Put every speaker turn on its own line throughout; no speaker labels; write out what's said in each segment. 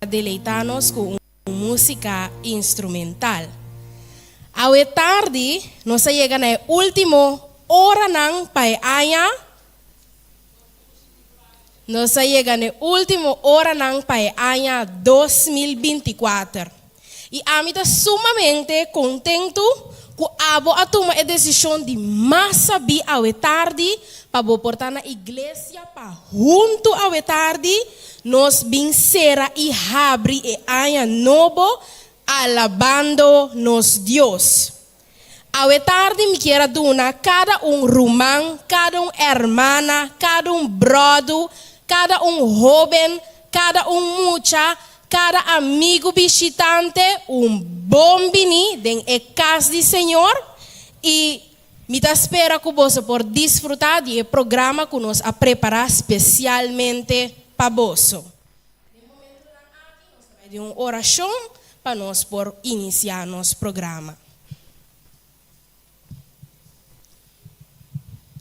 Deleitá nos ku un músika instrumental. Awe tardi nos a yega na e último oranan pa e aña. Nos a yega na e último oranan pa e aña 2024. I ami ta sumamente kontentu ku abo a tuma e desishon di mas sabí awe tardi pa bo por ta na iglesia pa huntu awe tardi nos bin sera i habri e aña nobo alabando nos Dios. Awe tardi mi kier a duna kada un ruman, kada un hermana, kada un bròdu, kada un hóben, kada un mucha, kada amigu bishitante un bon biní den e kas di Señor i mi ta spera ku boso por disfrutá di e programa ku nos a prepará spesialmente pa boso. Den momentunan aki nos ta bai den un orashon pa nos por inisiá nos programa.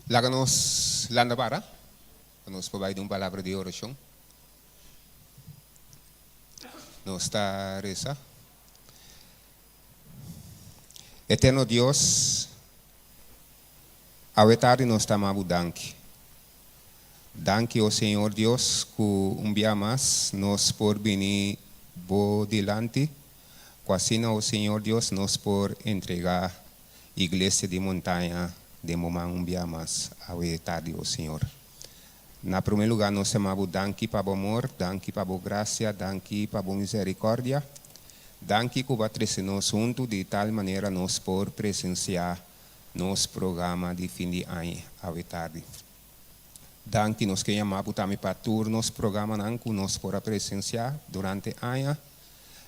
Laga nos landa para pa nos por bai den un palabra di orashon. Nos ta resa. Eterno Dios, awe tardi nos ta ama Bo danki. Danki, o Señor Dios, ku un bia mas nos por bini Bo dilanti, ku asina, o Señor Dios, nos por entregá Iglesia di Montaña den Bo man un bia mas awe tardi, o Señor. Na promé lugá nos ta yama Bo danki pa Bo amor, danki pa Bo grasia, danki pa Bo misericordia, danki ku Bo a trese nos huntu di tal manera nos por presensiá nos programa di fin di aña awe tardi. Danki, nos ke yama bo tambe pa tur nos programanan ku nos por a presensiá durante aña.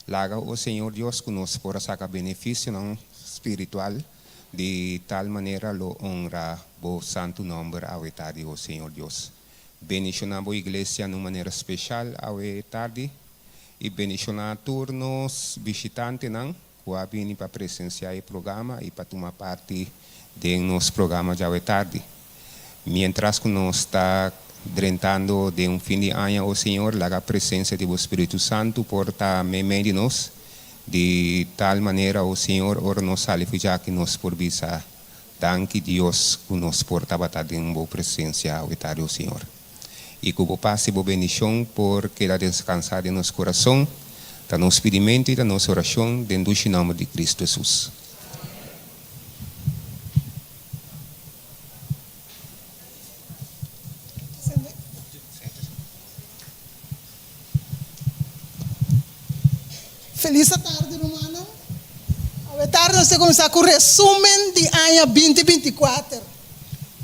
Laga, o Señor Dios, ku nos por a saka benefisionan spiritual di tal manera lo honra bo santu nòmber awe tardi, o Señor Dios. Bendishoná bo iglesia na un manera speshal awe tardi i bendishoná tur nos bishitantenan ku a bini pa presensiá e programa i pa tuma parti den nos programa djawe tardi. Mientras ku nos ta drentando den un fin di aña, o Señor, laga presensia di bo Spiritu Santu por ta meimei di nos, di tal manera, o Señor, ora nos sali for djaki nos por bisa, Danki Dios ku nos por tabata den bo presensia awe tardi, o Señor. I ku bo pas i bo bendishon por keda deskansá den nos kurason, ta nos pidimentu i ta nos orashon den dushi nòmber di Kristu Hesus.
Felis atardi rumannan. Awe tardi nos ta kuminsá ku resumen di aña binti 24.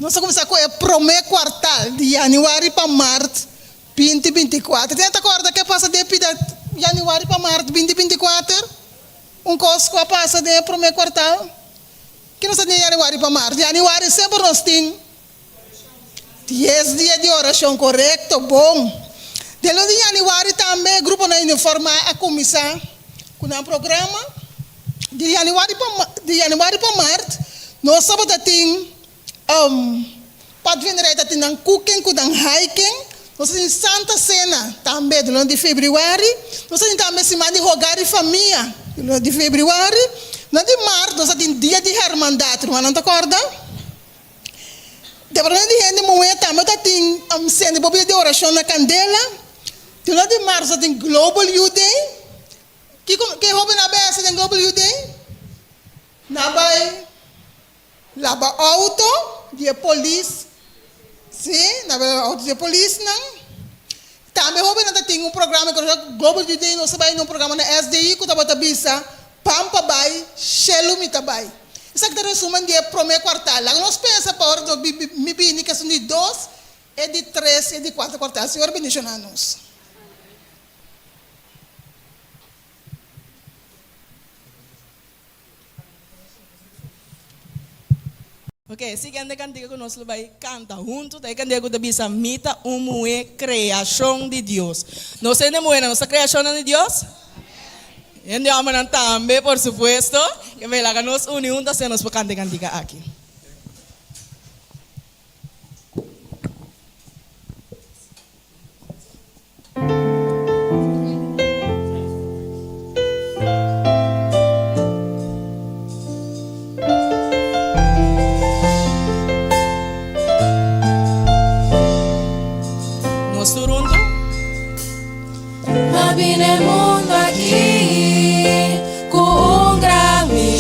Nos ta kuminsá ku e promé kuartal di yanüari pa mart binti 24. Tin ta kòrda ke pasa den pida yanüari pa mart binti 24? Un kos ku a pasa den e promé kuartal? Ke nos ta tin yanüari pa mart? Yanüari semper nos tin Dies dia di orashon korekto, bon. Den luna di yanüari tambe e gruponan uniformá a kuminsá ku nan programa. Di yanüari pa di yanüari pa mart nos tabata tin padvinderij ta tin nan cooking ku nan hiking. Nos ta tin Santa Sena tambe den luna di febrüari. Nos ta tin tambe siman di hogar i famia den luna di febrüari. Luna di mart nos ta tin dia di hermandat, rumannan ta kòrda? Departamento di hende muhé tambe ta tin sende bo bida di orashon na kandela. Di luna di marso ta tin Global Youth Day. Kiko ke hóbennan a bai hasi den Global Youth Day? Nan a bai laba outo di e polis. Sí, nan a bai laba outo di e polisnan. Tambe hóbennan ta tin un programa Global Youth Day nos a bai na un programa na SDI ku tabata bisa Pan pa bai, shelu mi ta bai. Esaki ta resumen di e prome kuartal. Laga nos pensa pa ora nos mi bini ku esun di dos, e di tres i e di kuater kuartal. Señor bendishoná nos.
Ok, e siguiente kantika ku nos lo bai kanta huntu ta e kantika ku ta bisa Mi ta un muhé kreashon di Dios. Nos hende muhénan, nos ta kreashonnan di Dios? Hende hòmbernan tambe, por supuesto. Ke bai laga nos uni huntu asina nos por kanta e kantika aki.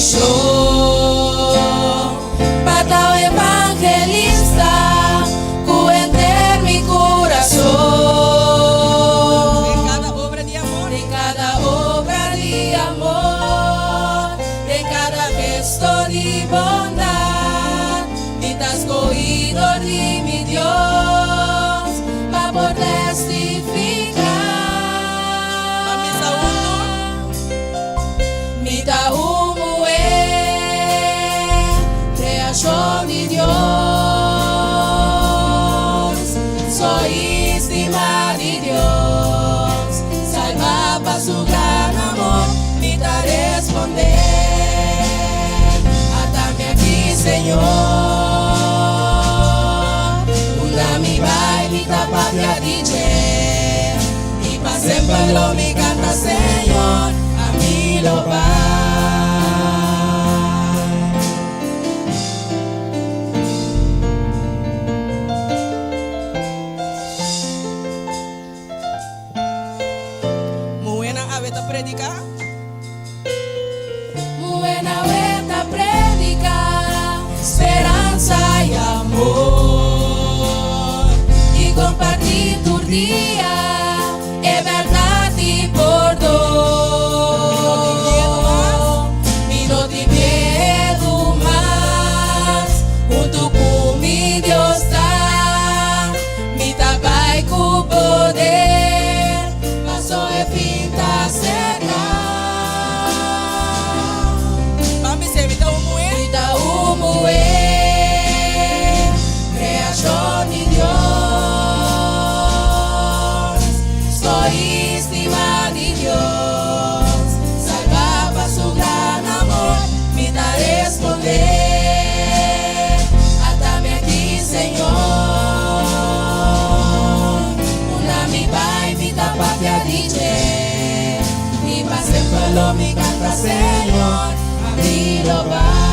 mishon pa ta un evangelista ku henter mi kurason.
Den kada obra di amor.
Den kada obra di amor, den kada gesto di bondat, mi ta skohí dor di mi Dios pa por testifiká.
Ban bisa huntu.
Mi ta un muhé, kreashon di Dios. Soy stimá di Dios, salvá pa su gran amor. Mi ta respondé, Ata mi aki, Señor. Unda mi bai, mi ta papia di dje. I pa semper lo mi kanta, Señor, ami lo bai.
Muhénan awe ta prediká.
Muhénan awe ta prediká speransa i amor i kompartí tur dia e bèrdat di pordon. Mi no tin miedu mas, huntu ku mi Dios ta. Mi ta bai ku poder, paso e fin ta serka.
Ban bisa, mi ta un muhé.
Mi ta un muhé, kreashon di Dios. Soy stimá di Dios, salvá pa su gran amor. Mi ta respondé, ata mi aki, Señor. Unda mi bai, mi ta papia di dje. I pa semper lo mi kanta, Señor, ami lo bai.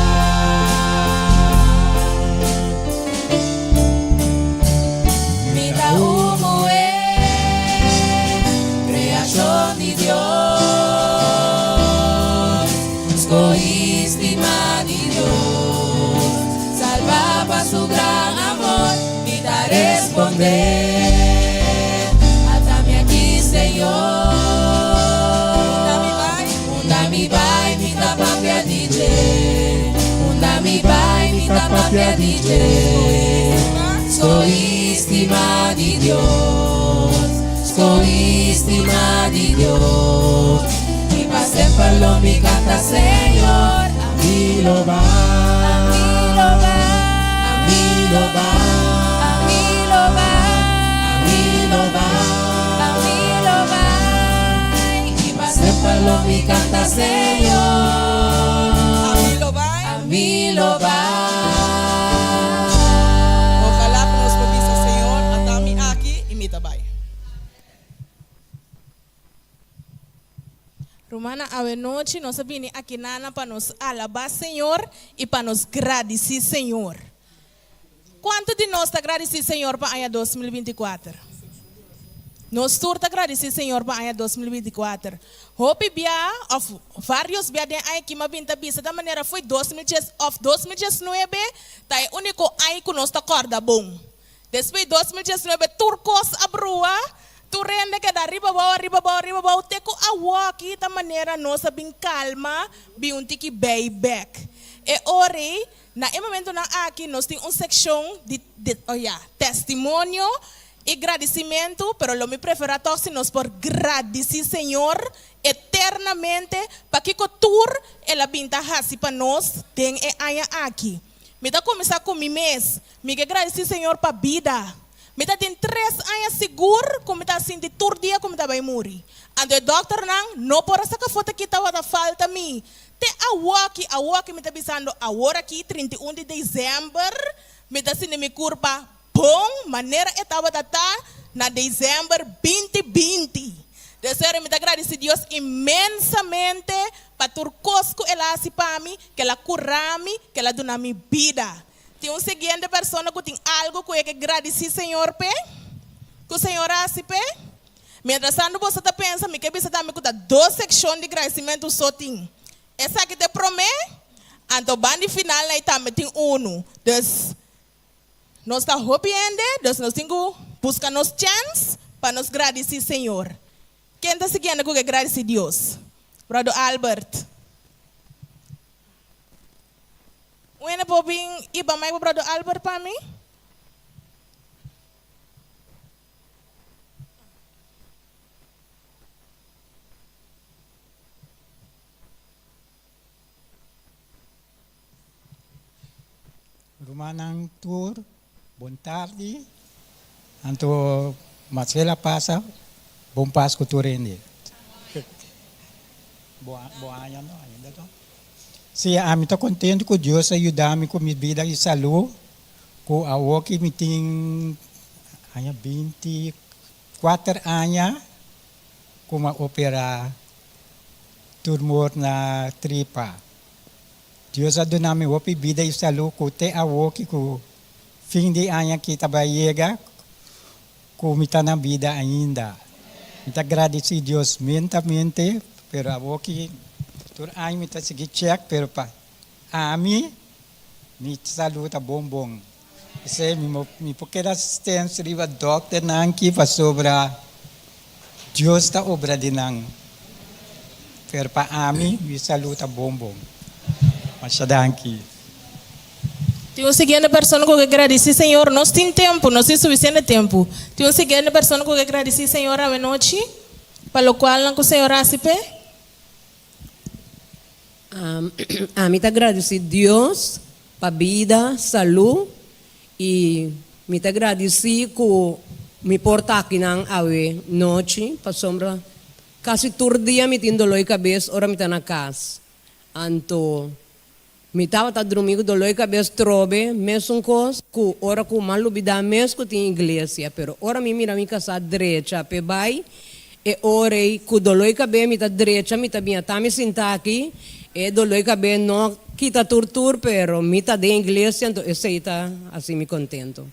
Mi ta un muhé, kreashon di Dios. Skohí stimá di Dios, salvá pa su gran amor. Mi ta respondé, ata mi aki, Señor.
Unda mi bai.
Unda mi bai, mi ta papia di dje. Unda mi bai, mi ta papia di dje. Soy stimá di Dios, soy stimá di Dios. I pa semper lo mi kanta, Señor,
Ami lo
ami lo
bai.
bai,
Ami lo bai.
Ami lo bai,
Ami lo bai.
Ami lo bai. I pa semper lo mi kanta, Señor,
Ami lo bai.
Ami lo bai.
Ohalá ku nos por bisa, Señor, ata mi aki i mi ta bai.
Rumannan, awe nochi nos a bini akinan pa nos alabá Señor i pa nos gradisí Señor. Kuantu di nos ta gradisí Señor pa aña 2024? Nos tur ta gradisí Señor pa aña 2024. Hopi bia, òf vários bia den aña aki m'a bin ta bisa ta manera foi 2010 òf 2019 ta e úniko aña ku nos ta kòrda bon. Despues 2019 tur kos a brua, tur hende keda riba bou, riba bou, riba bou, te ku awoki ta manera nos a bin kalma, bin un tiki bei bèk. E ora ei, na e momentonan aki nos tin un sekshon di, di, oh ya, testimonio i gradisimentu, pero lo mi preferá tòg si nos por gradisí Señor eternamente pakiko tur el a bin ta hasi pa nos den e aña aki. Mi ta kuminsá ku mi mes. Mi ke gradisí Señor pa bida. Mi ta tin tres aña sigur ku mi ta sinti tur dia ku mi ta bai muri. Anto e dòkternan no por a saka foto ki tabata falta mi. Te awoki, awoki mi ta bisando awor aki 31 di desèmber mi ta sinti mi kurpa bon manera e tabata ta na desèmber binti binti. Desere mi ta gradisí Dios inmensamente pa tur kos ku el a hasi pa mi, ku el a kura mi, ku el a duna mi bida. Tin un siguiente persona ku tin algu ku e ke gradisí Señor p'e? Ku Señor a hasi p'e? Mientrastantu boso ta pensa, mi ke bisa tambe ku ta dos sekshon di gradisimentu so tin. Esaki ta e promé. Anto bandi final ei tambe tin unu. Dus nos ta hopi hende, dus nos tin ku buska nos chèns pa nos gradisí Señor. Ken ta siguiendo ku ke gradisí Dios? Bròder Albert. Un hende por bin iba mai ku Bròder Albert pa mi?
Rumannan tur, bon tardi. Anto Marcela pasa bon Pascu tur hende. Bon aña no ainda to. Si, ami ta contento cu Dios a yuda mi cu mi bida y salud cu awoki mi tin aña 24 aña cu mi a opera tumor na tripa. Dios a duna mi hopi bida y salud cu te awoki cu fin di aña aki ta bay yega cu mi ta na bida ainda. Mi ta gradici Dios mentamente, pero awoki tur aña mi ta sigui check, pero pa ami mi salud ta bon bon. P'esey mi por keda stens riba dokternan aki pasobra Dios ta obra di nan. Pero pa ami mi salud ta bon bon. Masha danki.
Tin un siguiente persona ku ke gradisí Señor? Nos tin tempu, nos tin sufisiente tempu. Tin un siguiente persona ku ke gradisí Señor awenochi pa lokualnan ku Señor hasi p'e?
Ami ta gradisí Dios pa bida, salú i mi ta gradisí ku mi por ta akinan awe nochi pasobra kasi tur dia mi tin doló di kabes ora mi ta na kas. Anto mi tabata drumí ku doló di kabes trobe mesun kos ku ora ku m'a lubidá mes ku tin iglesia pero ora mi mira mi kasá drecha p'e bai E ora ei ku doló i kabé mi ta drecha mi ta bin ata mi sinta aki, e doló i kabé no kita tur tur pero mi ta den iglesia anto esei ta hasi mi kontento.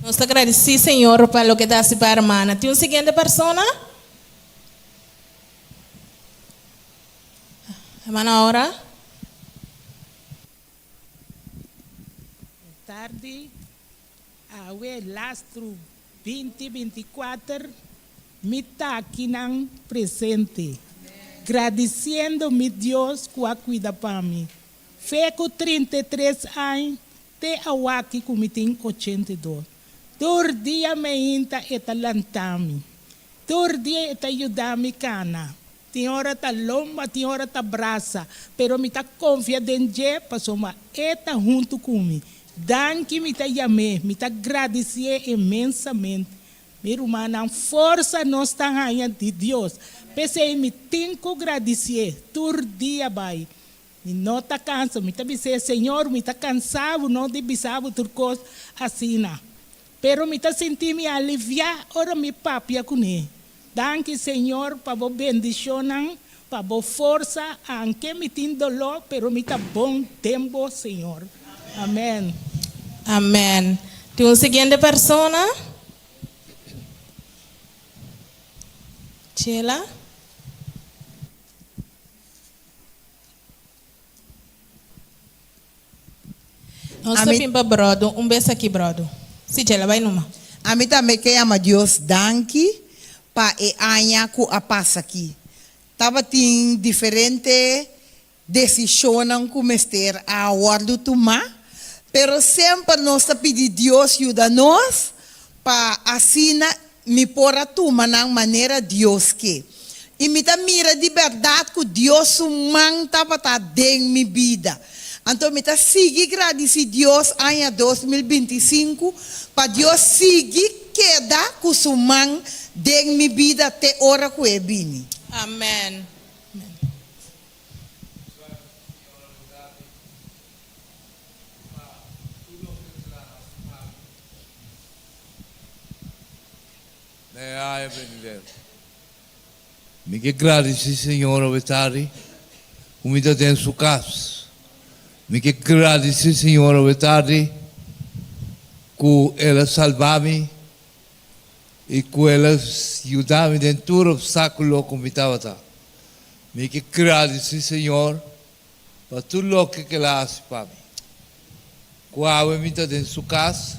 Nos ta gradisí Señor pa loke ta hasi pa hermana. Tin un siguiente persona? Hermana Aura.
Tardi. Awe lastru 20 24 mi ta akinan presente, gradisiendo mi Dios ku a kuida pa mi. Fe ku 33 añ te awaki ku mi tin 82. Tur dia meinta e ta lanta mi. Tur dia e ta yuda mi kana. Tin ora ta lomba, tin ora ta brasa, pero mi ta konfia den dje pasobra e ta huntu ku mi. Danki mi ta yam'é, mi ta gradisié inmensamente. Mi rumannan, forsa nos ta haña di Dios. P'esei mi tin ku gradisié tur dia bai. Mi no ta kansa, mi ta bis'é, Señor, mi ta kansá bo no di bisa bo tur kos asina. Pero mi ta sinti mi aliviá ora mi papia kuné. Danki Señor pa bo bendishonnan, pa bo forsa, anke mi tin doló, pero mi ta bon den bo Señor. Amen.
Amen. Tin un siguiente persona? Chela? Nos ta bin pa brodo un bes aki brodo. Si Chela bai numa.
Ami tambe ke yama Dios danki pa e aña ku a pasa aki. Tabatin diferente desishonnan ku mester a wòrdu tumá, pero semper nos ta pidi Dios yuda nos pa asina mi por a tuma nan manera Dios ke. I mi ta mira di bèrdat ku Dios su man tabata den mi bida. Anto mi ta sigui gradisí Dios aña 2025 pa Dios sigui keda ku su man den mi bida te ora ku e bini.
Amen.
Mi ke gradisí Señor awe tardi ku mi ta den su kas. Mi ke gradisí Señor awe tardi ku El a salba mi i ku El a yuda mi den tur opstákulo ku mi tabata. Mi ke gradisí Señor. Pa tur loke ku el a hasi pa mi. Ku awe mi ta den su kas,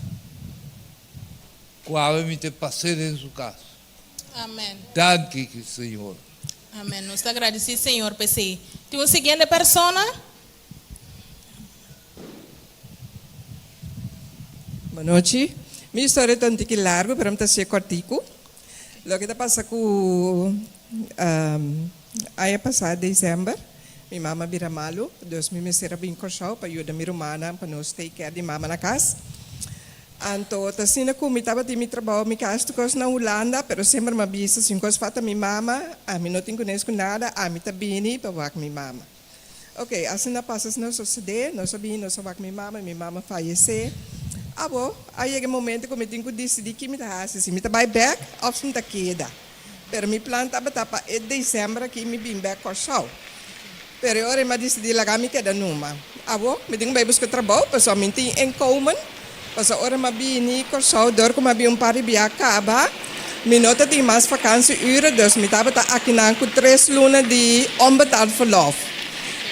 ku awe mi ta pas'é den su kas.
Amen.
Danki, Señor.
Amen. Nos ta agradesí Señor pa esei. Tin un siguiente persona?
Bonochi. Mi historia ta un tiki largu, pero mi ta hasié kòrtiku. Loke ta pasa ku aña pasá desèmber mi mama a bira malu, dus mi mester a bin Kòrsou pa yuda mi rumannan pa nos take care di mama na kas. Anto ta asina ku mi tabatin mi trabou, mi kas tur kos na Hulanda, pero semper mi a bisa si un kos falta mi mama, ami no tin kunes ku nada, ami ta bini pa wak mi mama. Ok, asina pasa, asina sosodé, nos a bini, nos a wak mi mama, mi mama fayesé. Abo, a yega e momento ku mi tin ku disidí ki mi ta hasi, si mi ta bai bèk òf si mi ta keda. Pero mi plan tabata pa e desèmber aki mi bin bèk Kòrsou. Pero e ora ei mi a disidí laga mi keda numa. Abo, mi tin ku bai buska trabou pasobra mi tin inkomen. Pasobra ora mi a bini Kòrsou dor ku mi a bin un par di bia kaba, mi no ta tin mas vakansieuren, dus mi tabata akinan ku tres luna di onbetaald verlof.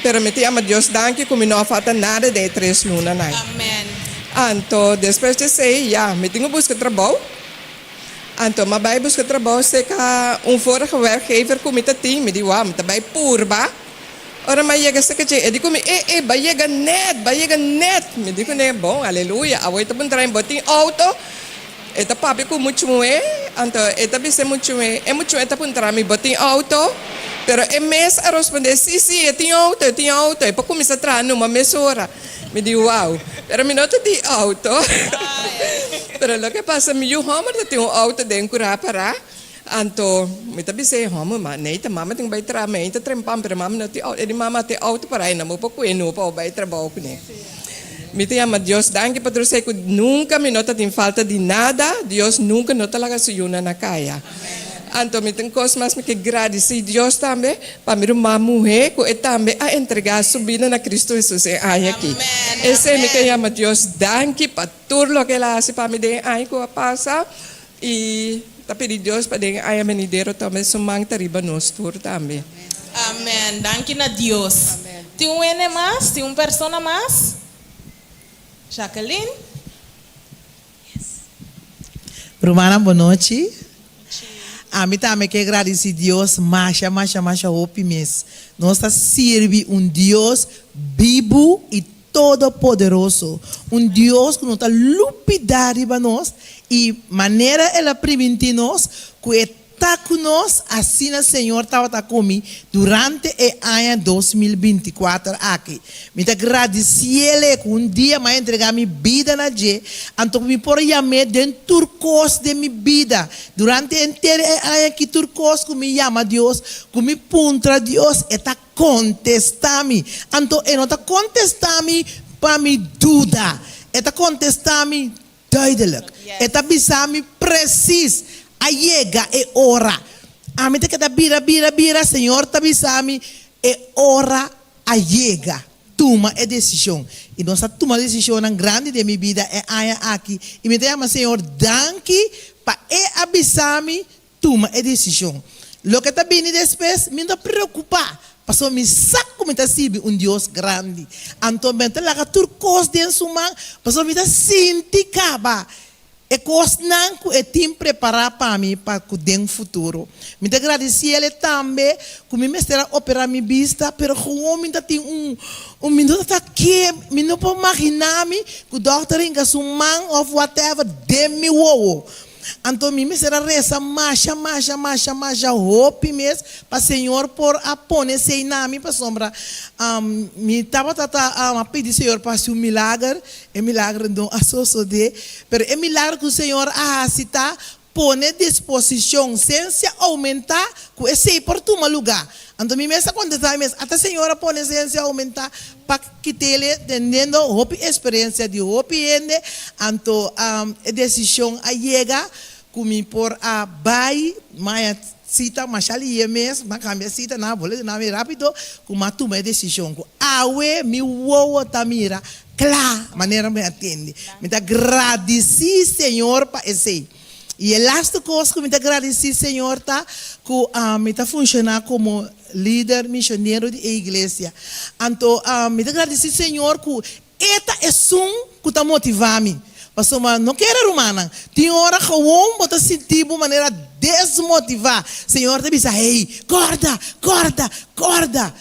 Pero mi tin ama Dios danki ku mi no a falta nada den e tres lunanan. Anto despues di esei, ya, mi tin ku buska trabou. Anto m'a bai buska trabou serka un vorige werkgever ku mi ta tin. Mi di, Wou, mi ta bai purba. Ora m'a yega serka dje, e di ku mi, E, e, bai yega nèt, bai yega nèt. Mi di kuné, Bon, aleluya, awor e ta puntra mi, Bo tin outo? E ta papia ku muchu muhé, anto e ta bisa e muchu muhé, e muchu muhé ta puntra mi, Bo tin outo? Pero e mes a rospondé, Sí, sí, e tin outo, e tin outo. E por kuminsá traha numa mesora. Mi di wow, pero mi no ta tin auto. Pero loke pasa mi yu homber ta tin un auto den cura para, anto mi ta bis'é, homber ma nei ta mama tin bai traha, mi ta trempan pero mama no tin auto. E di mama tin auto para e no bo por cue no pa bo bai trabou cune. Mi ta yama Dios danki pa tur esei cu nunca mi no ta tin falta di nada, Dios nunca no ta laga su yunan na caya. Anto mi tin cos mas mi ke gradici Dios tambe pa mi ruman muhe cu e tambe a entrega su bida na Cristo Jesus e aña aki. Esey mi ke yama Dios danki pa tur loke el a haci pa mi den e aña cu a pasa y ta pidi Dios pa den e aña benidero tambe su man ta riba nos tur tambe.
Amen. Danki na Dios. Tin un hende mas? Tin un persona mas? Jacqueline?
Rumannan bonochi. Ami tambe ke gradisi Dios masha masha masha hopi mes. Nos ta sirbi un Dios bibu i todopoderoso, un Dios ku no ta lupidá riba nos i manera el a primintí nos ku e Ta ku nos, asina Señor tabata ku mi durante e aña 2024 aki. Mi ta gradisiele ku un dia mi a entregá mi bida na dje, anto ku mi por yam'é den tur kos den mi bida. Durante henter e aña aki tur kos ku mi yama Dios, ku mi puntra Dios, e ta kontestá mi. Anto e no ta kontestá mi pa mi duda, e ta kontestá mi Duidelijk. E ta bisa mi precies, a yega e ora. Ami ta keda bira, bira, bira, Señor ta bisa mi, e ora a yega. Tuma e decision. Y nos a tuma decisionnan grandi den mi bida e aña aki. Y mi ta yama Señor danki pa e a bisa mi Tuma e desishon. Loke ta bini despues, mi no ta preokupá, pasobra mi sa ku mi ta sirbi un Dios grandi. Anto mi ta laga tur kos den su man, pasobra mi ta sinti kaba e kosnan ku e tin prepará pa mi pa ku den futuro. Mi ta gradisiel e tambe ku mi mester a operá mi bista, pero gewoon mi ta tin un, un mi no ta ke, mi no por maginá mi ku dòkter hinka su man òf whatever den mi wowo. Anto mi mester a resa masha, masha, masha, masha hopi mes pa Señor por a pone esei na mi pasobra mi tabata ta a pidi Señor pa hasi un milager, e milager no a sosode, pero e milager ku Señor a hasi ta pone disposishon sensia oumentá ku esei por tuma lugá. Anto mi mes a kontestá mi mes, ata Señor a pone sensia oumentá pa kitele teniendo hopi experiencia di hopi hende, anto e decision a yega cu mi por a bay maya cita masha liye mes, m'a cambia cita nan a bole duna mi rapido cu m'a tuma e decision cu awe mi wowo ta mira cla manera mi a tende. Mi ta gradici Señor pa esey.
I e lastu kos ku mi ta gradisí Señor ta ku mi ta funshoná komo lider mishonero di e iglesia. Anto mi ta gradisí Señor ku E ta esun ku ta motivá mi. Pasobra no kere rumannan, tin ora gewoon bo ta sinti bo manera desmotivá. Señor ta bisa, Hey, kòrda, kòrda, kòrda!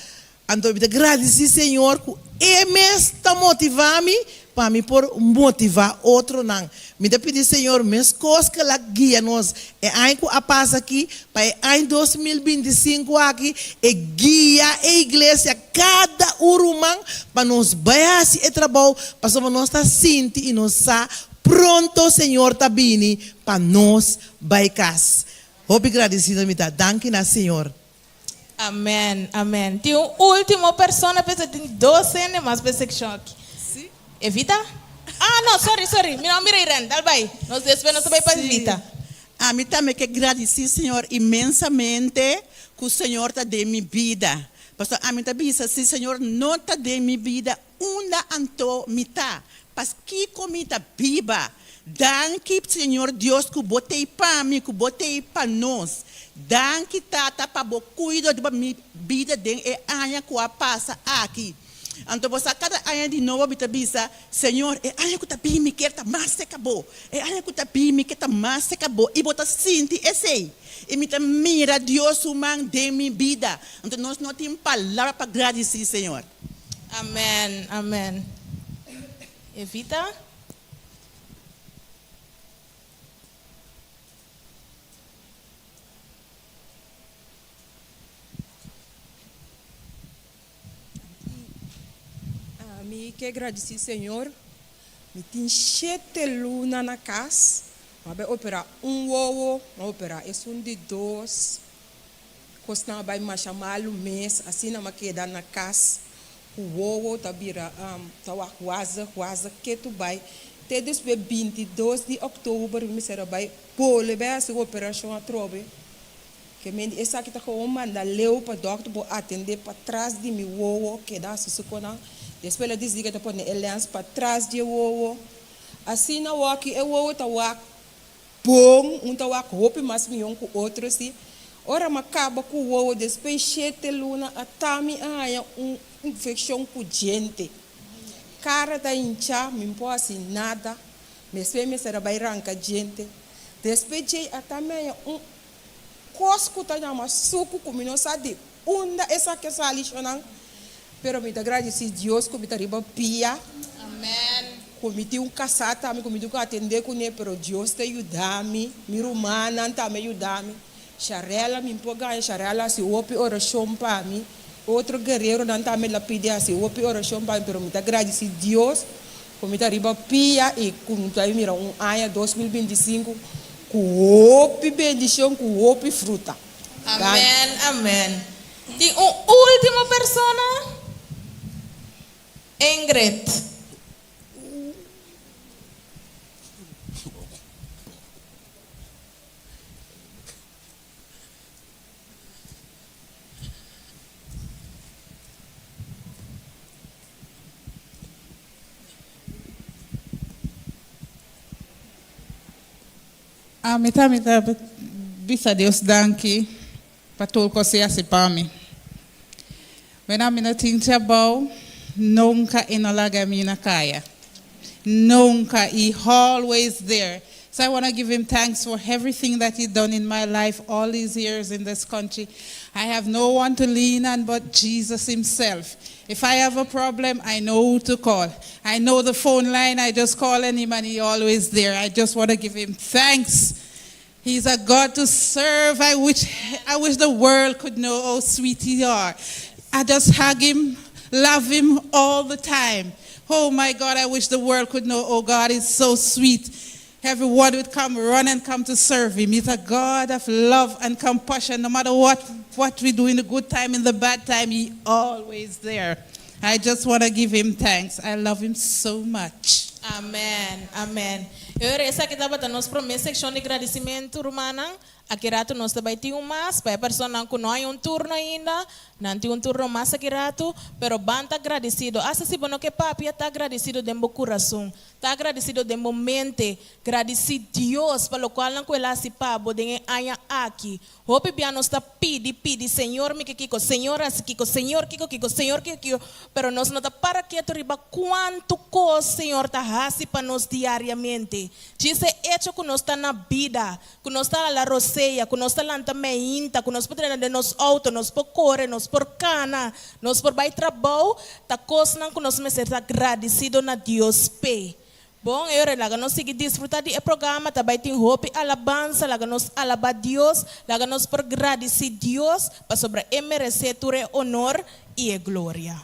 Anto mi ta gradisí Señor ku E mes ta motivá mi pa mi por motivá otronan. Mi ta pidi Señor meskos ku El a guia nos e aña ku a pasa aki pa e aña 2025 aki, E guia e iglesia, kada un ruman, pa nos bai hasi e trabou, pasobra nos ta sinti i nos sa pronto Señor ta bini pa nos bai kas. Hopi gradisido mi ta. Danki na Señor.
Amen, amen. Tin un ultimo persona pensa tin dos hende mas pa e seccion aki. Evita? Ah no, sorry, sorry, mi no a mira Irene, dal bai. Nos despues nos ta bai pa Evita.
Ami tambe ke gradisí Señor inmensamente ku Señor ta den mi bida. Pasobra ami ta bisa si Señor no ta den mi bida unda anto mi ta? Paskiko mi ta biba? Danki Señor Dios ku bo t'ei pa mi, ku bo t'ei pa nos. Danki Tata pa bo kuido riba mi bida den e aña ku a pasa aki. Anto bo sa kada aña di nobo mi ta bisa, Señor, e aña ku ta bin mi kier ta mas serka bo, e aña ku ta bin mi kier ta mas serka bo, i bo ta sinti esei. I mi ta mira Dios su man den mi bida. Anto nos no tin palabra pa gradisí Señor.
Amen, amen. Evita.
Mi ke gradisí Señor. Mi tin shete luna na kas. Mi a bai operá un wowo, mi a operá esun di dos. Kosnan a bai masha malu mes, asina mi a keda na kas ku wowo ta bira ta wak wazig wazig ketu bai. Te despues 22 di òktober mi mester a bai bolbe bai hasi operashon atrobe. Ke men di esaki ta gewoon manda leu pa dòkter por atendé patras di mi wowo, keda hasi su konan. Despues el a disidi ke ta pone e lens patras di e wowo. Asina wòki e wowo ta wak bon, un ta wak hopi mas mihó ku otro si. Ora mi a kaba ku wowo despues shete luna ata mi a haña un infekshon ku djente. Kara ta hinchá, mi no por hasi nada. Despues mester a bai ranka djente. Despues djei ata mi a haña un Kos ku ta yama suku ku mi no sa di unda esaki a sali shonan, pero mi ta gradisí Dios ku mi ta riba pia, ku mi tin un kasá tambe ku mi tin ku atendé kuné, pero Dios ta yuda mi, mi rumannan tambe a yuda mi, Sharella mi por gaña, Sharella a hasi hopi orashon pa mi, otro guereronan tambe la pidi hasi hopi orashon pa mi, pero mi ta gradisí Dios ku mi ta riba pia i ku mi ta mira un aña 2025 Ku hopi bendishon, ku hopi fruta.
Amen amen tin un ultimo persona Ingrid.
Ami tambe ta bisa Dios danki pa tur kos e hasi pa mi. Wen ami no tin trabou, nunka e no laga mi na kaya. Nunka, he always there. So I wanna give him thanks for everything that he done in my life all these years in this country. I have no one to lean on but Jesus himself. If I have a problem, I know who to call. I know the phone line, I just call on him and he always there. I just want to give him thanks. He's a God to serve. I wish I wish the world could know how sweet he are. I just hug him, love him all the time. Oh my God, I wish the world could know, oh God is so sweet. Everyone would come run and come to serve him. He's a God of love and compassion. No matter what, what we do in the good time, in the bad time, he always there. I just want to give him thanks. I love him so much.
Amen, amen. E ora esaki tabata nos promé sekshon di gradisimentu, rumannan. Aki ratu nos ta bai tin un mas pa e personanan ku no haña un turno ainda. Nan tin un turno mas aki ratu, pero ban ta gradisido. Asta si bo no ke papia, ta gradisido den bo kurason. Ta gradisido den bo mente. Gradisí Dios pa lokualnan ku El a hasi pa bo den e aña aki. Hopi bia nos ta pidi, pidi, Señor mi ke kiko, Señor hasi kiko, Señor kiko kiko, Señor kiko kiko, pero nos no ta para ketu riba kuantu kos Señor ta hasi pa nos diariamente. Djis e echo ku nos ta na bida, ku nos ta hala rosea, ku nos ta lanta meinta, ku nos por drenta den nos outo, nos por kore, nos por kana, nos por bai trabou, ta kosnan ku nos mester ta gradisido na Dios p'e. Bon, e ora laga nos sigui disfruta di e programa, ta bai tin hopi alabansa, laga nos alaba Dios, laga nos por gradici Dios pasobra e merece tur e honor y e gloria.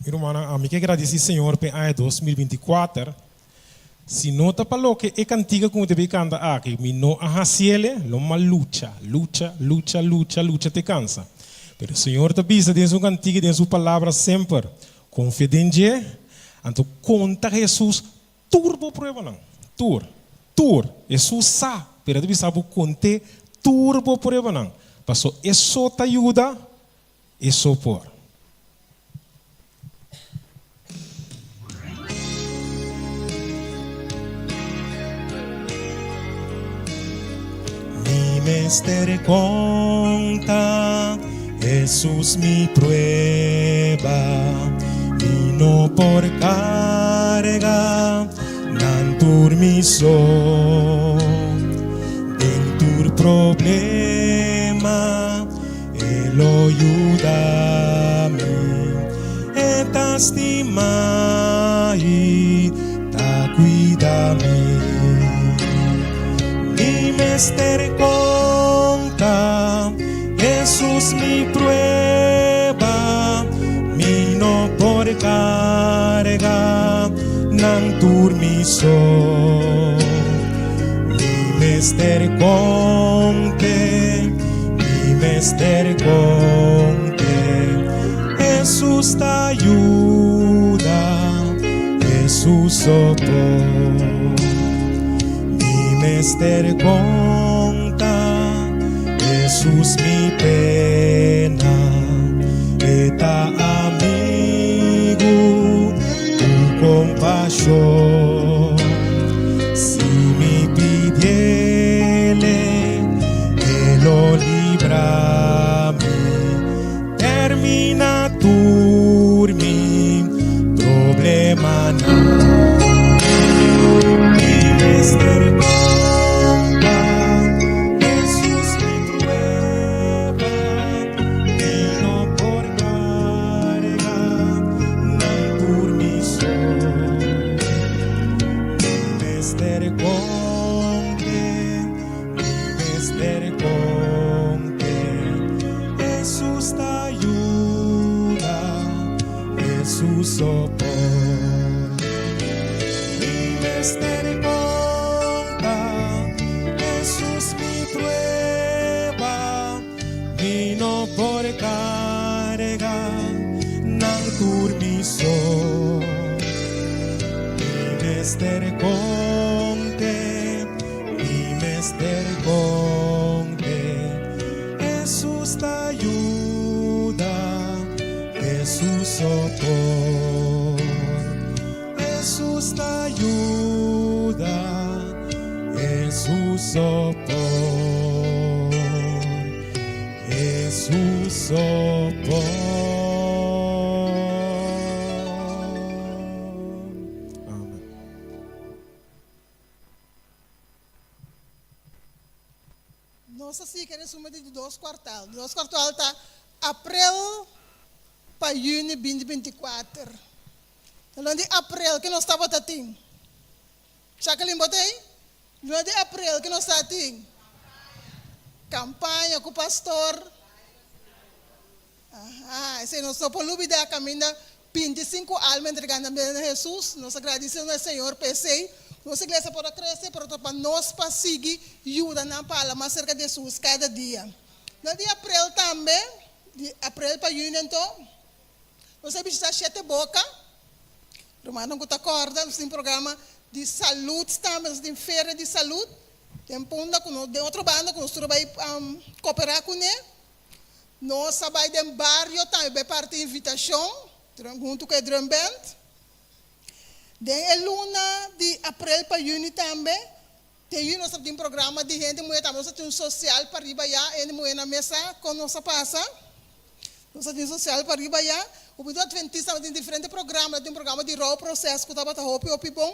Mi rumannan, ami ke gradici Señor p'e aña 2024. Si no ta pa loke e cantica cu mi ta bay canta aki, mi no a haciele, lo m'a lucha, lucha, lucha, lucha, lucha te cansa. Pero Señor ta bisa den su cantica y den su palabra semper, Confia den dje, anto conta Jesus tur bo pruebanan, tur, tur. Jesus sa, pero e ta bisa bo cont'e tur bo pruebanan, paso e so ta yuda, e so por. Mi mester konta Hesus mi prueba, mi no por karga nan tur mi so. Den tur problema E lo yuda mi, e ta stima i ta cuida mi. Mi mester conta Jesus mi prueba, mi no por carga nan tur mi so. Mi mester conte. Mi mester conte, Jesus ta yuda, Jesus so por. Mi mester conta, Jesus mi pena, e ta amigu cu compasion. Si mi pidiele, E lo libra mi, termina tur mi problemanan. Mi mester conta Jesus mi prueba, mi no por carga nan tur mi so. Mi mester conte. Mi mester conte, Jesus ta yuda, Jesus so por. Mi mester conta, Jesus mi prueba, mi no por carga nan tur mi so. Mi mester conte. Mi mester conte, Jesus ta yuda, Jesus so por. Jesus ta yuda, Jesus so por. Jesus so por. Amen.
Nos a sigui e resumen di dos kwartal. Di dos kwartal ta aprel pa yüni binti 24. Ta luna di aprel ke nos tabata tin. Jacqueline bo ta ei? Luna di aprel ke nos ta tin? Kampaña ku pastor. Aha, esei nos no por lubida kaminda 25 alma entrega nan bida na Hesus. Nos a gradisé na Señor pa esei. Nos iglesia por a krese, pero ta pa nos pa sigui yuda nan pa hala mas serka di Hesus kada dia. Na di aprel tambe, di aprel pa yüni anto, Nos a bishitá Shete Boka. Rumannan ku ta kòrda, nos tin programa di salud tambe, nos tin feria di salud den Punda ku nos, den otro banda ku nos tur a bai koperá kuné. Nos a bai den bario tambe bai parti invitashon huntu ku e drum band. Den e luna di aprel pa yüni tambe, den yüni nos tabatin programa di hende muhé tambe, nos tabatin un sosial pariba ya, hende muhé na mesa kon nos a pasa. Nos tabatin sosial pariba ya. Hubentud Adventista tabatin diferente programa, tabatin un programa di rouwproces ku tabata hopi hopi bon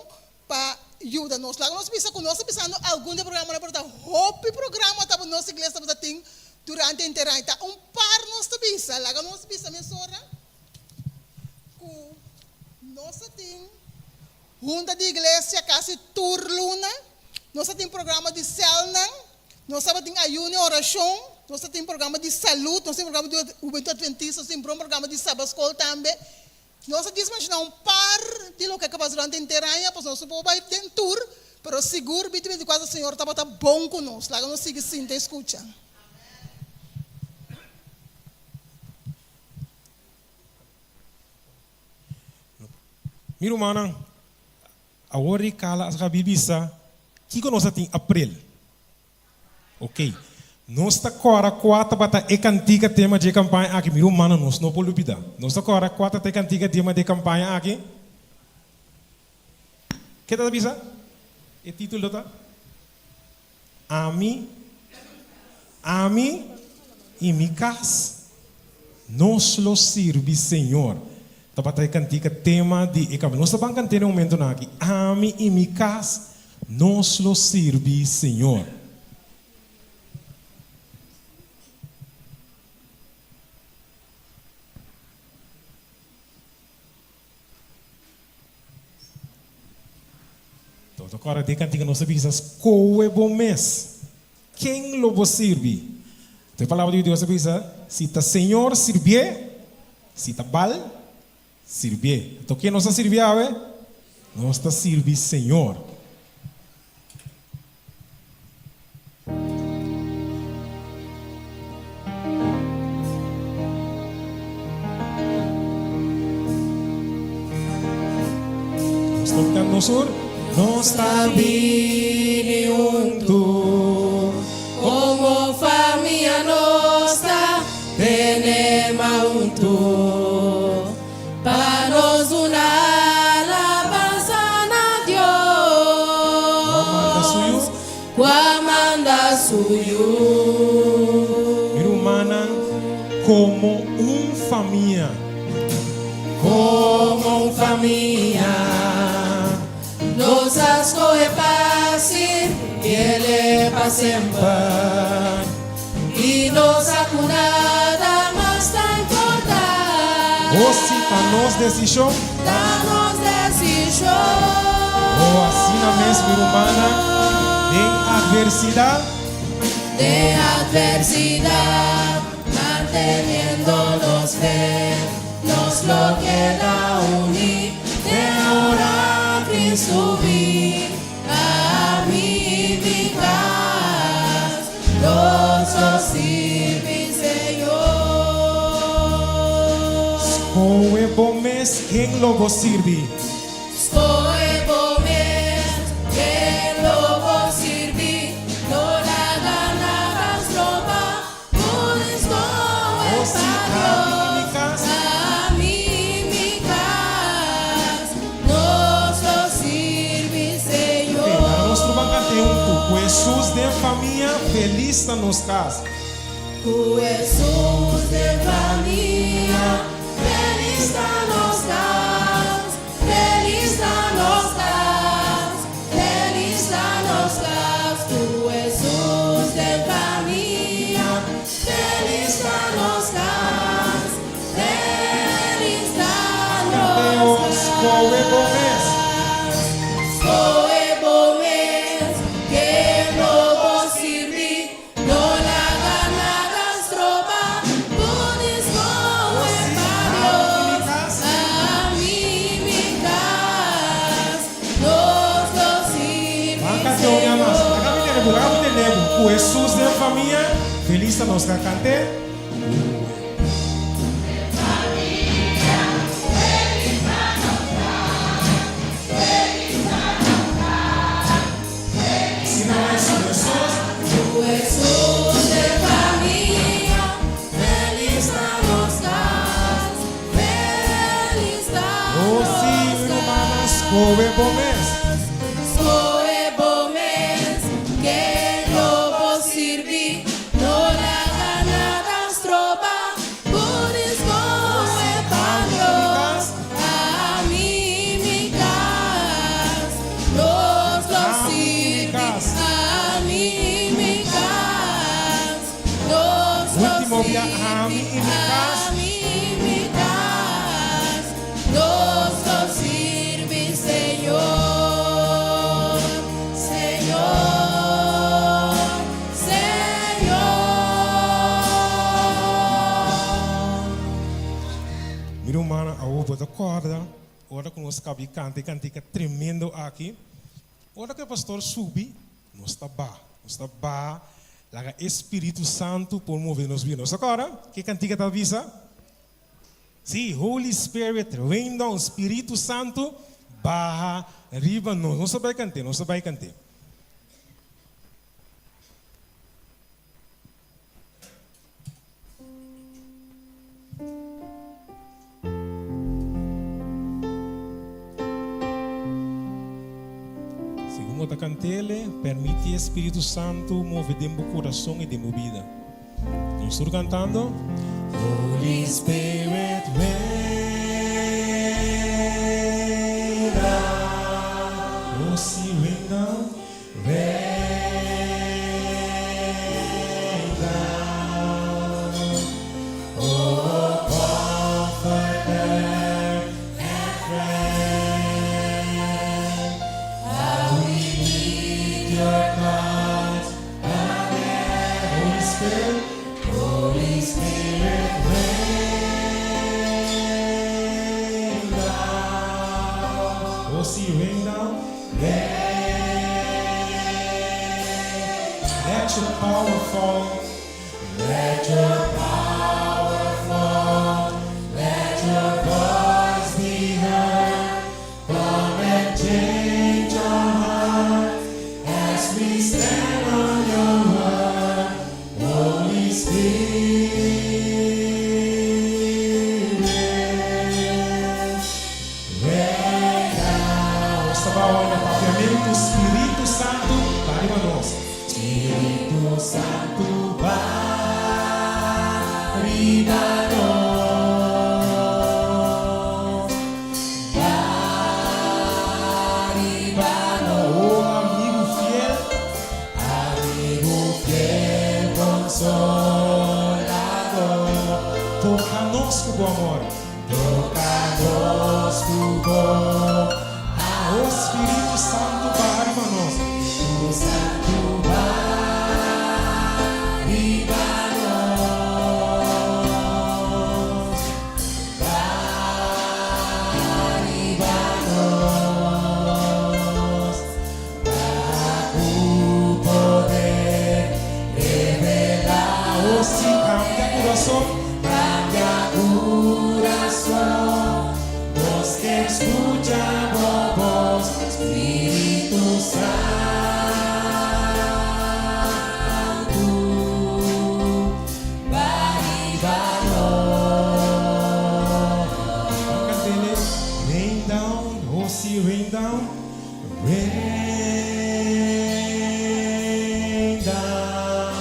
pa yuda nos. Laga nos bisa ku nos ta bisando algun di e programanan pero ta hopi programa tabata nos iglesia tabata tin durante henter aña. Ta un par nos ta bisa. Laga nos bisa mesora ku nos ta tin hunta di iglesia kasi tur luna. Nos ta tin programa di sèlnan. Nos tabatin ayuno i orashon. Nos ta tin programa di salud. Nos tin programa di Hubentud Adventista. Nos tin programa di Sabaskol tambe. Nos a djis menshoná un par di loke a pasa durante henter aña, pasobra nos no por bai den tur, pero sigur binti 24 Señor tabata bon ku nos. Laga nos sigui sinta i skucha.
Mi rumannan, awor di kala a gabi bisa kiko nos a tin aprel. Ok. Nos ta kora kua tabata e kantika tema dje kampaña aki? Mi rumannan, nos no por lubida. Nos ta kora kua tabata e kantika tema di e kampaña aki? Ke ta ta bisa? E título ta? Ami, ami i mi kas, nos lo sirbi Señor. Tabata e kantika tema di e kampaña. Nos ta ban kant'é na e momentunan aki. Ami i mi kas, Nos lo sirbi Señor. Todo kòrda di e kantika nos ta bisa, Skohe bo mes, ken lo bo sirbi? Anto e palabra di Dios ta bisa, Si ta Señor, sirbié, si ta Baal, Sirbié. Anto ken nos ta sirbi awe? Nos ta sirbi Señor. Nos ta canta nos or. Nos ta bini huntu.
Como famia nos ta Tene man huntu pa nos duna alabansa na Dios, ku a manda su Yu.
Mi rumannan, komo un famia.
Komo un famia, nos a skohe pa sirbiele pa semper. I no sa ku nada mas ta importá.
O si ta nos desishon.
Ta nos desishon.
O asina mes mi rumannan, den atversidat.
Den atversidat, manteniendo nos fe, nos lo keda uní den ora Cristo bin. Ami i mi kas, nos lo sirbi Señor.
Skohe bo mes ken lo bo sirbi.
Skohe bo mes ken lo bo sirbi, no laga nada stroba.
O si ami i mi kas.
Ami i mi kas, nos lo sirbi Señor.
Oke, laga nos tur ban kant'é huntu. Ku Hesus den famia, felis ta nos kas.
Ku Hesus den famia, felis ta nos kas. Felis ta nos kas, felis ta nos kas, ku Hesus den famia. Felis ta nos kas, felis ta
Canteo,
nos
Skohe bo mes.
kas. Skohe bo mes, ken lo bo sirbi? No laga nada stroba bo diskohe pa Dios. Ami i mi kas, nos lo sirbi
Ban kante un bia mas.
Señor.
Laga mi tene bo, laga mi tene bo. Ku Hesus den famia, felis ta nos. Ka kante. Skohe bo mes.
Skohe bo mes, ken lo bo sirbi, no laga nada stroba bo di skohe pa Dios. Ami i mi kas, nos lo sirbi. Ami i mi kas, nos lo
Último bia, ami
sirbi.
i mi kas.
Ami i mi kas, nos lo sirbi Señor, Señor, Señor.
Mi rumannan, awor bo ta kòrda ora ku nos kabi kanta e kantika tremendo aki? Ora ku e pastor subi, nos ta baha, nos ta baha laga e Spiritu Santu por move nos bida. Nos ta kòrda ke kantika ta bisa? Sí, Holy Spirit, rain down, Spiritu Santu baha riba nos. Nos ta bai kant'é, nos ta bai kant'é. Segun bo ta kant'el, permiti e Spiritu Santu move den bo kurason i den bo bida. Nos tur kantando. Holy Spirit rain down, oh si rain down, rain down, oh comforter and friend, how we need your touch Holy Spirit, Holy Spirit, rain down. Oh, si, rain down. Rain. Let your power fall. Let your power fall. Let your voice be heard. Come and change our hearts as we stand on your word. Holy Spirit, rain down. Nos ta bawa na papiamentu, Spiritu Santu, ba riba nos. Spiritu Santu, ba riba nos. Ba riba nos. Oh, amigu fiel. Amigu fiel, consolador. Toca nos cu bo amor. Toca nos cu bo amor. Oh, Spiritu Santu, ba riba nos. Spiritu Santu, ba riba nos. Ba riba nos. Ba cu poder revelá. Oh, sí, cambia curason. Cambia curason. Nos kier scucha bo voz, Spiritu Santu. Ba riba nos. Cantele, rain down, oh sí, rain down, rain down,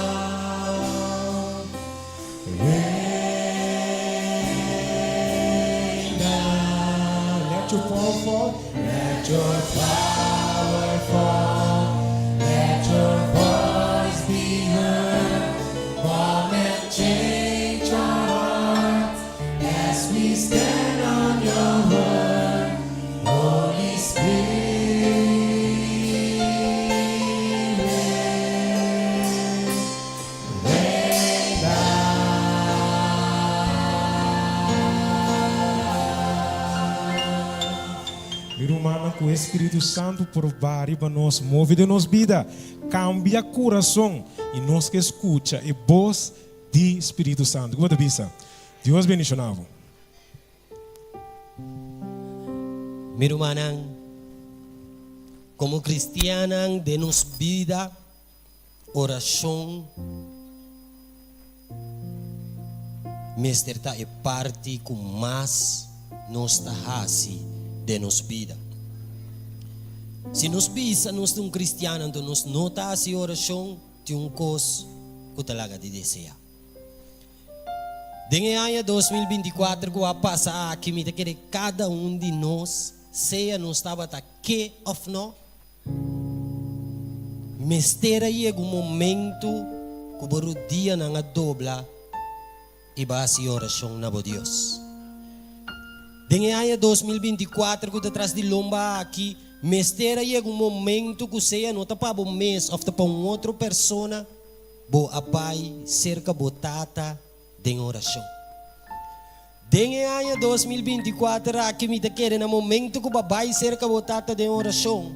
rain down. Let your power fall, let your power fall, let your voice be heard. Come and change our hearts as we stand on your word. Holy Spirit, rain down. Mi rumannan, ku e Spiritu Santu por ba riba nos, move den nos bida, kambia kurason i nos ke skucha e bos di Spiritu Santu. Ku bo ta bisa? Dios bendishona bo.
Mi rumannan, komo kristiannan den nos bida orashon mester ta e parti ku mas nos ta hasi den nos bida. Si nos bisa nos ta un kristian anto nos no ta hasi orashon, tin un kos ku ta laga di deseá. Den e aña 2024 ku a pasa aki mi ta kere kada un di nos, sea nos tabata ke òf no, mester a yega un momentu ku bo rudianan a dobla i bo a hasi orashon na bo Dios. Den e aña 2024 ku ta tras di lomba aki, mester a yega un momentu ku sea no ta pa bo mes òf ta pa un otro persona, Bo a bai serka bo Tata den orashon. Den e aña 2024 aki mi ta kere na momento ku bo a bai serka bo Tata den orashon,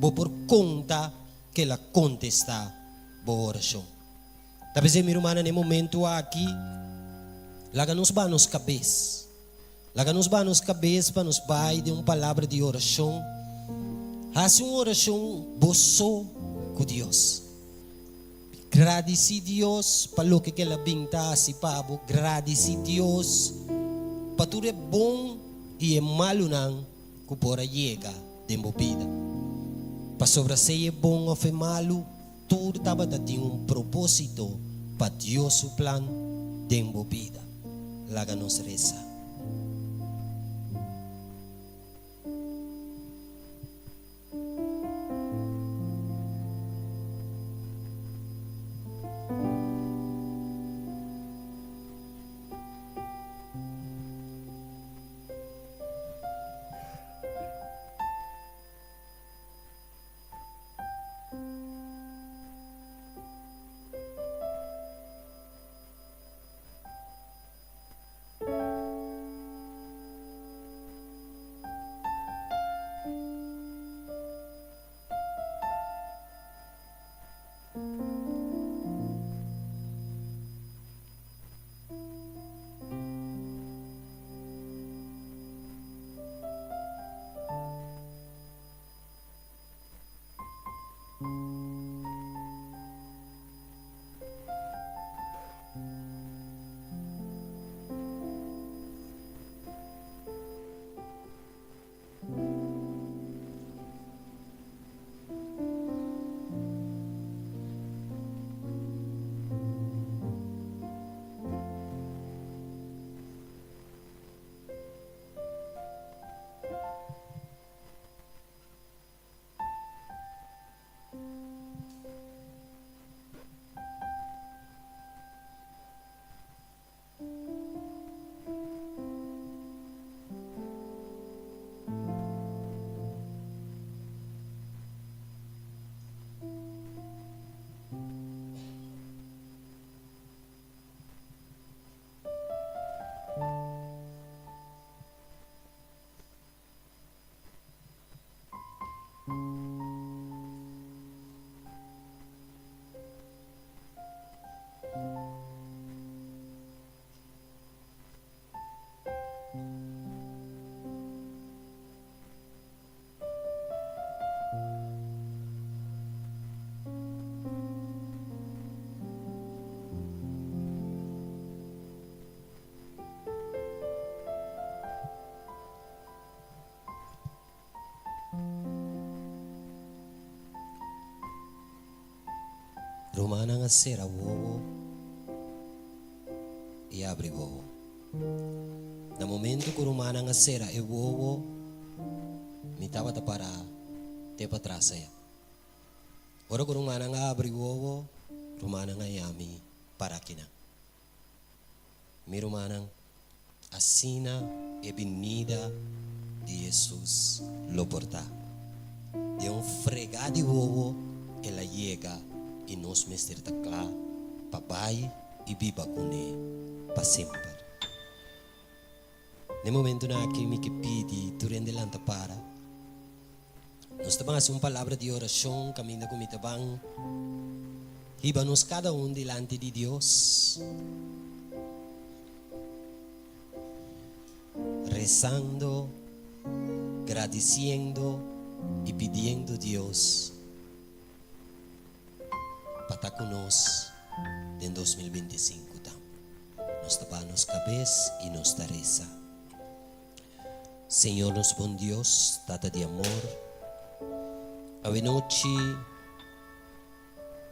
bo por konta ku el a kontestá bo orashon. Ta p'esei mi rumannan na e momento aki laga nos baha nos kabes. Laga nos baha nos kabes pa nos bai den un palabra di orashon. Hasi un orashon bo so ku Dios. Gradisí Dios pa loke ku el a bin ta hasi pa bo. Gradisí Dios pa tur e bon i e malunan ku por a yega den bo bida. Pasobra sea e bon òf e malu, tur tabata tin un propósito pa Dios su plan den bo bida. Laga nos resa. Rumannan a sera wowo i abri wowo. Na momento ku rumannan a sera e wowo, mi tabata pará te patras aya. Ora ku rumannan a abri wowo, rumannan a yami para akinan. Mi rumannan, asina e binida di Hesus lo por ta. Den un fregá di wowo el a yega i nos mester ta kla pa bai i biba kuné pa semper. Na e momentunan aki mi ke pidi tur hende lanta para. Nos ta ban hasi un palabra di orashon kaminda ku mi ta ban hiba nos kada un dilanti di Dios, rezando, gradisiendo i pidiendo Dios pa ta ku nos den 2025 tambe. Nos ta baha nos kabes i nos ta resa. Señor nos bon Dios, Tata di amor. Awenochi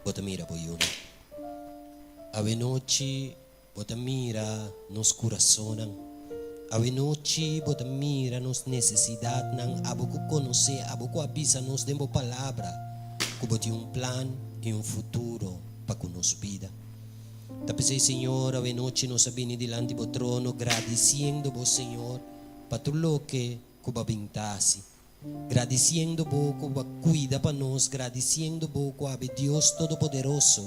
bo ta mira bo yunan. Awenochi bo ta mira nos kurasonnan. Awenochi bo ta mira nos nesesidatnan. Abo ku konosé, abo ku a bisa nos den bo palabra ku bo tin un plan i un futuro pa ku nos bida. Ta p'esei, Señor, awenochi nos a bini dilanti bo trono gradisiendo bo, Señor, pa tur loke ku bo a bin ta hasi. Gradisiendo bo ku bo a kuida pa nos, gradisiendo bo ku awe Dios Todopoderoso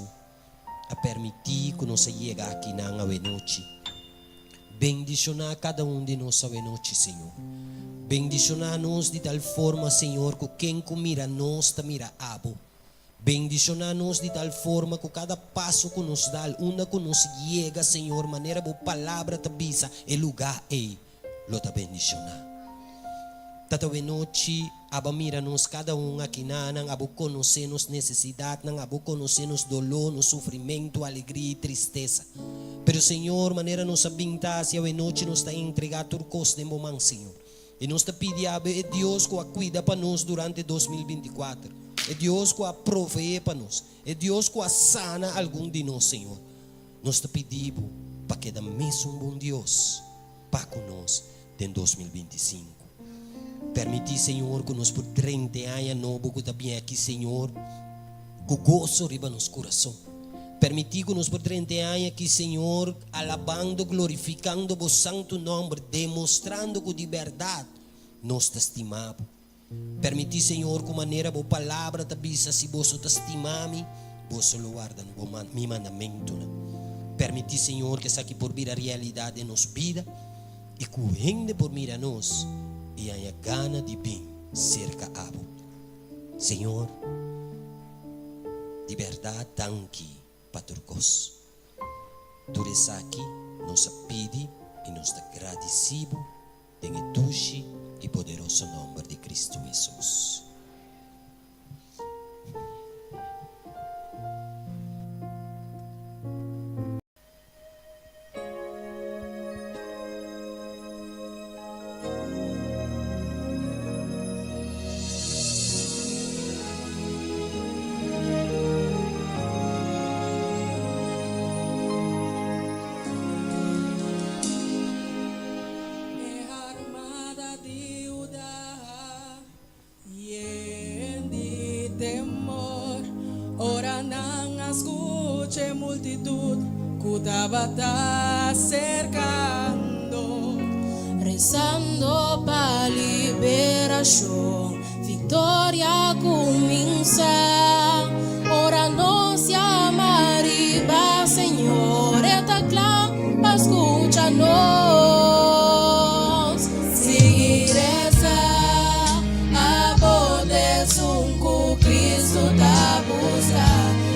a permití ku nos a yega akinan awenochi. Bendishoná kada un di nos awenochi, Señor. Bendishoná nos di tal forma, Señor, ku ken ku mira nos ta mira abo. Bendishoná nos di tal forma ku kada paso ku nos dal, unda ku nos yega, Señor, manera bo Palabra ta bisa, e lugá ei lo ta bendishoná. Tata wenochi, abo a mira nos kada un akinanan, abo konosé nos nesesidatnan, abo konosé nos doló, nos sufrimentu, alegria i tristesa. Pero, Señor, manera nos a bin ta hasi awenochi, nos ta entregá tur kos den bo man, Señor. I nos ta pidi Abe, e Dios ku a kuida pa nos durante 2024, e Dios ku a proveé pa nos, e Dios ku a sana algun di nos, Señor, nos ta pidi Bo pa keda mesun bon Dios pa ku nos den 2025. Permití, Señor, ku nos por drenta e aña nobo ku ta bien aki, Señor, ku goso riba nos kurason. Permití ku nos por drenta e aña aki, Señor, alabando, glorifikando Bo santu nòmber, demostrando ku di bèrdat nos ta stima Bo. Permití, Señor, ku manera Bo Palabra ta bisa, Si boso ta stima Mi, boso lo warda Bo Mi mandamentunan. Permití, Señor, ku esaki por bira realidat den nos bida i ku hende por mira nos i haña gana di bin serka Abo. Señor, di bèrdat danki pa tur kos. Tur esaki nos a pidi i nos ta gradisí Bo den e dushi i poderoso nòmber di Kristu Hesus.
E armada di Huda Yen di temor, ora nan a scucha e multitud cu tabata acercando.
Rezando pa liberacion, victoria a cuminsa. Ora nos yama riba Señor, e ta cla pa scucha nos. Sigui resa, abo t'esun ku Kristu ta buska.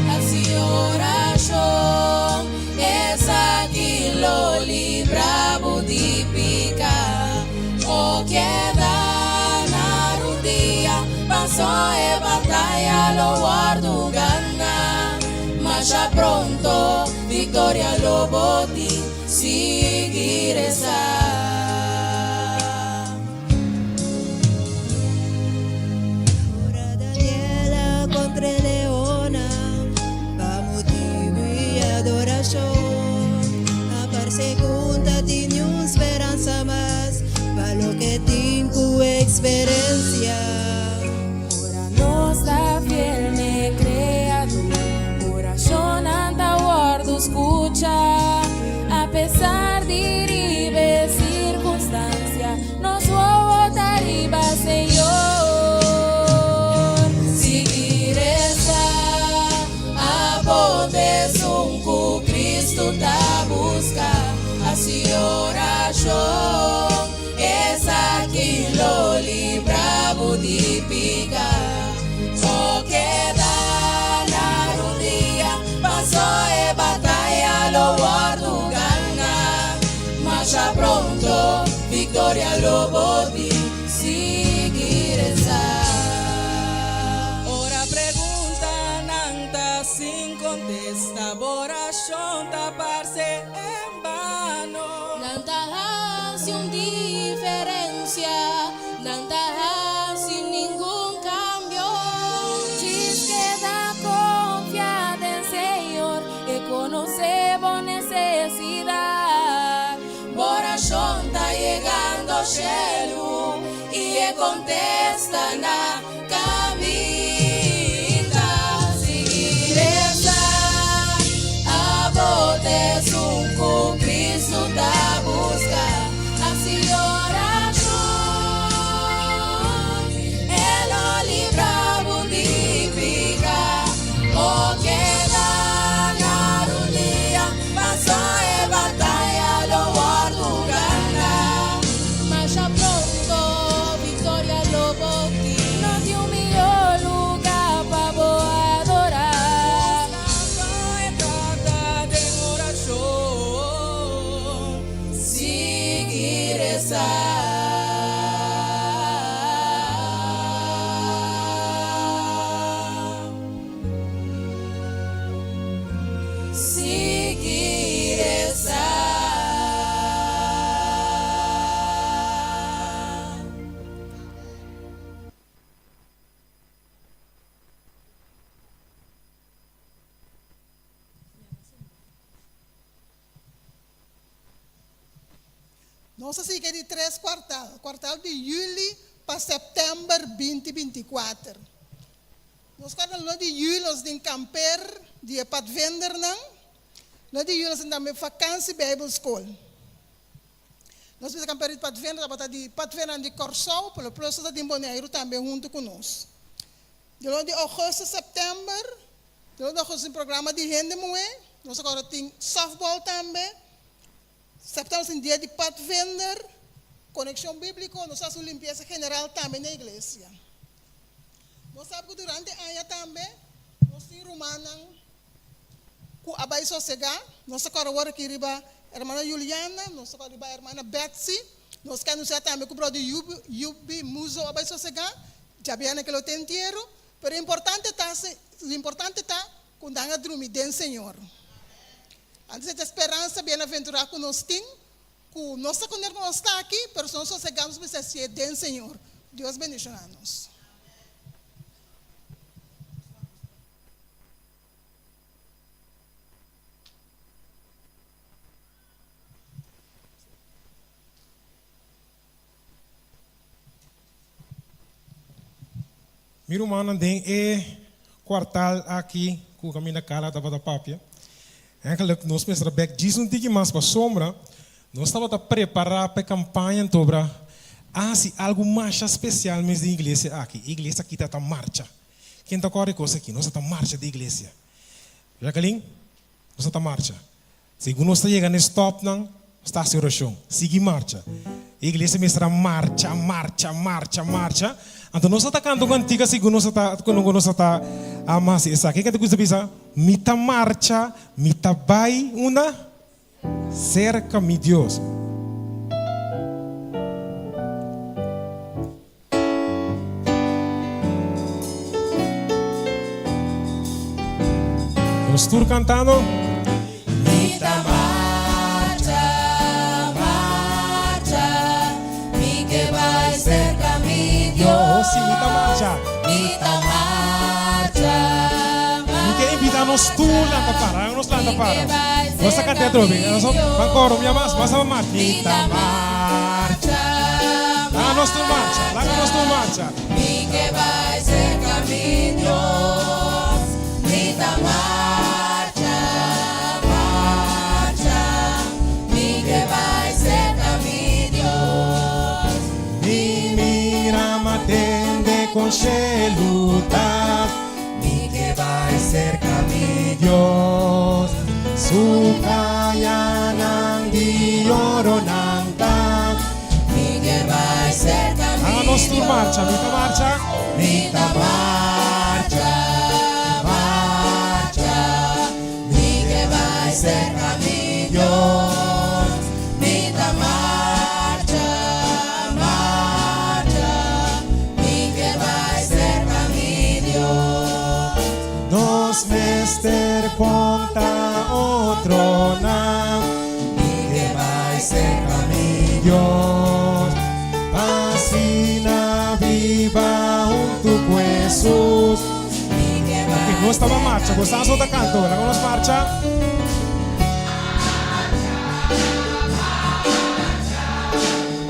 Hasi orashon, esaki lo libra bo di pika. O keda na rudia, paso e bataya lo wòrdu gana. Masha pronto, viktoria lo bo tin. Sigui resa.
Ora Daniel a kontra e leonnan pa motibu i adorashon, a parse ku un ta tin niun speransa mas pa loke tin ku eksperensia.
Ora nos ta fiel n'e Kreador, orashonnan ta wòrdu skuchá. Apesar di riba e sirkunstansia, nos wowo ta riba Señor.
Sigui resa, abo t'esun ku Kristu ta buska, hasi orashon. Esaki lo libra bo di pica. O keda na rudia, paso e bataya lo wordu gana. Masha pronto victoria lo bo tin, sigui reza.
Ora preguntanan ta sin contesta, bo oracion ta parce en vano.
Nan ta hasi un diferensia, nan ta hasi ningun kambio.
shelu i e kontesta na kaminda. Sigui resa, abo ta esun ku Kristu ta buska. Hasi orashon, e lo libra bo di piká. O keda na rudia, paso e bataya lo wòrdu ganá. Masha pronto viktoria lo bo tin. No tin un mihó lugá pa bo adorá. Buskando e Tata den orashon. Sigui resa. Sigui resa.
Nos a sigui di tres kuartal, kuartal di yüli pa sèptèmber 2024. Nos kòrda luna di yüli nos tin kamper di e patvendernan, luna di yüli nos tin tambe vakansi bijbelskol. Nos bisa kamper di patvender tabata di patvendernan di Kòrsou, pero plus nos a tin Boneiru tambe huntu ku nos. Di luna di ougùstùs, sèptèmber, di luna di ougùstùs tin programa di hende muhé, nos a kòrda tin sòftbòl tambe. Sèptèmber tin dia di patvinder, konekshon bíbliko, nos hasi un limpiesa general tambe na iglesia. Nos sabi ku durante aña tambe nos tin rumannan ku a bai sosegá. Nos ta kòrda wòrdu aki riba hermana Juliana, nos ta kòrda riba hermana Betsy, nos ke anunsiá tambe ku bròder Yubi Muzo a bai sosegá, djabièrnè ke lo ta entiero. Pero importante ta, importante ta ku nan a drumi den Señor. Antes e ta speransa bienaventurá ku nos tin, ku nos ta koner ku nos ta aki, pero si nos sosegá nos mester hasié den Señor. Dios bendishoná nos.
Mi rumannan den e kuartal aki ku kaminda Carla tabata papia, eigenlijk nos mester a bek djis un tiki mas pasobra nos tabata prepará pa e kampaña entobra a hasi algu masha spesial mes den iglesia aki. E iglesia aki ta ta marcha. Ken ta kòrda e kos aki? Nos ta ta marcha den iglesia. Jacqueline, nos ta ta marcha. Segun nos ta yega na e stòpnan, nos ta hasi orashon. Sigui marcha. E iglesia mester a marcha, marcha, marcha, marcha. Anto nos a ta kanta un kantika segun nos a ta, ku nos a ta hasi esaki. E kantika ku ta bisa, Mi ta marcha, mi ta bai unda? Serka mi Dios. Nos tur cantando.
Mi ta marcha, marcha, mi ke bai serka mi Dios.
Oh, si, mi ta marcha.
Mi ta marcha,
Mi ke invita nos tur lanta para, nos lanta para. Nos ta canta atrobe, nos ban coro, mi mas, mas a marcha. Mi ta marcha. Laga nos tur marcha, laga nos tur marcha.
Mi ke bai serka mi Dios. Mi ta marcha, marcha. Mi ke bai serka mi Dios.
Mi mira ma tende kon shelu ta.
Mi ke bai serka mi
Dios. Su kayanan di oro nan ta.
Mi ke bai serka mi
Laga nos tur marcha, mi ta marcha.
Mi ta marcha, marcha. Mi ke bai serka mi Dios. Mi ta marcha, marcha. Mi ke bai serka mi Dios.
Nos mester konta otronan.
Mi ke bai serka mi
Dios. Pa asina biba huntu ku Hesus.
Mi ke
Ok,
bai
nos taba marcha.
serka
Bo sa
mi
so ta kanto. Laga nos marcha.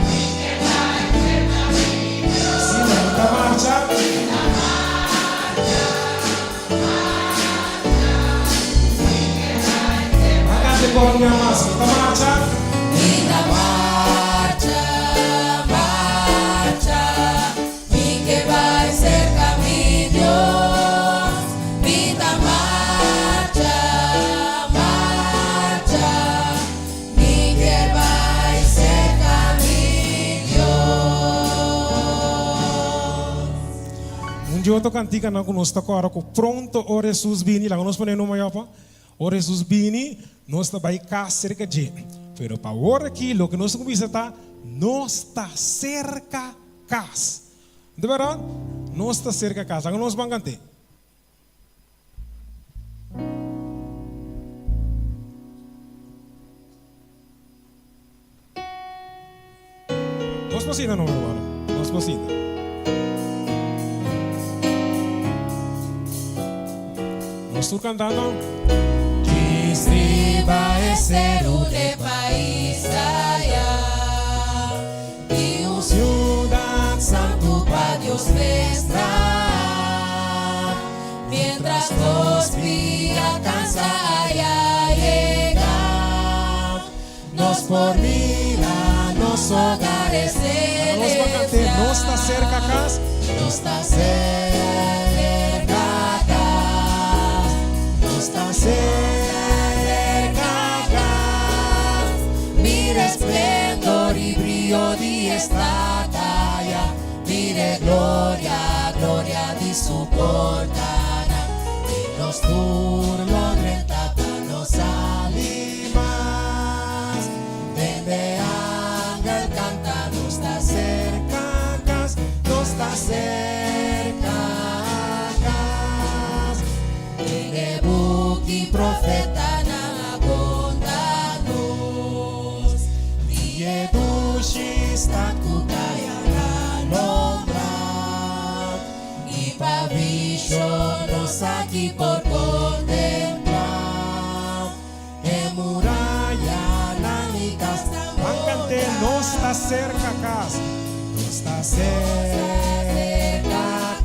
Mi ke bai.
un bia mas. Mi ta marcha.
Mi ta marcha, marcha. Mi ke bai serka mi Dios. Mi ta marcha, marcha. Mi ke bai serka mi Dios.
Un di otro kantikanan ku nos ta kòrda ku pronto ora Hesus bini, laga nos pone numa yopa, ora Hesus bini, nos ta bai kas serka dje. Pero pa awor aki loke nos ta kuminsá ta, nos ta serka kas. No ta bèrdat? Nos ta serka kas. Laga nos ban kant'é. Nos por sinta no, hermano. Nos por sinta. Nos tur cantando.
Riba e seru de pais aya Di un ciudad santu pa Dios mes traha Mientras nos bia cansa aya yega Nos por mira nos hogares celestial.
Nos ta cerca cas.
Nos ta cerca cas. Nos ta cerca cas. Mira esplendor y brillo di e stad aya. Mira e gloria, gloria di su portanan. Y nos tur lo drenta pa no sali mas. Tende angel canta, nos ta
cerca cas, nos ta cerca cas.
Den e buki profetanan a conta nos di e dushi stad cu ta yama nombra. I pa vision nos aki por contempla e murayanan i casnan
Ban cant'é, Nos ta cerca cas. Nos ta cerca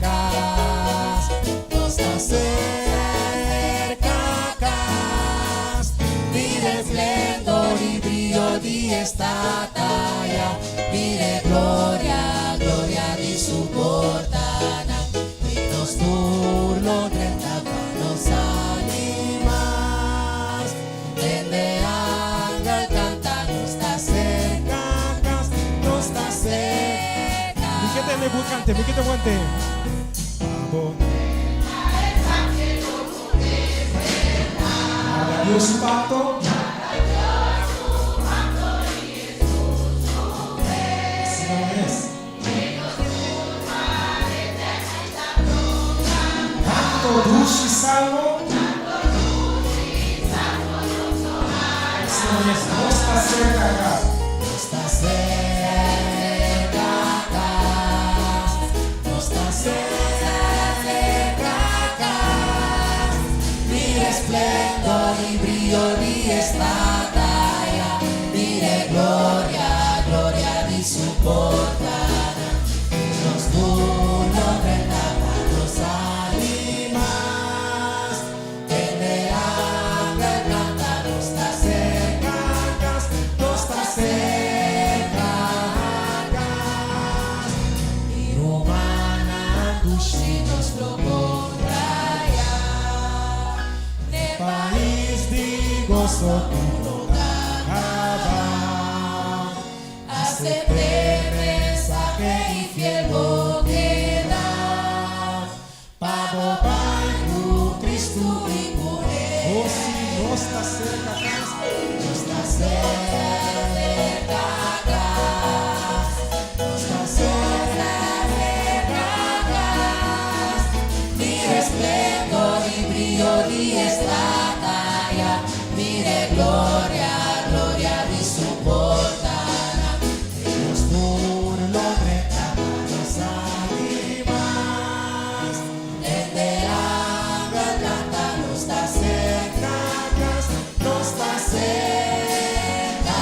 cas.
Nos ta cerca cas. Mira e splendor i brillo di e stad aya. Mira e gloria, gloria di su portanan. I nos tur lo drenta pa no sali mas. Tende angel canta, nos ta
cerca cas, nos ta
cerca.
Mi ke tende bo cante, mi ke tende bo cante. Abo. Warda Dios su pacto. Asina mes. Canto dushi salmo. Asina mes, nos ta cerca cas.
Nos ta cerca cas. Nos ta cerca cas. Mira e splendor y brillo di e stad aya. Mira e gloria, gloria di su portanan. Nos tur lo drenta pa no sali mas. Tende angel canta, nos ta
cerca cas, nos ta cerca cas.
Mi rumannan dushi nos lo contra ya. N'e
pais di goso cu no ta caba.
Acept'e mensahe y fiel bo keda. Pa bo bai cu Cristo y cu
Oh si, nos ta cerca cas.
Nos ta cerca cas. Nos ta cerca cas. Mira e splendor y brillo di e stad aya. Mira e gloria, gloria di su portanan.
Nos tur lo drenta pa no sali mas.
Tende angel canta, nos ta
cerca cas, nos ta cerca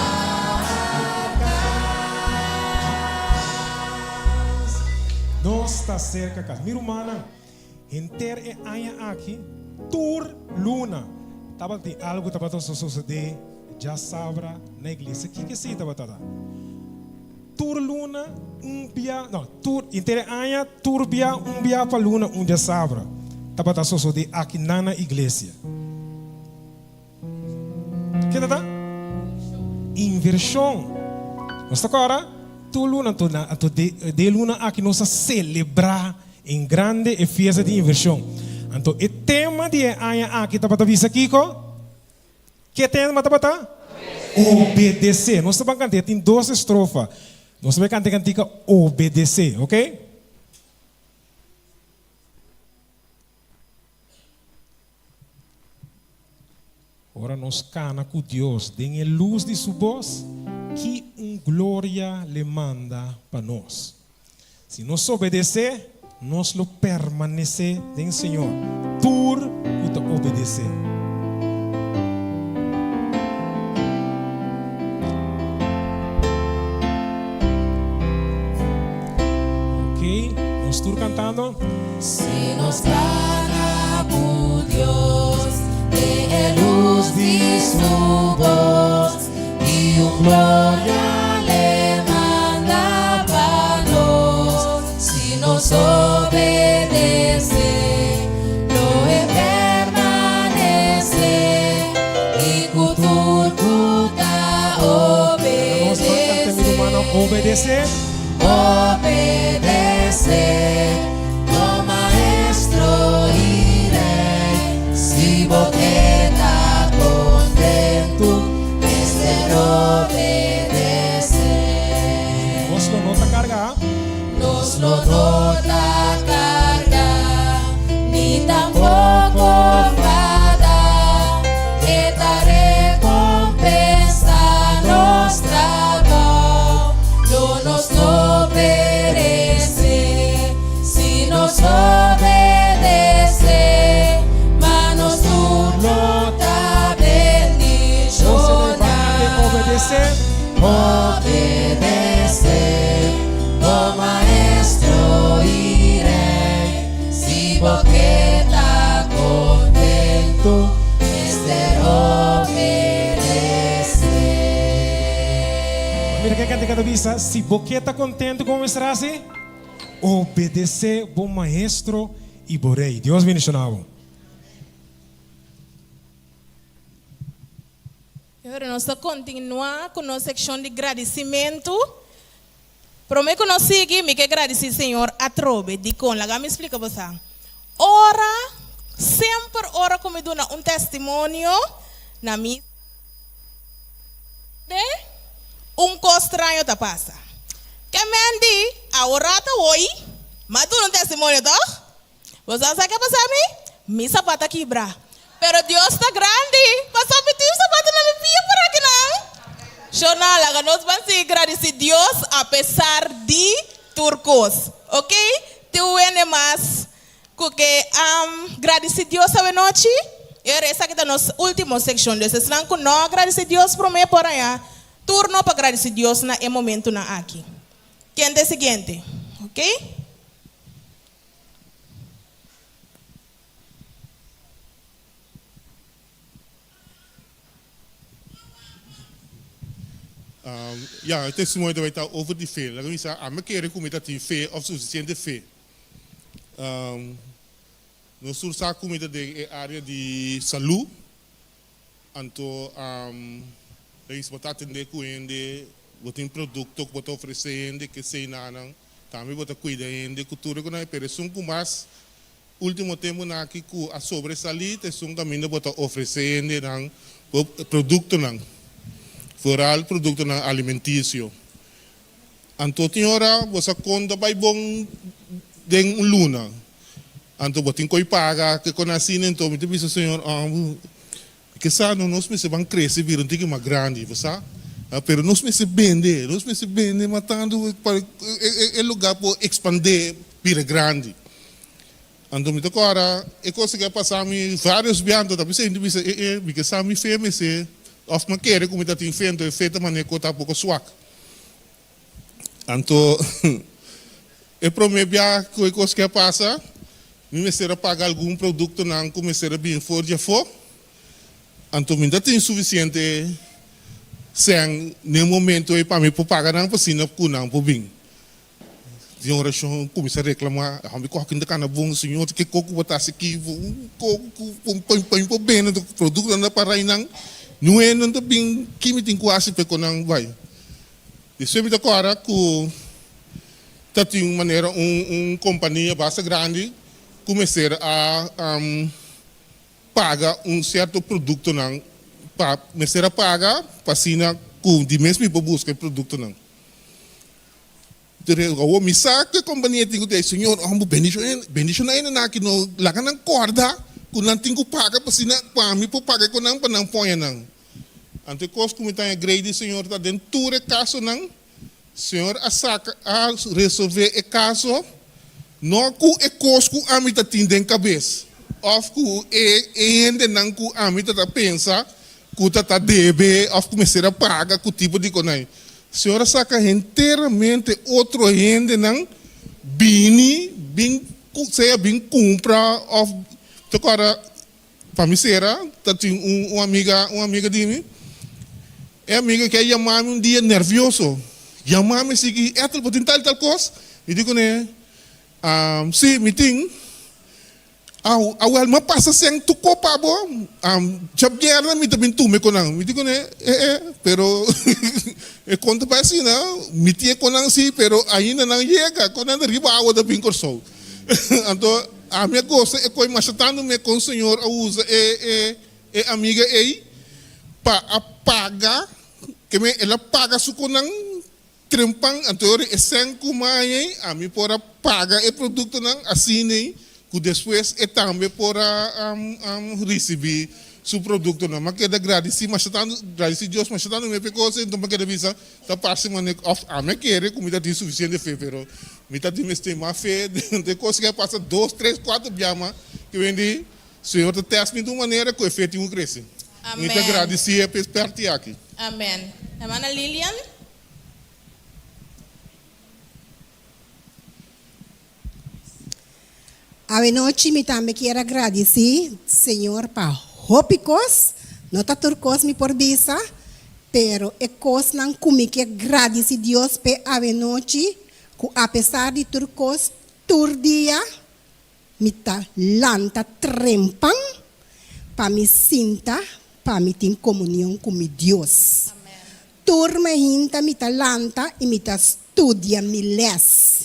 cas. Nos ta cerca cas. Mi rumannan, henter e aña aki, tur luna tabatin algo tabata sosode. djasabra na iglesia. Kiko esei tabata ta? Tur luna un bia, no, tur, henter e aña tur bia un bia pa luna un djasabra tabata sosodé aki nan na iglesia. Ke ta ta? Invershon. Nos ta kòrda? Tur luna anto na anto de de luna aki nos a selebrá en grande e fiesta di invershon. Anto e tema di e aña aki tabata bisa kiko? Ke tema tabata? Obedesé. Nos ta ban kanta, e tin dos estrofa. Nos ta bai kanta e kantika Obedesé, oke? Ora nos kana ku Dios den e lus di su bos, ki un gloria l'e manda pa nos! Si nos obedesé, nos lo permanesé den Señor, tur ku ta obedesé. Ok, nos tur kantando.
Si nos kana ku Dios den e lus di su bos i un gloria l'e manda pa nos. Si nos obedesé, lo e permanesé i ku tur ku ta obedesé.
Obedesé.
Obedesé bo Maestro i Rei, si bo ke ta kontentu, mester obedesé.
Nos lo no ta kargá.
Nos lo no ta kargá, ni tampoko fadá, e ta rekompensá nos trabou. Lo nos no peresé si nos obedesé, ma nos tur lo ta bendishoná. Obedesé bo Maestro i Rei, si bo ke ta kontentu, mester obedesé.
Mira ke kantika ta bisa, Si bo ke ta kontentu, komo mester hasi? Obedesé bo Maestro i bo Rei. Dios bendishoná bo.
I ora nos ta kontinuá ku nos sekshon di gradisimentu, promé ku nos sigui, mi ke gradisí Señor atrobe. Dikon? Laga mi splika boso. Ora, semper ora ku mi duna un testimonio na mi de, un kos straño ta pasa. Ke men di, Awor-rata hoy, m'a duna un testimonio, tòg? Bo sa sa ke pasa mi? Mi sapat a kibra. Pero Dios ta grandi, pasobra mi tin un sapato na mi pia por akinan. Shona, laga nos ban sigui gradisi Dios apesar di tur kos. Ok? Tin un hende mas ku ke gradisi Dios awenochi? I ora esaki ta nos ultimo sekshon. Dus esnan ku no a gradisi Dios promé por haña turno pa gradisi Dios na e momentunan aki. Ken ta e siguiente? Ok?
Ya, e testimonio ta bai ta over di fe. Laga mi sa, ami a kere ku mi ta tin fe òf sufisiente fe. Nos tur sa ku mi ta den e área di salú, anto Reis bo ta atendé ku hende, bo tin produkto ku bo ta ofresé hende, kesei nanan, tambe bo ta kuida hende ku tur e ku nan, pero esun ku mas último tempunan aki ku a sobresalí ta esun kaminda bo ta ofresé hendenan bo produktonan, vooral produktonan alimentisio. Anto tin ora bo sa kon ta bai bon den un luna, anto bo tin ku e paga ke kon asina, anto mi ta bisa Señor, Ke sa no nos mester ban crece bira un tiki mas grandi, bo sa? Pero nos mester bende, nos mester bende matando pa e lugar por expande bira grandi. Anto mi ta cora e cosa ke a pasa mi varios bia, anto ta bisa hende bisa e e mi ke sa mi fe mester of mi a kere cu mi ta tin fe, anto e fe ta manera cu ta poco swak. Anto e prome bia cu e cos ke a pasa, mi mester a paga algun productonan cu mester a bin for di afo, anto mi no ta tin suficiente. Sèn n'e momento ei pa mi por paga nan pa asina ku nan por bin. Den orashon kuminsá reklamá, Hòmber ku hòki ta kana bon, Señor, ke kos ku bo ta hasi aki? Ku pa mi por bende produktonan ta para einan, niun hende no ta bin, ki mi tin ku hasi pa e ku nan bai? Despues mi ta kòrda ku ta tin un manera un un kompania basta grandi ku mester a paga un sierto produktonan pa mester a paga pa asina ku di mes mi por buska e produktonan. Awor mi sa ku e kompania tin ku di Señor ora bo bendishona e nan aki no laga nan kòrda ku nan tin ku paga pa asina pa mi por paga ku nan pa nan poña nan. Anto e kos ku mi ta haña grei di Señor ta den tur e kasonan Señor a saka a resolve e kaso no ku e kos ku ami ta tin den kabes òf ku e hendenan ku ami ta ta pensa ku ta ta debe òf ku mester a paga ku tipo di konai. Señor a saka henteramente otro hendenan bini bin sea bin kumpra òf ta kòrda Pa mi sera ta tin un amiga un amiga di mi e amiga ke a yama mi un dia nervioso yama mi si ki Ethel bo tin tal tal kos mi di kuné si mi tin awel mi a pasa sèn tuko pa bo djabièrnè mi ta bin tume ku nan mi di kuné e e pero e konta bai asina mi tin e konan si pero ainda nan yega konan ta riba awa ta bin Kòrsou anto. Ami a gosa e koe masha tantu me kon Señor a usa e e e amiga ei pa a paga ke me el a paga su konan trempan anto ora e sèn ku mai ei ami por a paga e produktonan asina ei ku despues e tambe por a risibí su produktonan. Mi a keda gradisí masha tantu gradisí Dios masha tantu me p'e kos ei anto mi a keda bisa Ta parse mane of ami a kere ku mi ta tin sufisiente fe, pero mi ta tin mester mas fe den e kos ke a pasa dos, tres, kuater biaha ke wende Señor ta tèst mi di un manera ku e fe tin ku krese. Mi ta
Amen.
gradisié pa e parti aki.
Amen. Hermana Lilian.
Awenochi mi tambe kier a gradisí Señor pa hopi kos, no ta tur kos mi por bisa, pero e kosnan ku mi ke gradisí Dios p'e awenochi, ku apesar di tur kos, tur dia mi ta lanta trempan pa mi sinta pa mi tin komunion ku mi Dios. Tur mainta mi ta lanta i mi ta studia mi lès.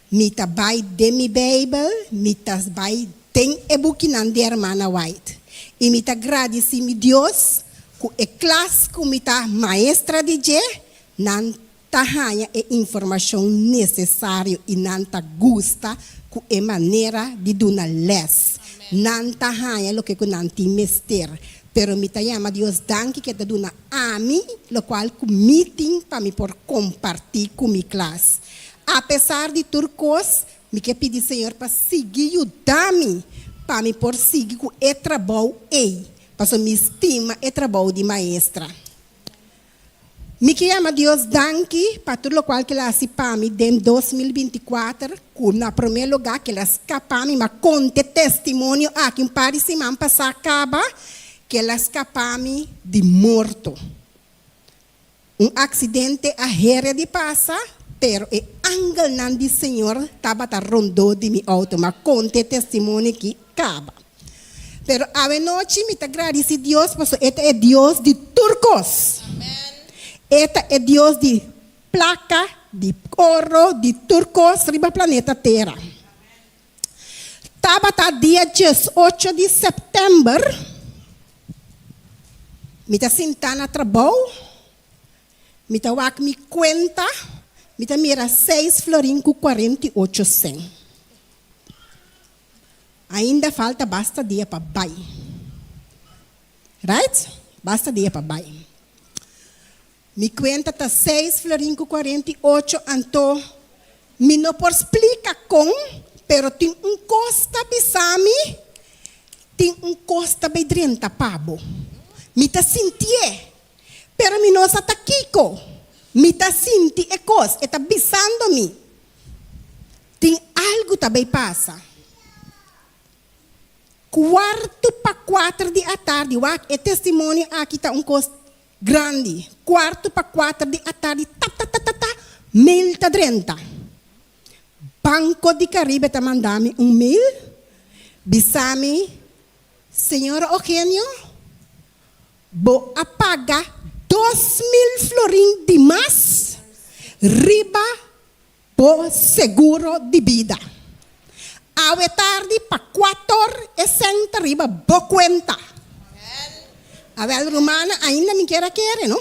Mi ta bai den mi Beibel, mi ta bai den e bukinan di Hermana White. I mi ta gradisí mi Dios ku e klas ku mi ta maestra di dje, nan ta haña e informashon nesesario i nan ta gusta ku e manera di duna lès. Nan ta haña loke ku nan tin mester. Pero mi ta yama Dios danki ku e ta duna ami lokual ku mi tin pa mi por kompartí ku mi klas. Apesar di tur kos, mi ke pidi Señor pa sigui yuda mi pa mi por sigui ku e trabou ei, pasobra mi stima e trabou di maestra. Mi ke yama Dios danki pa tur lokual ke el a hasi pa mi den 2024, ku na promé lugá ke el a skapa mi, m'a konta e testimonio aki un par di siman pasá kaba, ke el a skapa mi di morto. Un aksidente a here di pasa, pero e angelnan di Señor tabata rondó di mi outo. M'a konta e testimonio ki kaba. Pero awenochi mi ta gradisí Dios pasobra e ta e Dios di tur kos. E ta e Dios di plaka, di oro, di tur kos riba planeta Tera. Tabata dia diesocho di sèptèmber, mi ta sintá na trabou, mi ta wak mi kuenta, mi ta mira seis florin ku 48 sèn. Ainda falta basta dia pa bai. Right? Basta dia pa bai. Mi kuenta ta seis florin ku 48 anto mi no por splika kon, pero tin un kos ta bisa mi, tin un kos ta bai drenta pa bo. Mi ta sintié, pero mi no sa ta kiko. Mi ta sinti e kos, e ta bisando mi, tin algu ta bai pasa. Kuartu pa kuater di atardi, wak, e testimonio aki ta un kos. Grandi, kuartu pa kuater di atardi ta ta ta ta ta, mail ta drenta. Banco di Caribe ta manda mi un mail bisa mi, Señora Eugenio, bo a paga 2000 florin di mas riba bo seguro di bida. Awe tardi pa kuator e sèn ta riba bo kuenta. Awèl rumannan ainda mi kier a kere no.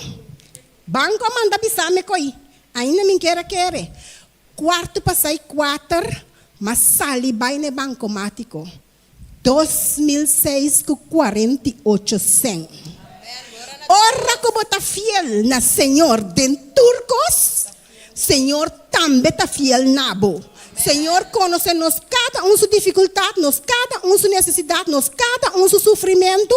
Banko a manda bisa mi koi ainda mi kier a kere. Kuartu pasai kuater m'a sali bai na e bankomátiko. 2006 ku 48 sèn. Ora ku bo ta fiel na Señor den tur kos, Señor tambe ta fiel na bo. Señor konosé nos kada un su difikultat, nos kada un su nesesidat, nos kada un su sufrimentu,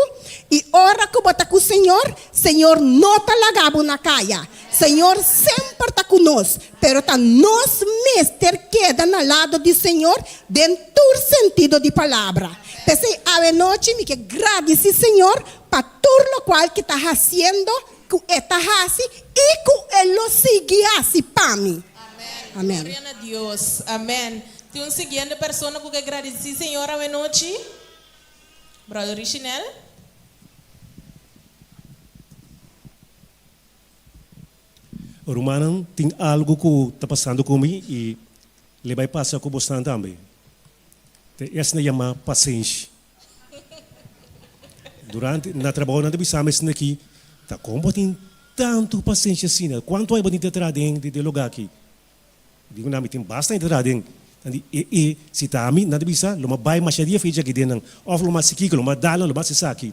i ora ku bo ta ku Señor, Señor no ta laga bo na kaya. Señor semper ta ku nos, pero ta nos mester keda na lado di Señor den tur sentido di palabra. P'esei awenochi mi ke gradisí Señor pa tur lokual ke ta hasiendo, ku e ta hasi i ku e lo sigui hasi pa mi. Amen.
Gloria na Dios. Amen. Tin un siguiente persona ku ke gradisí Señor awenochi? Brother Richinel.
Rumannan, tin algu ku ta pasando ku mi i le bai pasa ku bosnan tambe. Ta esna yamá pasenshi. Durante na trabou nan ta bisa mi esna aki, Ta kon bo tin tantu pasenshi asina? Kuantu ai bo tin ta traha den den lugá aki? Digo nan, mi tin basta hende ta traha den. Nan di, E e, si ta ami, nan ta bisa, lo mi a bai masha dia fecha aki den nan, òf lo mi a hasi kiko, lo mi a dal nan, lo mi a hasi esaki.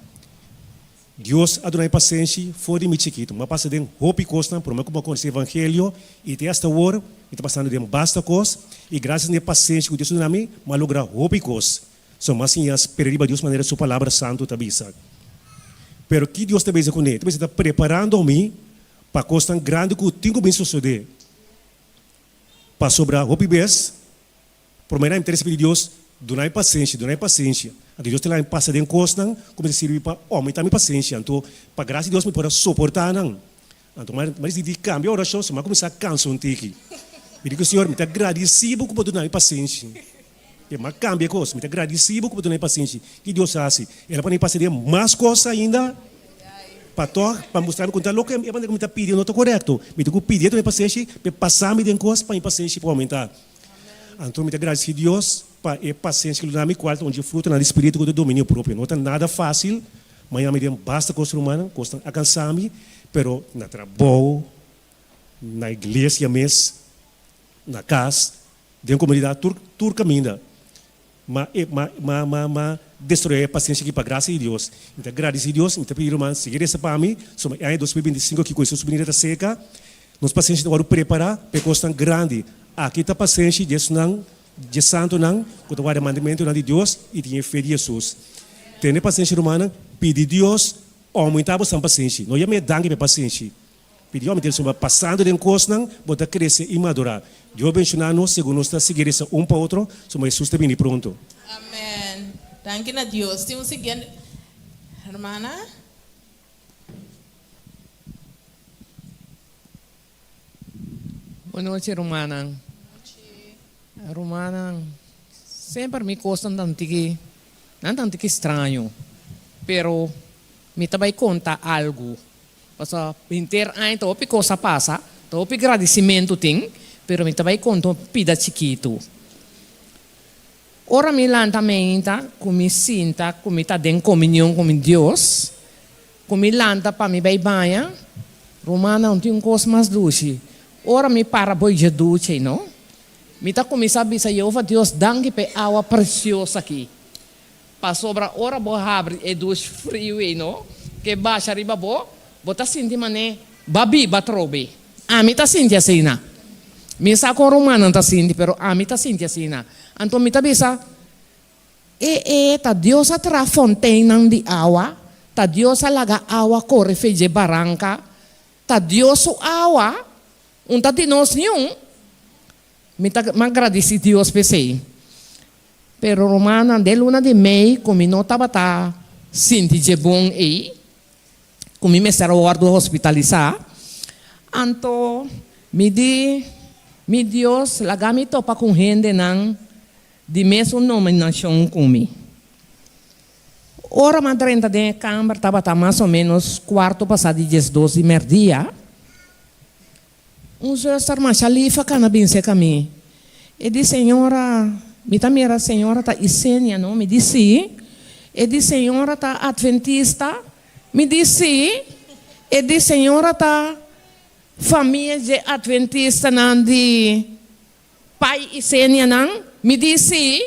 Dios a duna mi pasenshi for di mi chikitu. Mi a pasa den hopi kosnan prome ku mi a konosé evangelio i te asta awor mi ta pasando den basta kos i grasias na e pasenshi ku Dios a duna mi, mi a logra hopi kos. So mi a siña spera riba Dios manera su Palabra Santu ta bisa. Pero ki Dios ta bisa kuné? Ta bisa ta preparando mi pa kosnan grandi ku tin ku bin sosodé. Pasobra hopi bes Promé nan interes pidi Dios, Duna mi pasenshi, duna mi pasenshi. Anto Dios ta laga mi pasa den kosnan ku mi ta sirbi pa oumentá mi pasenshi. Anto, pa grasia di Dios mi por a soportá nan. Anto mi a disidí kambia orashon, so mi a kuminsá kansa un tiki. Mi di ku Señor, Mi ta gradisí bo ku bo duna mi pasenshi. Mi a kambia e kos. Mi ta gradisí bo ku bo duna mi pasenshi. Ki Dios a hasi? El a pone mi pasa den mas kos ainda pa tòg pa mustra mi ku ta loke e manera ku mi ta pidi no ta korekto. Mi tin ku pidi e duna mi pasenshi pa e pasa mi den kos pa mi pasenshi por oumentá. Anto mi ta gradisí Dios pa e pasensia ku el duna mi, kual ta un dje frutonan di spiritu ku ta dominio propio. No ta nada fásil, mañana mi den basta kos rumannan, kosnan a kansa mi, pero na trabou, na iglesia mes, na kas, den komunidat, tur tur kaminda. Ma e ma ma ma ma destroyá e pasensia aki pa grasia di Dios. Mi ta gradisí Dios, mi ta pidi ruman sigui resa pa mi, soba e aña 2025 aki ku Hesus su binida ta serka, nos pasensia ta wòrdu prepará pa e kosnan grandi. Aki ta pasenshi di esnan dje santunan ku ta warda e mandamentunan di Dios i tin e fe di Hesus. Tene pasenshi rumannan, pidi Dios oumentá bosan pasenshi. No yam'é danki pa e pasenshi. Pidi Dios mi ta pasando den kosnan bo ta krese i madurá. Dios benshoná nos segun nos ta sigui resa un pa otro, suma Hesus ta bini pronto.
Amen. Danki na Dios. Tin un siguiente hermana.
Bon nochi rumannan. Rumannan, semper mi kosnan ta un tiki, nan ta un tiki straño, pero mi ta bai konta algu. Pasobra henter aña ta hopi kos a pasa, ta hopi gradisimentu tin, pero mi ta bai konta un pida chikitu. Ora mi lanta meinta ku mi sinta ku mi ta den komunion ku mi Dios, ku mi lanta pa mi bai baña, rumannan un tin un kos mas dushi. Ora mi para boi dje ducha ei no, mi ta kuminsá bisa Yehova Dios danki pa e awa presioso aki. Pasobra ora bo habri e dush friu ei no, ke basha riba bo, bo ta sinti man'é ba biba atrobe. Ami ta sinti asina. Mi sa kon rumannan ta sinti, pero ami ta sinti asina. Anto mi ta bisa, E e, ta Dios a traha fonteinnan di awa, ta Dios a laga awa kore fe dje baranka, ta Dios su awa, un ta di nos niun. Mi ta gradisí Dios p'esei. Pero rumannan, den luna di mei ku mi no tabata sinti dje bon ei, ku mi mester a wòrdu hospitalisá. Anto mi di, Mi Dios, laga mi topa ku hendenan di mesun nominashon ku mi. Ora m'a drenta den e kamber tabata mas o ménos kuarto pasá di diesdos di mèrdia. Un zuster masha lif a kana bin serka mi. E di, Señora, mi ta mira señora ta Isenia, no? Mi di, Sí. E di, Señora ta adventista? Mi di, Sí. E di, Señora ta famia dje adventistanan di Pai Isenianan? Mi di, Sí.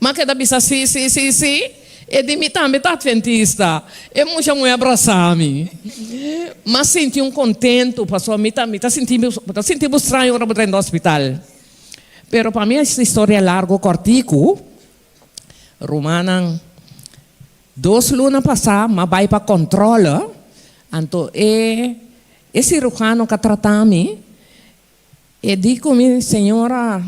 M'a keda bisa sí, sí, sí, sí. E di mi tambe ta adventista. E mucha muhé a brasá mi. M'a sinti un kontentu pasobra mi ta mi ta sinti mi bo ta sinti bo straño ora bo ta den hospital. Pero pa mi esta historia largo kòrtiku. Rumannan, dos luna pasá m'a bai pa kòntròle, anto e e sirujano k'a trata mi, E di ku mi, Señora,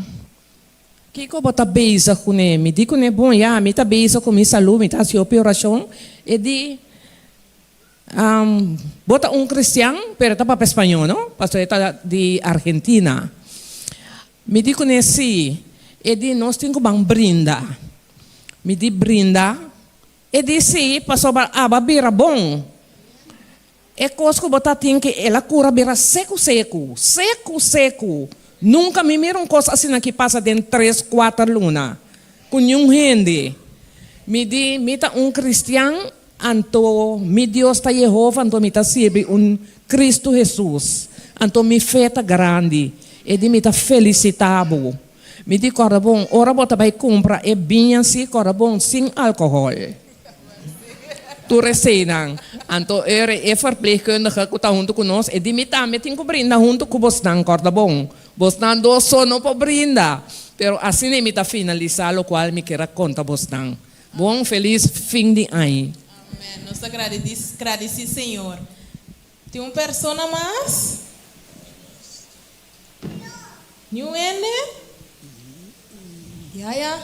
kiko bo ta bezig kuné? Mi di kuné, Bon, ya, mi ta bezig ku mi salú, mi ta hasi hopi orashon. E di, Bo ta un kristian? Pero e ta papia spañó, no? Pasobra e ta di Argentina. Mi di kuné, Sí. E di, Nos tin ku ban brinda. Mi di, Brinda? E di, Sí, pasobra aba bira bon. E kos ku bo ta tin ke el a kura bira seku seku, seku seku. Nunka mi mira un kos asina ki pasa den tres kuater luna ku niun hende. Mi di, mi ta un kristian, anto mi Dios ta Yehova, anto mi ta sirbi un Kristu Hesus. Anto mi fe ta grandi. E di mi ta felisitá bo. Mi di kòrda bon, ora bo ta bai kumpra e biña si kòrda bon sin alkohòl. Tur eseinan. Anto ora e verpleegkundige ku ta huntu ku nos, e di mi tambe tin ku brinda huntu ku bosnan, kòrda bon. Bosnan dos so no por brinda. Pero asina mi ta finalisá lokual mi kier a konta bosnan. Bon felis fin di aña.
Amen. Nos ta gradisí Señor. Tin un persona mas? Niun hende? Ya ya.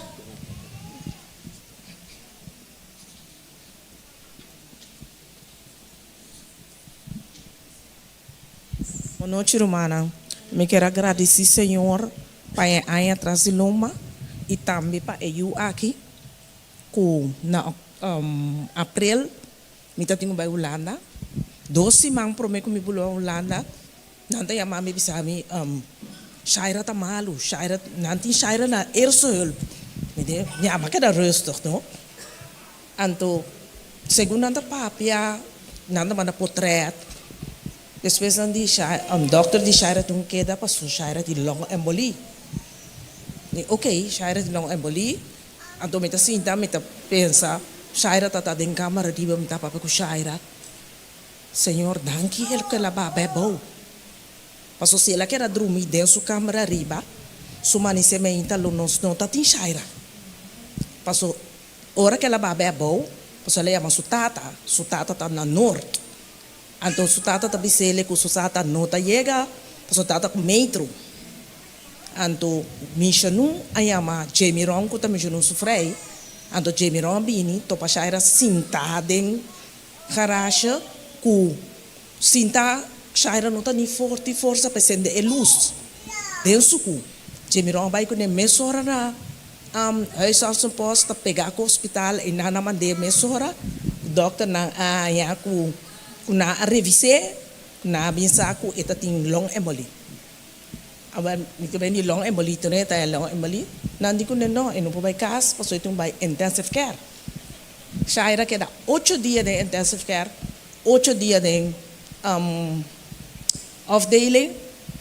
Bon nochi rumannan. Mi kier a gradisí Señor pa e aña tras di lomba i tambe pa e yu aki ku na aprel mi ta tin ku bai Hulanda. Dos siman promé ku mi bula Hulanda Nan ta yama mi bisa mi, Shaira ta malu, Shaira, nan tin Shaira na eerste hulp. Mi di, mi a keda rustig no. Anto segun nan ta papia, nan ta manda potret. Despues nan di, dokter di Shaira tin un keda pasobra Shaira tin long embolie. Mi di, ok, Shaira tin long embolie. Anto mi ta sinta, mi ta pensa, Shaira ta ta den kamera riba, mi ta papia ku Shaira. Señor danki el ku el a baha bou. Paso si el a keda drumi den su kamber ariba, su manisé meinta lo nos no ta tin Shaira. Paso ora ku el a baha bou, paso el a yama su tata, su tata ta na Noord. Anto su tata ta bis'el ku su tata no ta yega, paso tata ku metro. Anto Mishanu a yama Jemiron ku ta Mishanu su frei, anto Jemiron a bini topa Shaira sintá den Garasje ku sinta Shaira no ta ni forti forsa pa e sende e lus den su ku. Jemiron a bai kuné mesora na huisartsenpost ta pega ku hospital i nan a mand'é mesora. Dòkternan a haña ku ku nan a revis'é ku nan a bin sa ku e ta tin long embolie. Awor mi ta bai di long embolie tur e ta e long embolie. Nan di kuné no e no por bai kas pasobra e tin bai intensive care. Shaira keda ocho dia den intensive care, ocho dia den afdeling,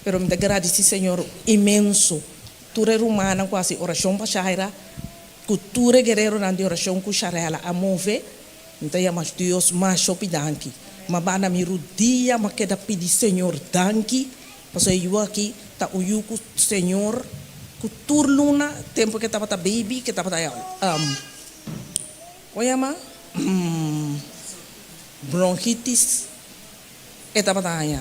pero mi ta gradisi Señor inmenso tur e rumannan ku hasi orashon pa Shaira, ku tur e guereronan di orashon ku Sharela a move, mi ta yama Dios masha hopi danki. M'a banda mi rudia, m'a keda pidi Señor danki, pasobra e yu aki ta un yu ku Señor ku tur luna tempu ke tabata baby ke tabata Kon yama? Bronchitis e tabata haña.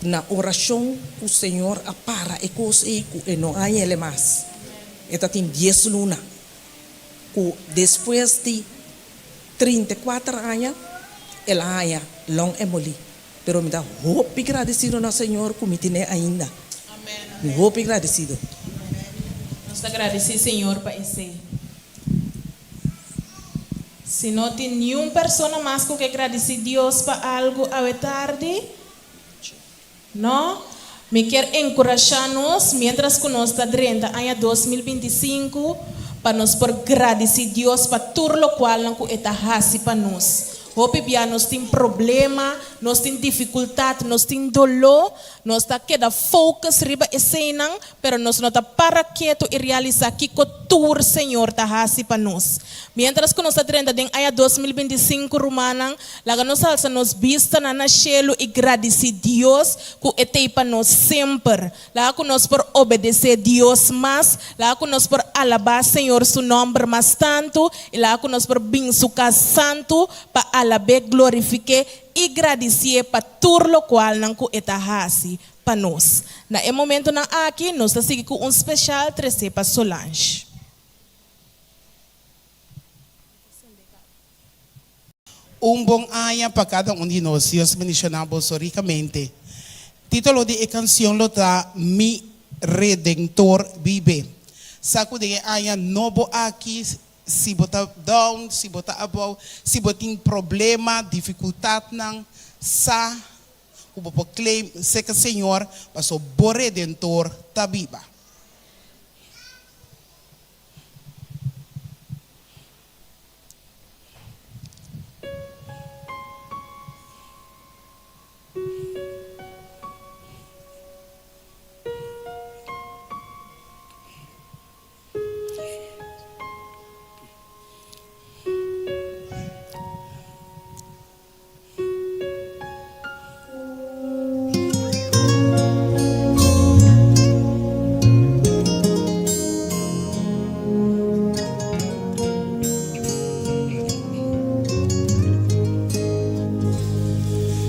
Na orashon ku Señor a para e kos ei ku e no haña el mas. E ta tin dies luna ku despues di 34 aña. El a haña long embolie. Pero mi ta hopi gradesido na Señor ku mi tine ainda. Mi hopi gradesido.
Nos ta gradesí Señor pa esei. Si no tin niun persona mas ku ke gradesí Dios pa algu awe tardi, no? Mi kier enkurashá nos miéntras ku nos ta drenta aña 2025 pa nos por gradisí Dios pa tur lokualnan ku e ta hasi pa nos. Hopi bia nos tin problema, nos tin difikultat, nos tin doló, nos ta keda focus riba eseinan, pero nos no ta para ketu i realisá kiko tur Señor ta hasi pa nos. Miéntras ku nos ta drenta den aña 2025, rumannan, Laga nos alsa nos bistanan na shelu i gradisí Dios ku e t'ei pa nos semper. Laga ku nos por obedesé Dios mas, laga ku nos por alabá Señor su nòmber mas tantu i laga ku nos por bin su kas santu pa alab'é, glorifik'é i gradisié pa tur lokualnan ku e ta hasi pa nos. Na e momentunan aki nos ta sigui ku un speshal tresé pa Solange.
Un bon aña pa kada un di nos. Dios bendiciona boso ricamente. Titulo di e cancion lo ta Mi Redentor Vive. Sa cu den e aña nobo aki si bo ta down, si bo ta abou, si bo tin problema, dificultadnan, sa cu bo por claim cerca Señor paso bo Redentor ta biba.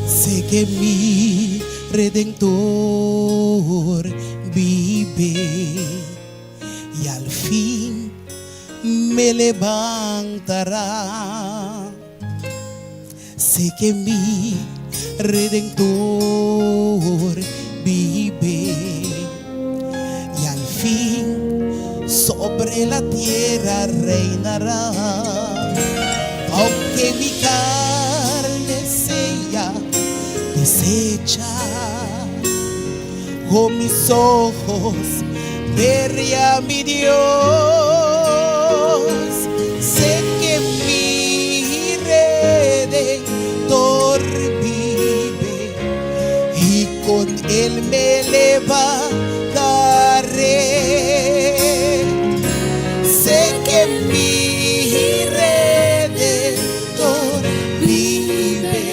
Sé que mi Redentor vive y al fin me levantará. Sé que mi Redentor vive y al fin sobre la tierra reinará. Aunque mi carne sea deshecha, con mis ojos veré a mi Dios. Sé que mi Redentor vive y con él me levantaré. Sé que mi Redentor vive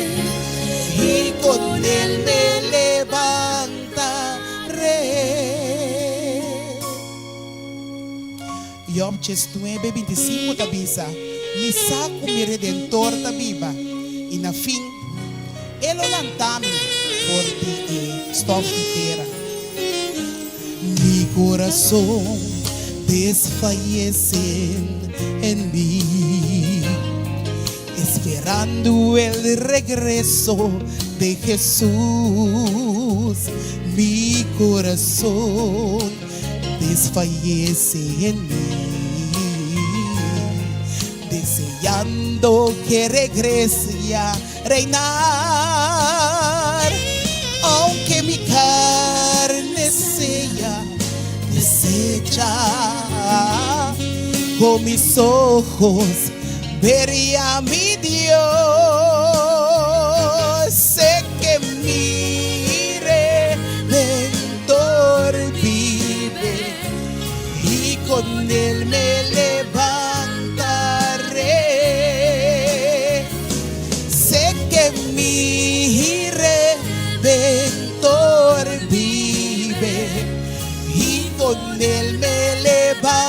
y con él me levantaré. Job 19, 25 ta bisa, Mi sa ku mi Redentor ta biba, i na fin E lo lanta mi for di e stòf di tera. Mi kurason desfayese en mi, esperando el regreso de Jesús. Mi kurason desfayese en mi, deseando que regrese a reinar. Aunque mi carne sea deshecha, con mis ojos veré a mi Dios. Sé que mi Redentor vive y con él me levantaré. Sé que mi Redentor vive y con él me levantaré.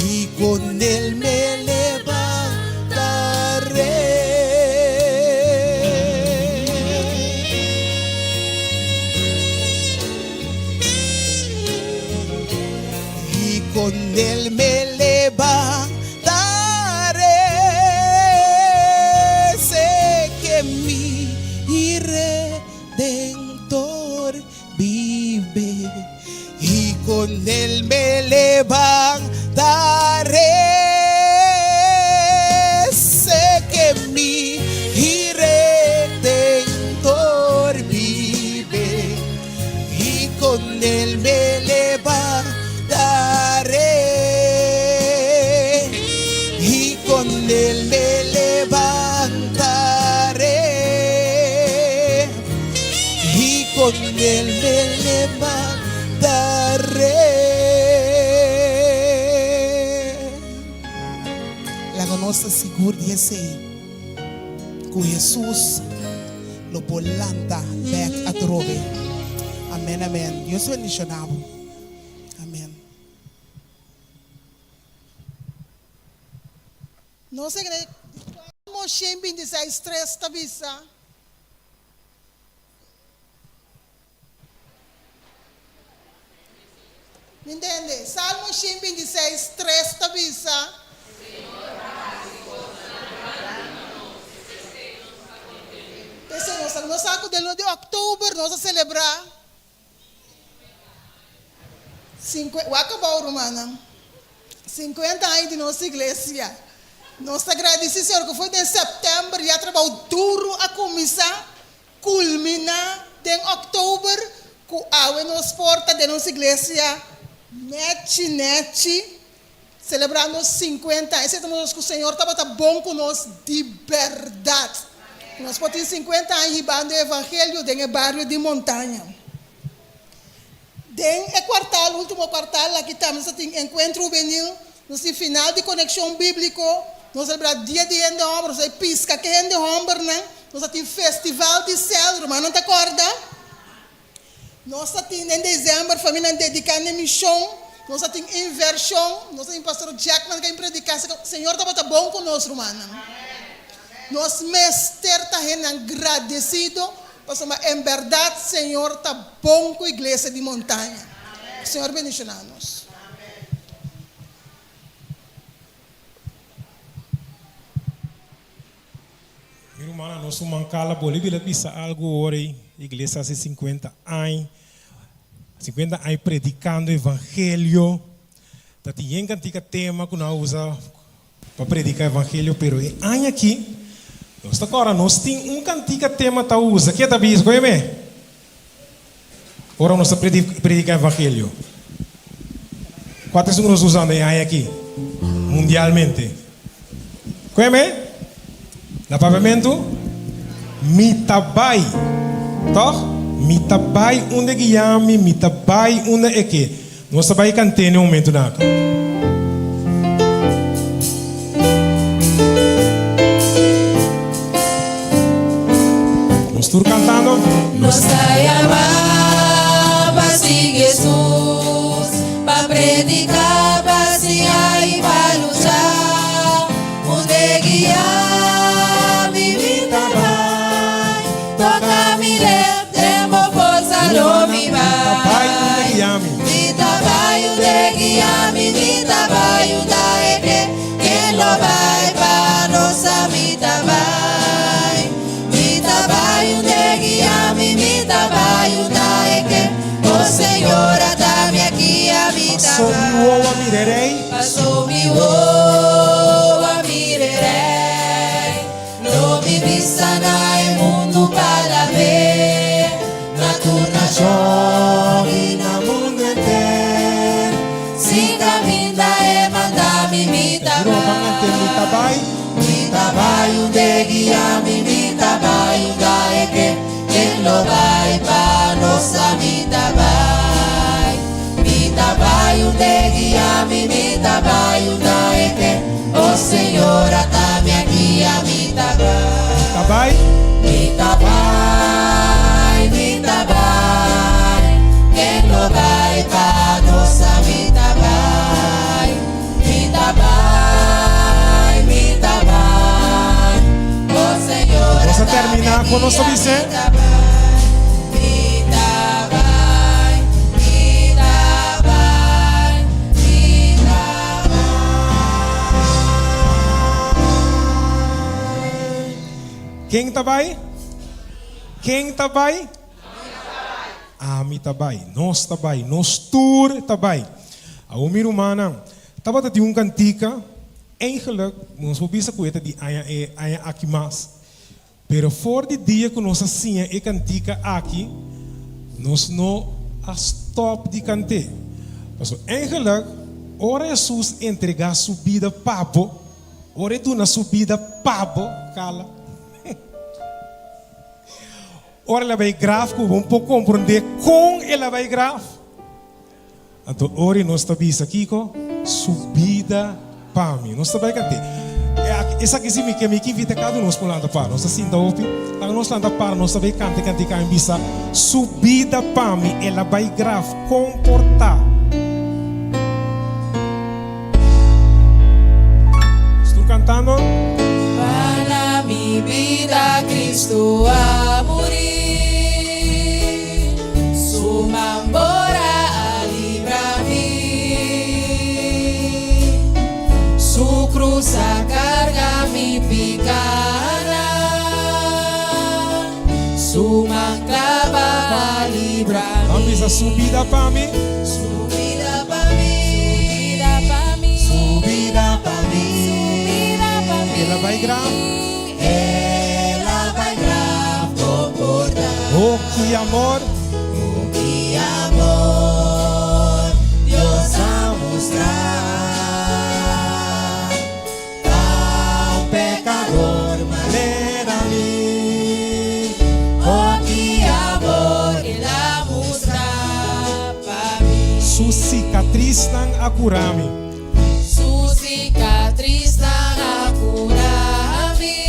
Y con él me levantaré. Y con él me levantaré. Y con él me levantaré. Laga nos ta sigur di esei, ku Hesus lo por lanta bèk atrobe. Amèn amèn. Dios bendishoná bo. Amèn.
Nos a kere Salmo 126, tres ta bisa. Mi ntende? Salmo 126, tres ta bisa. P'esei nos ta nos sa ku den luna di òktober nos a selebrá Wak abou rumannan. 50 aña di nos iglesia. Nos ta gradisí Señor ku foi den sèptèmber ya trabou duru a kuminsá, kulminá den òktober ku awe nos por ta den nos iglesia nèchi nèchi selebrando 50 aña. Esei ta nos ku Señor tabata bon ku nos di bèrdat. Nos por tin 50 aña hibando e evangelio den e bario di Montaña. Den e kuartal, último kuartal, aki tambe nos ta tin enkuentro hubenil, nos tin final di konekshon bíbliko, nos ta selebrá Dia di Hende Hòmber, nos ta piska ku e hende hòmbernan, nos ta tin festival di sèl, rumannan ta kòrda? Nos ta tin den desèmber famianan dediká na e mishon, nos ta tin invershon, nos ta tin Pastor Jackman ku a bin prediká, Señor tabata bon ku nos rumannan. Nos mester ta hendenan gradesido Pasobra en berdad Señor ta bon cu Iglesia di Montaña. Señor bendiciona nos.
Mi rumannan, nos ruman Carla Bolivia a bisa algu ora ei, Iglesia hasi 50 aña, 50 aña predicando evangelio, ta tin yen cantica tema cu nan a usa Pa predica evangelio pero e aña aki nos ta cora nos tin un cantica tema ta usa ke ta bisa koe me ora nos ta predica evangelio cua ta esun cu nos ta usando e aña aki mundialmente koe me na papiamento mi ta bay toch mi ta bay unda e guiami mi ta bay unda e ke. Nos ta bai kant'é n'e momentunan aki. Nos tur kantando.
Nos ta yamá pa sigui Hesus, pa prediká, pa siña i pa lucha. Unda e guia mi mi ta bai, toka mi lep den bo forsa lo mi bai. Mi ta bai unda e guia mi, mi ta bai unda e ke, ken lo bai pa nos a mi ta bai. Mi ta bai unda e guia mi, mi ta bai unda e ke, o Señor ata mi aki a mi ta
Paso mi wowo a mira e rei.
Paso mi wowo a mira e rei. Lo mi bisa na e mundu pa la be, na tur nashon i na mundu henter. Si kaminda e manda mi, mi ta bai. Mi ta bai unda e guia mi, mi ta bai unda e ke. Ken lo bai pa nos sa mi ta bai. Mi ta bai unda e guia mi, mi ta bai unda e ke. O Señor, ata mi aki, ami ta bai.
Mi ta bai.
Mi ta bai, mi ta bai. Ken lo bai pa nos sa mi ta bai. Mi ta bai, mi ta bai. O Señor,
Nos a
ata mi
terminá
aki,
kon nos ta
ami
bis'é.
ta bai. Mi ta bai, mi ta bai, mi ta bai.
Ken ta bai? Ken ta bai? Ami ta bai. Nos ta bai. Nos tur ta bai. Awor mi rumannan, tabata tin un kantika, eigenlijk nos por bisa ku e ta di aña e aña aki mas, pero for di dia ku nos a siña e kantika aki, nos no a stòp di kant'é. Pasobra eigenlijk ora Hesus entregá su bida pa bo. Ora e duna su bida pa bo, Carla. Ora el a bai graf ku bo no por komprondé kon el a bai graf. Anto ora nos ta bisa kiko? Su bida pa mi. Nos ta bai kant'é. Esaki si mi ke mi ke invita kada un nos por lanta para. Nos ta sinta hopi. Laga nos lanta para nos ta bai kanta e kantika mi bisa su bida pa mi. El a bai graf. Kon por ta? Nos tur kantando.
Pa na mi bida Cristo a muri. Su man bora a libra mi. Su cruz a carga mi picanan. Su man clava a libra mi.
Nan bisa su bida pa mi.
Su bida pa mi. Su bida pa mi. Su bida pa mi.
El a bai graf.
El a bai graf comporta.
Oh ki amor.
Oh ki amor Dios a mustra pa un pecador manera mi. Oh ki amor El a mustra pa mi.
Su sicatrisnan a cura mi.
Su sikatrisnan a kura mi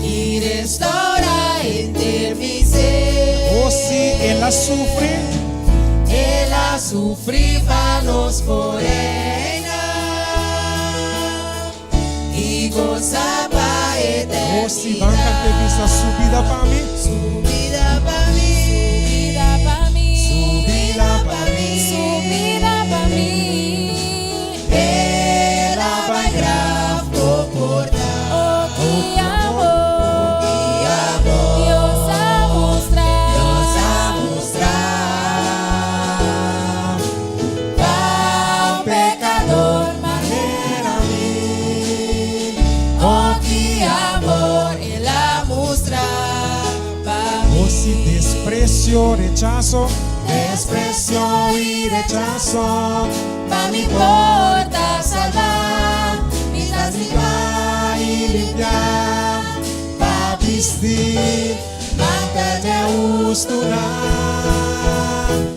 i restourá henter mi ser.
O si el a sufri.
El a sufri pa nos por reina i gosa pa
O si ban kant'é bisa su bida pa mi.
Su bida pa mi. Su bida pa mi. Su bida pa mi. El a bai graf comporta. Oh ki amor. Dios a mustra. Dios a mustra. Pa un pecador manera mi. Oh ki amor el a mustra pa mi.
O si desprecio, rechazo. Desprecio y rechazo.
Pa mi por ta salva. Mi ta stima y limpia. Pa
bisti mantel di hustura.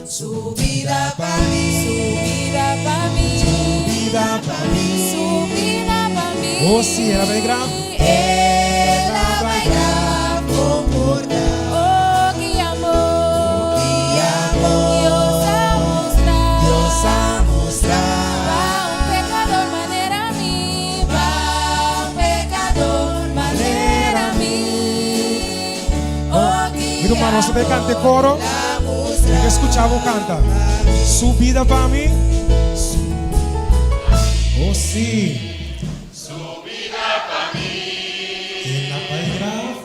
Su bida pa mi. Su bida pa mi.
Su bida pa mi.
Su bida pa mi.
O si el a bai graf.
El a bai graf comporta. Oh ki amor. Ki amor. Dios a mustra. Dios a mustra. Pa un pecador manera mi. Pa un pecador manera mi. Oh ki
Mi ruman, nos ta bai canta e coro. Mi ke scucha bo canta. Su bida pa mi. Oh si.
Su bida pa mi.
El a bai graf.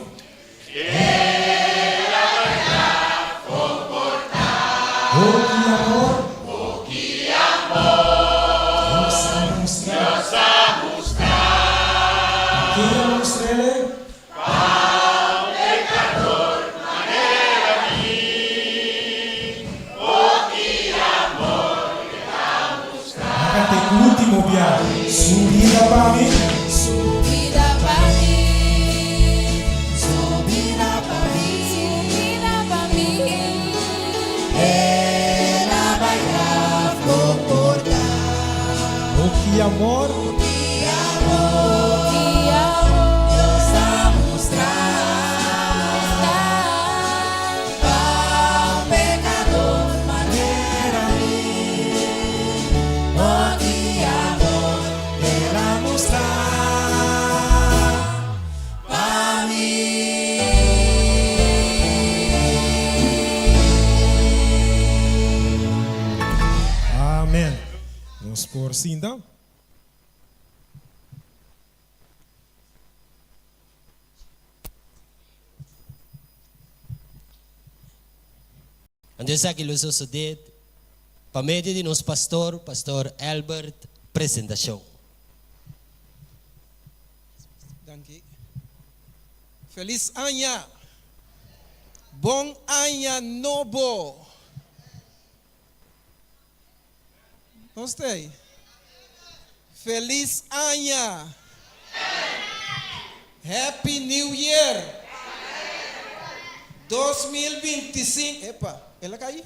El a bai graf comporta.
Oh ki amor.
Oh ki amor.
Dios a mustra.
Dios a mustra.
Pa ken a mustr'el?
Pa un pecador manera mi. Oh ki amor El a mustra.
A canta e ultimo bia. Su bida pa mi.
Su bida pa mi. Su bida pa mi. Su bida pa mi. El a bai graf comporta.
Oh ki amor.
Oh ki amor. Ki amor. Dios a mustra. Pa un pecador manera mi. Oh ki amor.
El a mustra
pa mi.
Amen. Nos por sinta.
Anto esaki lo sosodé pa medio di nos pastor, Pastor Albert Presentacion.
Danki. Felis aña! Bon aña nobo! Nos ta ei. Felis aña! Happy New Year! 2025, epa, el a kai?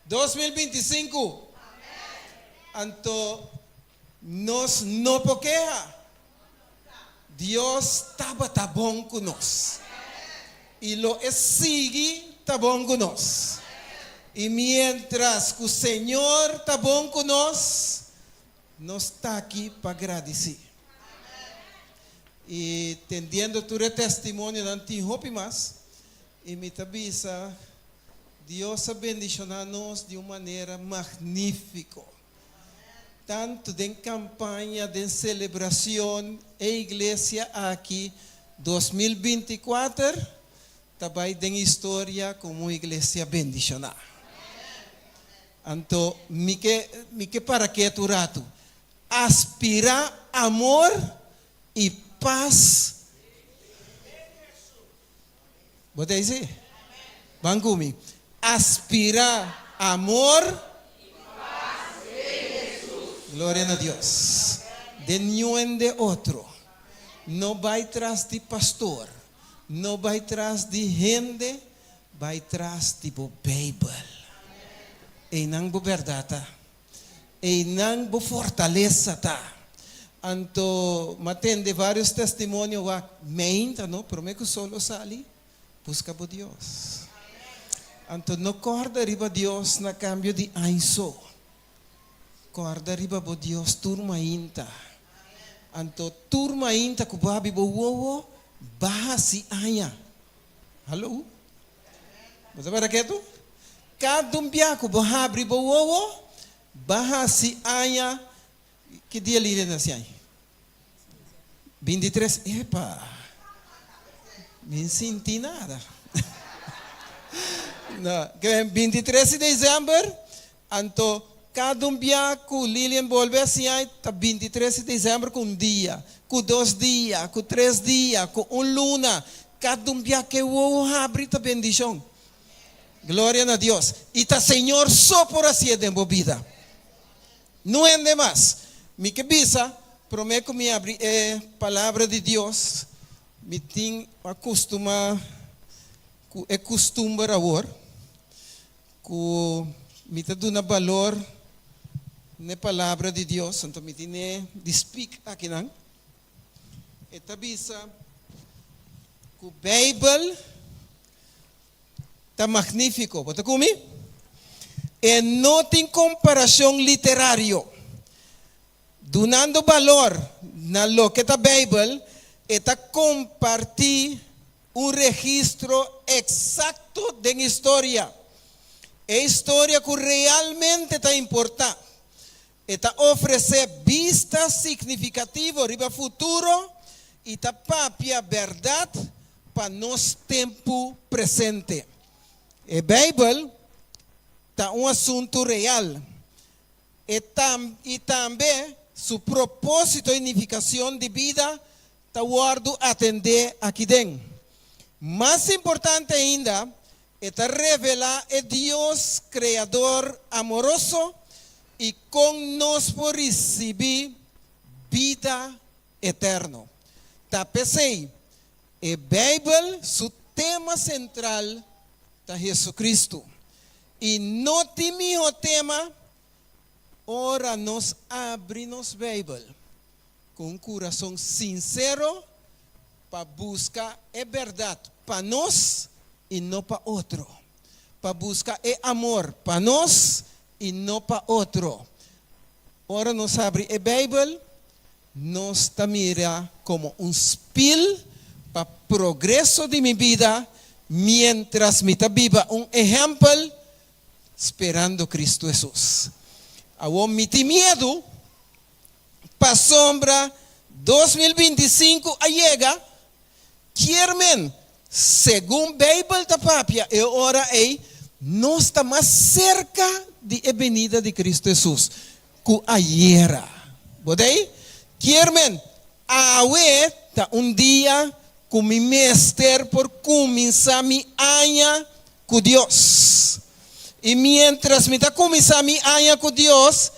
2025, anto nos no por keha. Dios tabata bon ku nos i lo e sigui ta bon ku nos. I miéntras ku Señor ta bon ku nos, nos ta aki pa gradisí. I tendiendo tur e testimonionan tin hopi mas, i mi ta bisa, Dios a bendishoná nos di un manera magnífiko. Tantu den campaña, den celebracion, e iglesia aki 2024 ta bay den historia como un iglesia bendiciona. Anto mi ke mi ke para ketu un ratu. Aspira amor y paz. Bo ta isi? Ban ku mi. Aspirá amor. Gloria na Dios. Den niun de otro. No bai tras di pastor. No bai tras di hende. Bai tras di bo Beibel. Einan bo bèrdat ta. Einan bo fortalesa ta. Anto m'a tende varios testimonio wak meinta no prome ku sol lo sali buska bo Dios. Anto no korda riba Dios na kambio di añ so. Korda riba bo Dios tur mainta. Anto tur mainta ku bo habi bo wowo ba hasi aña. Hallo? Bo ta para ketu? Kada un bia ku bo habri bo wowo, ba hasi aña, ki dia Lidia nasi aña? Bintitres, epa! Mi n sinti nada. No, ke bintitres di desèmber, anto kada un bia ku Lilian bolbe hasi aña ta bintitres di desèmber ku un dia, ku dos dia, ku tres dia, ku un luna, Kada un bia ke wowo habri ta bendishon. Gloria na Dios. I ta Señor so por hasié den bo bida. No hende mas. Mi ke bisa, promé ku mi habri e Palabra di Dios, mi tin a kustumá ku e kustumber awor, ku mi ta duna balor n'e Palabra di Dios, anto mi tine di spik akinan. E ta bisa ku Beibel ta magnífiko. Bo ta ku mi? E no tin komparashon literario. Dunando balor na loke ta Beibel, e ta kompartí un registro eksakto den historia. E historia ku realmente ta importá. E ta ofresé bista signifikativo riba futuro i ta papia bèrdat pa nos tempu presente. E Beibel ta un asuntu real. E i tambe su propósito i nifikashon di bida ta wòrdu atendé akiden. Mas importante ainda, E ta revelá e Dios Kreador amoroso i kon nos por risibí bida eterno. Ta p'esei, e Beibel su tema sentral ta Hesukristu. I no tin mihó tema ora nos abri nos Beibel ku un kurason sinsero pa buska e bèrdat pa nos i no pa otro, pa buska e amor pa nos i no pa otro. Ora nos habri e Beibel, nos ta mira komo un spil pa progreso di mi bida miéntras mi ta biba un ehèmpel sperando Kristu Hesus. Awor mi tin miedu Pasobra 2025 a yega, kier men, segun Beibel ta papia e ora ei, nos ta mas serka di e benida di Kristu Hesus ku ayera. Bo ta ei? Kier men, awe ta un dia ku mi mester por kuminsá mi aña ku Dios. I miéntras mi ta kuminsá mi aña ku Dios,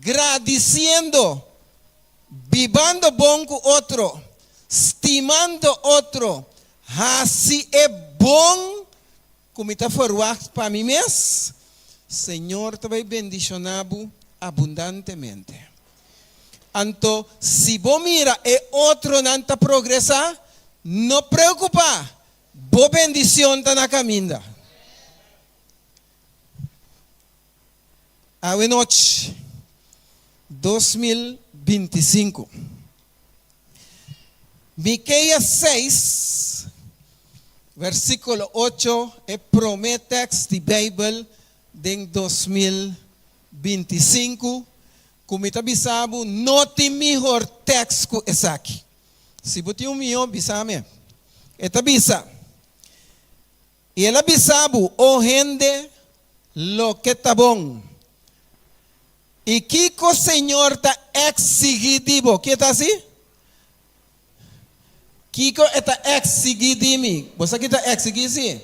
Gradisiendo, bibando bon ku otro, stimando otro, hasi e bon ku mi ta ferwagt pa mi mes, Señor ta bai bendishoná bo abundantemente. Anto, si bo mira e otronan ta progresá, no preokupá, bo bendishon ta na kaminda. Awe nochi, 2025, Miqueas 6, versíkulo 8, e promé tèks di Beibel den 2025 ku mi ta bisa bo no tin mihor tèks ku esaki. Si bo tin un mihó, bisa mi. E ta bisa. I el a bisa bo, O hende, loke ta bon. I kiko Señor ta eksigí di bo? Ke ta hasi? Kiko e ta eksigí di mi? Bo sa ki ta eksigí, si?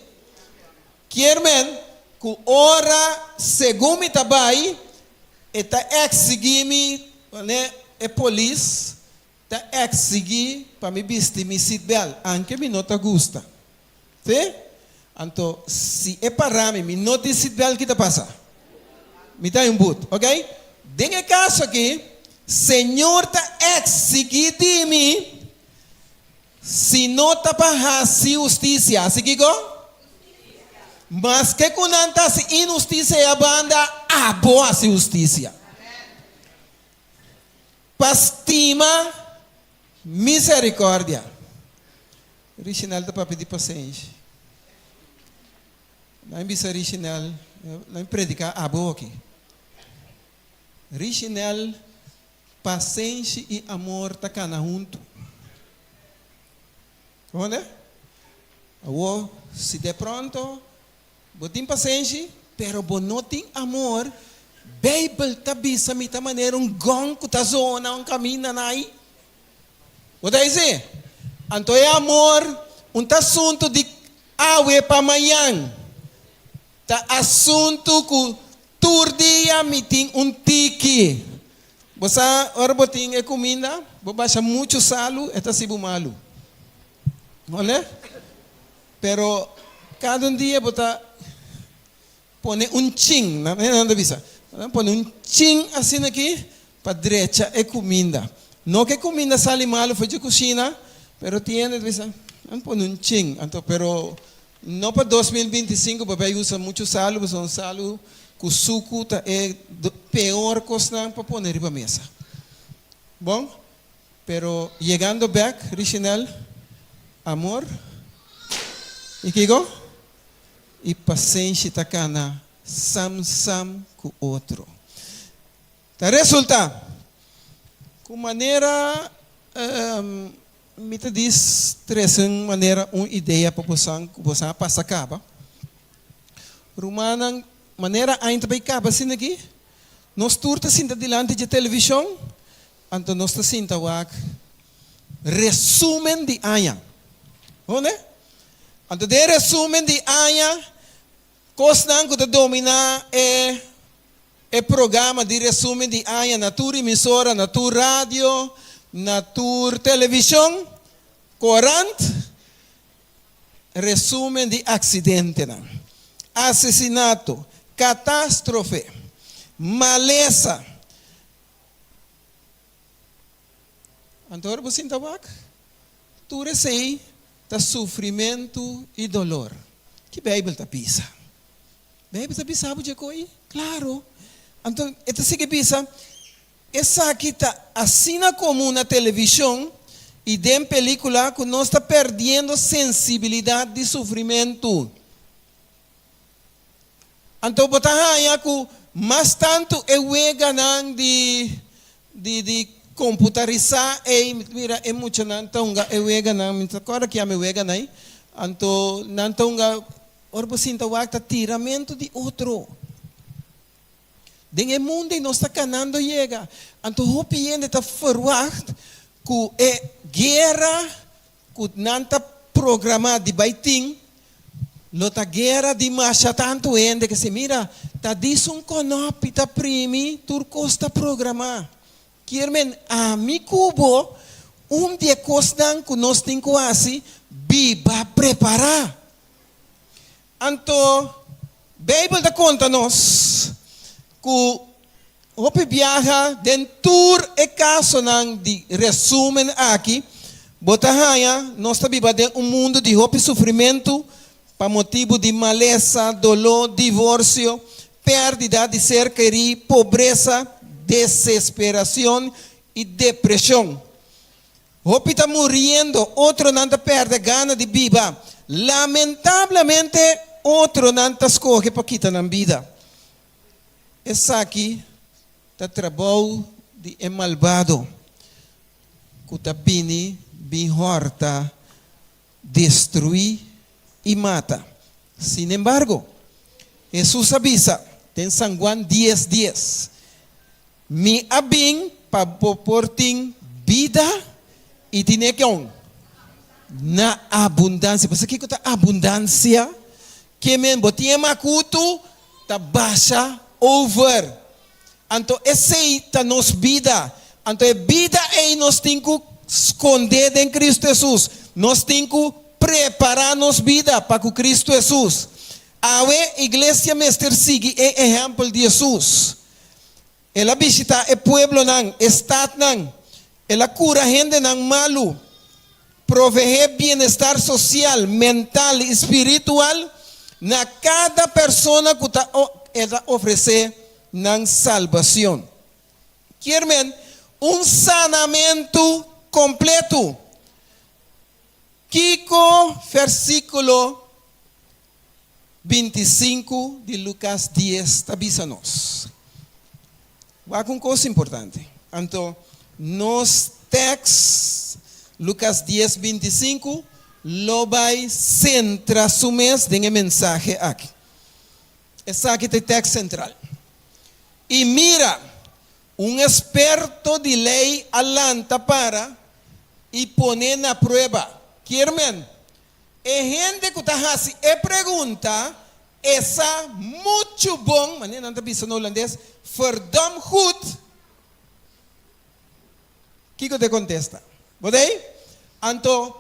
Kier men ku ora segun mi ta bai, e ta eksigí mi, manera e polis ta eksigí pa mi bisti mi seatbelt, anke mi no ta gusta. Sí? Anto, si e para mi, mi no tin seatbelt, ki ta pasa? Mi ta un but, ok? Den e kaso aki, Señor ta eksigí di mi si no ta pa hasi hustisia. Hasi kiko? Maske ku nan ta hasi inhustisia e abanda, abo hasi hustisia. Pa stima misericordia. Richinel ta papia di pasenshi. Nan bisa Richinel, nan predica abo aki. Richinel, pasenshi y amor ta cana hunto. Comprende? Awor, si de pronto Bo tin pasenshi, pero bo no tin amor. Beibel ta bisa mi ta manera un gong ku ta zona un kaminda na ai. Bo ta hisi? Anto e amor un ta asuntu di awe pa mañan. Ta asuntu ku tur dia mi tin un tiki. Bo sa ora bo tin e kuminda, bo basha muchu salu, e ta hasi bo malu. Ole? Pero kada un dia bo ta pone un chin, nan nan ta bisa, bo ta pone un chin asina aki pa drecha e kuminda. No ku e kuminda sali malu for dje kushina, pero tin hende ta bisa, nan pone un chin, anto pero no pa 2025 bo bai usa muchu salu, pasobra un salu ku suku ta e peor kosnan pa pone riba mesa. Bon? Pero yegando bek, Richinel, amor i kiko? I pasenshi ta kana sam sam ku otro. Ta resulta ku manera mi ta dis trese un manera un idea pa bosan ku bosan a pasa kaba. Rumannan, manera aña ta bai kaba asina aki, nos tur ta sinta dilanti dje televishon Anto nos ta sinta wak resumen di aña. Honde? Anto den resumen di aña, kosnan ku ta dominá e e programa di resumen di aña na tur emisora, na tur radio, na tur televishon, korant, resumen di aksidentenan, asesinato, katastrofe, malesa, Anto ora bo sinta wak, tur esei ta sufrimentu i dolor. Ki Beibel ta bisa? Beibel ta bisa bo dje koi? Klaro. Anto e ta sigui bisa, Esaki ta asina komun na televishon i den pelikula ku nos ta pèrdiendo sensibilidat di sufrimentu. Anto bo ta haña ku mas tantu e weganan di di di komputarisá ei, mi ta mira e muchanan ta hunga e weganan, mi no ta kòrda ki yama e weganan ei, anto nan ta hunga, ora bo sinta wak ta tiramentu di otro. Den e mundu ei nos ta kanando yega, anto hopi hende ta ferwagt ku e guera ku nan ta programá di bai tin, lo ta guera di masha tantu hende ke si mira. Ta dis un kònòpi ta primi, tur kos ta programá. Kier men ami ku bo, un di e kosnan ku nos tin ku hasi, biba prepará. Anto Beibel ta konta nos ku hopi biaha den tur e kasonan di resúmen aki, bo ta haña nos ta biba den un mundu di hopi sufrimentu pa motibu di malesa, doló, divorsio, pèrdida di ser kerí, pobresa, desesperacion i depresion. Hopi ta muriendo, otronan ta pèrdè gana di biba. Lamentablemente, otronan ta skohe pa kita nan bida. Esaki ta trabou di e malbado ku ta bini bin hòrta, destruí i mata. Sinembargo, Hesus a bisa den San Guan dies dies, Mi a bin pa bo por tin bida i tine kon? Na abundansia. Pasobra kiko ta abundansia? Ke men bo tin e makutu ta basha over. Anto esei ta nos bida. Anto e bida ei nos tin ku skondé den Kristu Hesus. Nos tin ku prepará nos bida pa ku Kristu Hesus. Awe iglesia mester sigui e ehèmpel di Hesus. El a bishitá e pueblonan, e statnan. El a kura hendenan malu, proveé bienestar sosial, mental i spiritual na kada persona ku ta el ta ofresé nan salbacion. Kier men, un sanamentu kompletu. Kiko versíkulo 25 di Lukas 10 ta bisa nos? Wak un kos importante. Anto, nos tèks, Lukas 10, 25, lo bai sentra su mes den e mensahe aki. Esaki ta e tèks sentral. I mira, un eksperto di lei a lanta para i pon'é na prueba. Kier men, e hende ku ta hasi e pregunta e sa muchu bon, manera nan ta bisa na hulandes, verdomd goed, kiko ta e kontesta. Bo ta ei? Anto,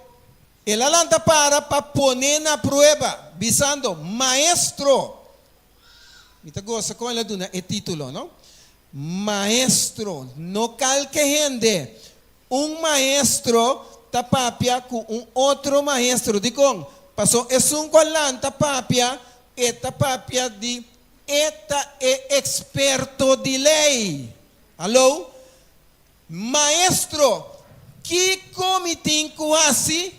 el a lanta para pa pon'é na prueba, bisando, Maestro, Mi ta gosa kon el a duna e título, no? Maestro, no kalke hende. Un maestro ta papia ku un otro maestro. Dikon? Pasobra esun ku a lanta papia, e ta papia di e ta e eksperto di lei. Hallo? Maestro, kiko mi tin ku hasi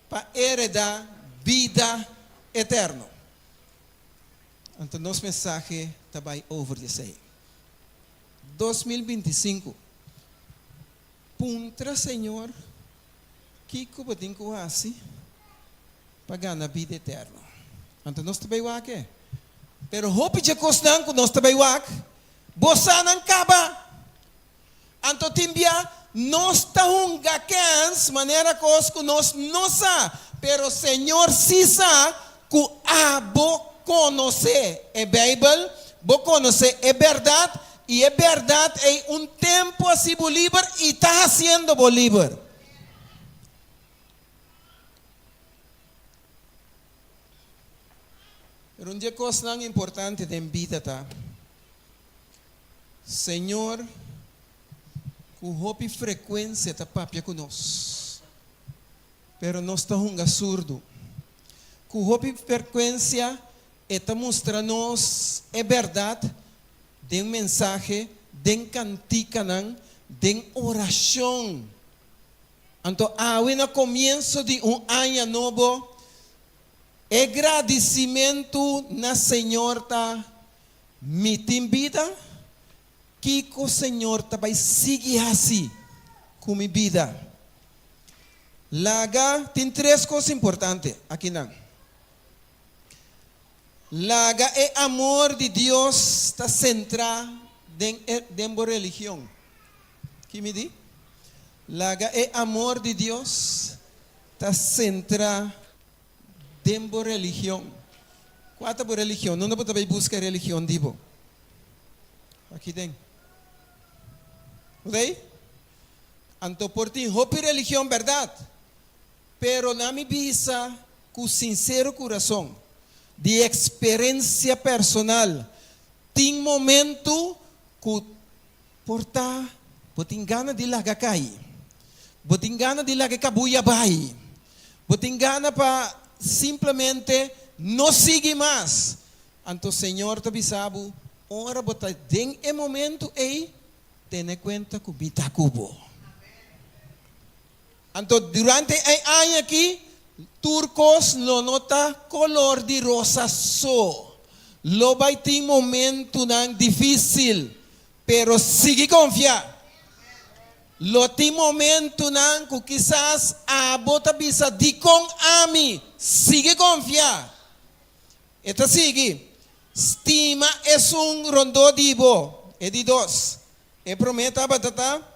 pa heredá bida eterno? Anto nos mensahe ta bai over di esei. 2025, Puntra Señor kiko bo tin ku hasi pa gana bida eterno. Anto nos ta bai wak e. Pero hopi dje kosnan ku nos ta bai wak, bo sa nan kaba. Anto tin bia nos ta hunga kens manera kos ku nos no sa, pero Señor sí sa ku abo konosé e Beibel, bo konosé e bèrdat, i e bèrdat ei un tempu a hasi bo liber i ta hasiendo bo liber. Pero un di e kosnan importante den bida ta. Señor ku hopi frekuensia ta papia ku nos, pero nos ta hunga surdu. Ku hopi frekuensia e ta mustra nos e bèrdat den mensahe, den kantikanan, den orashon. Anto awe na komienso di un aña nobo, e gradisimentu na Señor ta Mi tin bida? Kiko Señor ta bai sigui hasi ku mi bida? Laga tin tres kos importante akinan. Laga e amor di Dios ta sentrá den e den bo religion. Ki mi di? Laga e amor di Dios ta sentrá den bo religion. Kua ta bo religion? Unda bo ta bai buska e religion di bo? Aki den. Bo ta ei? Anto por tin hopi religion bèrdat, pero na mi bisa ku sinsero kurason, di eksperensia personal, tin momentu ku por ta bo tin gana di laga kai, bo tin gana di laga e kabuya bai, bo tin gana pa simplemente no sigui mas. Anto Señor ta bisa bo, ora bo ta den e momentu ei, tene kuenta ku mi ta ku bo. Anto durante e aña aki, tur kos lo no ta kolor di rosa so. Lo bai tin momentunan difísil, pero sigui konfia. Lo tin momentunan ku kisas abo ta bisa, Dikon ami? Sigui konfia. E ta sigui, Stima esun rondó di bo. E di dos. E promé tabata ta.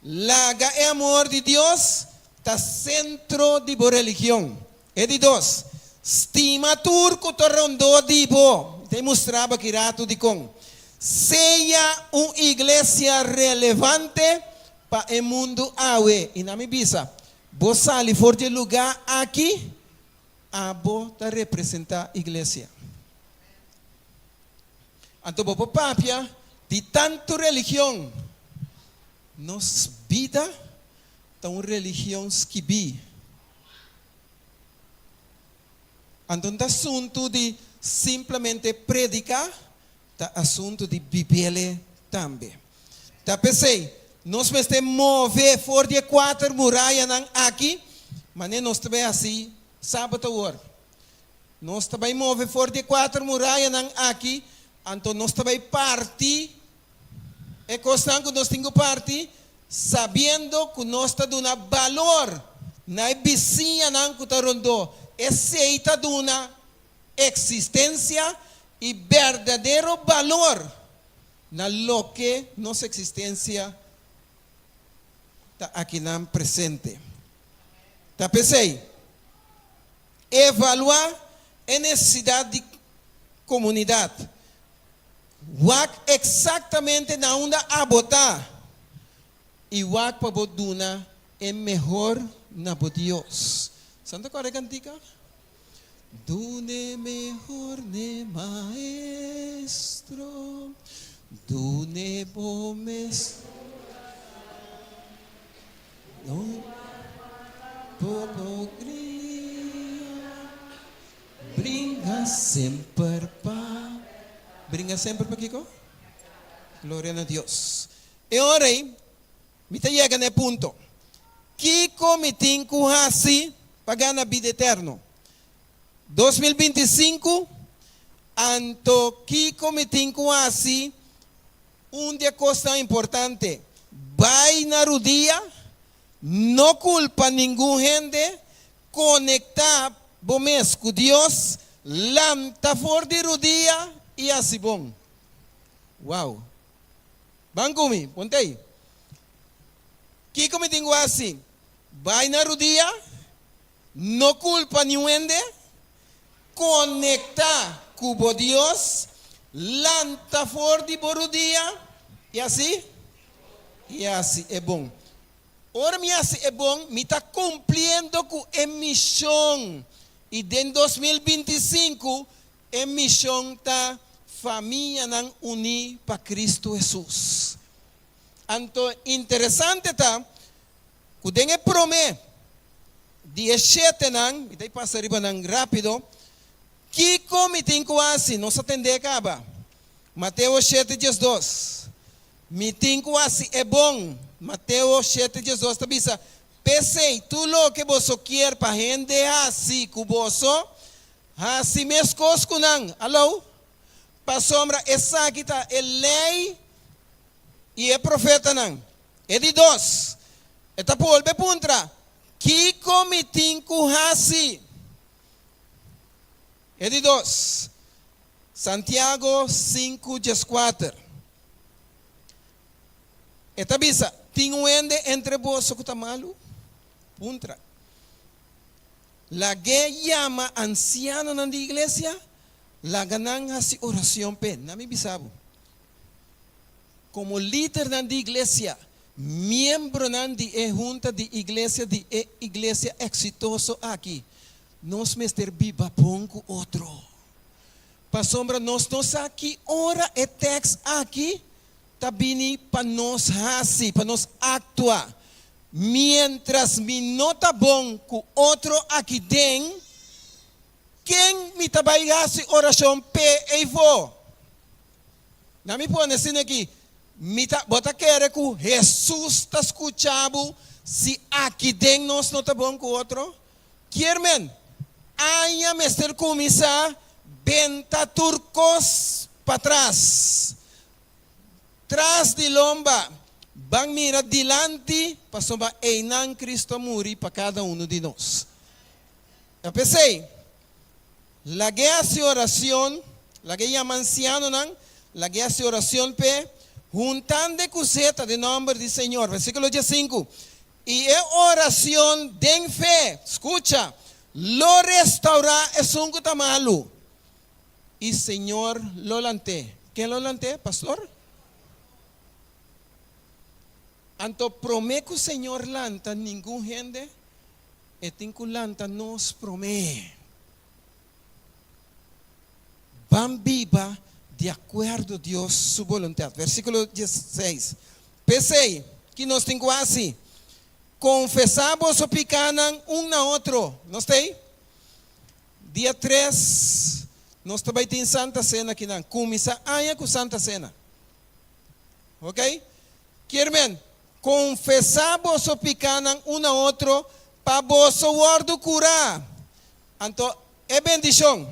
Laga e amor di Dios ta sentro di bo religion. E di dos, stima tur ku ta rondó di bo. Mi ta mustra bo aki ratu dikon. Sea un iglesia relevante pa e mundu awe. I na mi bisa, bo sali for di e lugá aki, abo ta representá iglesia. Anto bo por papia di tantu religion. Nos bida ta un religion skibí. Anto no ta asuntu di simplemente prediká, ta asuntu di bib'el tambe. Ta p'esei nos mester move for di e kuater murayanan aki, manera nos ta bai hasi sabat awor. Nos ta bai move for di e kuater murayanan aki, anto nos ta bai parti e kosnan ku nos tin ku parti, sabiendo ku nos ta duna balor na e bisiñanan ku ta rondó. Esei ta duna eksistensia i berdadero balor na loke nos eksistensia ta akinan presente. Ta p'esei. Evaluá e nesesidat di komunidat. Wak eksaktamente na unda abo ta i wak pa bo duna e mehor na bo Dios. San ta kòrda e kantika? Dun'e mehor n'e Maestro, dun'e bo mes. No poco gria Bringa semper pa Bringa semper pa kiko? Gloria na Dios. E ora ei mi ta yega na e punto, Kiko mi tin ku hasi pa gana bida eterno? 2025, Anto kiko mi tin ku hasi Un di e kosnan importante, bai na rudia, no kulpa ningun hende, konektá bo mes ku Dios, lanta for di rudia i hasi bon. Wow! Ban ku mi, ponte ei. Kiko mi tin ku hasi? Bai na rudia, no kulpa niun hende, Konektá ku bo Dios, lanta for di bo rudia i hasi i hasi e bon. Ora mi hasi e bon, mi ta kumpliendo ku e mishon. I den 2025 e mishon ta Famianan Uní pa Kristu Hesus. Anto interesante ta ku den e promé di e shetenan, mi ta i pasa riba nan rápido, kiko mi tin ku hasi? Nos a tendé kaba. Mateo shete diesdos. Mi tin ku hasi e bon. Mateo shete diesdos ta bisa, P'esei, tur loke boso kier pa hende hasi ku boso, hasi meskos ku nan. Alou? Pasobra esaki ta e lei i e profetanan. E di dos, e ta bolbe puntra, Kiko mi tin ku hasi? E di dos, Santiago sinku dieskuater, e ta bisa, Tin un hende entre boso ku ta malu? Puntra. Lag'é yama ansianonan di iglesia, laga nan hasi oracion p'e. Na mi bisa bo, komo lidernan di iglesia, miembronan di e hunta di iglesia di e iglesia eksitoso aki, nos mester biba bon ku otro. Pasobra nos no sa ki ora e tèks aki ta bini pa nos hasi, pa nos aktua. Miéntras mi no ta bon ku otro aki den, ken mi ta bai hasi orashon p'e eifó? Na mi pone asina aki, mi ta, bo ta kere ku Hesus ta skucha bo si aki den nos no ta bon ku otro? Kier men, aña mester kuminsá benta tur kos patras. Tras di lomba, ban mira dilanti, pasobra einan Cristo a muri pa kada unu di nos. Ta p'esei, lag'é hasi oracion, lag'é yama ancianonan, lag'é hasi oracion p'e, huntand'e cu zeta den nomber di Señor. Versiculo diesinku, I e oracion den fe, scucha, lo restaurá esun cu ta malu. I Señor lo lant'é. Ken lo lant'é, pastor? Anto promé ku Señor lanta ningun hende, e tin ku lanta nos promé. Ban biba di akuerdo Dios su boluntat. Versíkulo diesseis, P'esei, ki nos tin ku hasi? Konfesá boso pikánan un na otro. Nos ta ei? Dia tres nos ta bai tin Santa Cena kinan. Cuminsa aña cu Santa Cena. Ok? Kier men, confesa boso picanan un na otro pa boso wordo cura. Anto e bendicion,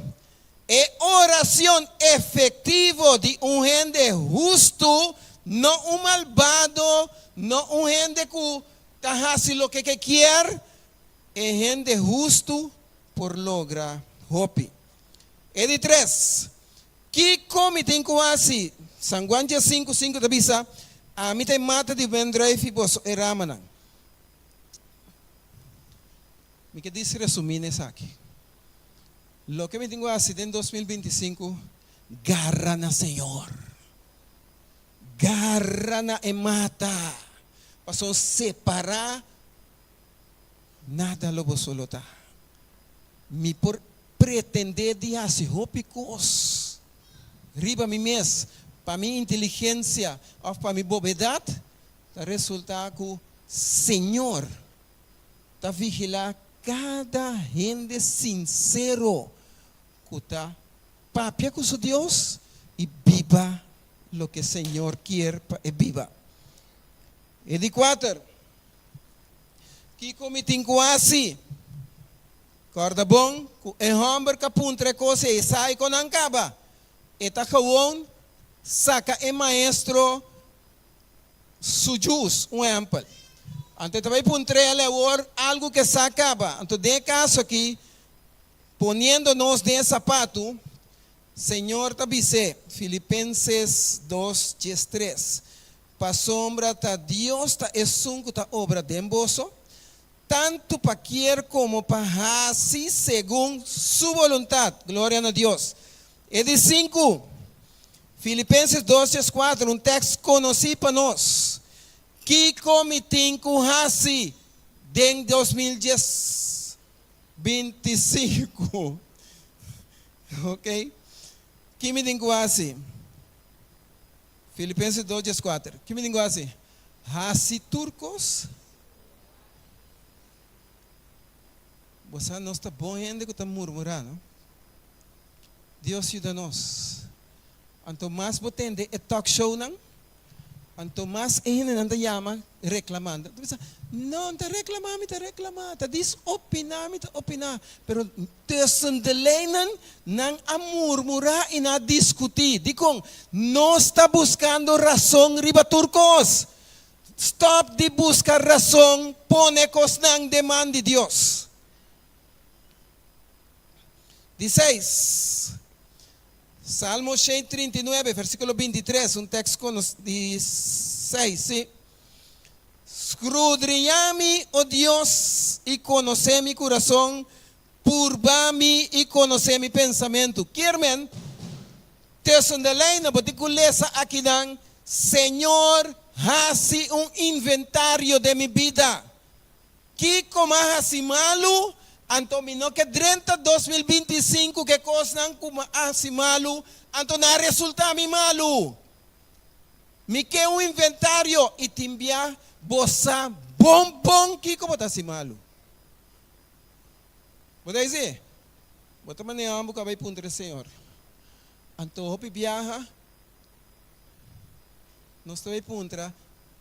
e oracion efectivo di un hende husto, no un malbado, no un hende cu ta haci loke ke kier, E hende hustu por logra hopi. E di tres, Kiko mi tin ku hasi? San Juan diesinku, sinku ta bisa, Ami ta e mata di wendruif i boso e ramanan. Mi ke dis resumí na esaki. Loke mi tin ku hasi den 2025, gara na Señor. Gara na e mata. Pasobra separá Nada lo boso lo ta. Mi por pretendé di hasi hopi kos riba mi mes pa mi inteligensia òf pa mi bobedat, ta resultá ku Señor ta vigilá kada hende sinsero ku ta papia ku su Dios i biba loke Señor kier pa e biba. E di kuater. Kiko mi tin ku hasi? Kòrda bon ku e hòmber ka puntra e kos ei, e sa kon nan kaba. E ta gewon saka e maestro su djus, un ehèmpel. Anto e ta bai puntr'é el awor algu ku e sa kaba. Anto den e kaso aki, poniendo nos den e sapatu, Señor ta bis'é, Filipenses dos, diestres, Pasobra ta Dios ta esun ku ta obra den boso, tantu pa kier komo pa hasi segun Su boluntat. Gloria na Dios. E di sinku, Filipenses dos dieskuater, un tèks konosí pa nos. Kiko mi tin ku hasi den 2010 25? Ok. Ki mi tin ku hasi? Filipenses dos dieskuater. Ki mi tin ku hasi? Hasi tur kos. Bo sa nos ta bon hende ku ta murmurá, no? Dios yuda nos. Anto mas bo tende e talk shownan, Anto mas e hendenan ta yama reklamando. Ta bisa, No, no ta reklamá, mi ta reklamá. Ta dis opiná, mi ta opiná. Pero tussen de lijnen nan a murmurá i nan a diskutí. Dikon? Nos ta buskando rason riba tur kos. Stòp di buska rason, pone kosnan den man di Dios. Di seis. Salmo 139, versíkulo 23, un tekst konos di seis, sí. Skrudriñá mi, o Dios, i konosé mi kurason, Purba mi i konosé mi pensamentu. Kier men, tussen de lijnen bo tin ku lesa akinan, Señor, hasi un inventario den mi bida. Kiko m'a hasi malu? Anto mi no ke drenta 2025 ku e kosnan ku m'a hasi malu, anto nan a resultá mi malu. Mi ke un inventario i tin bia bo sa bon bon kiko bo ta hasi malu. Bo ta hasi? Bo ta manera bo ka bai puntra e Señor. Anto hopi biaha nos ta bai puntra,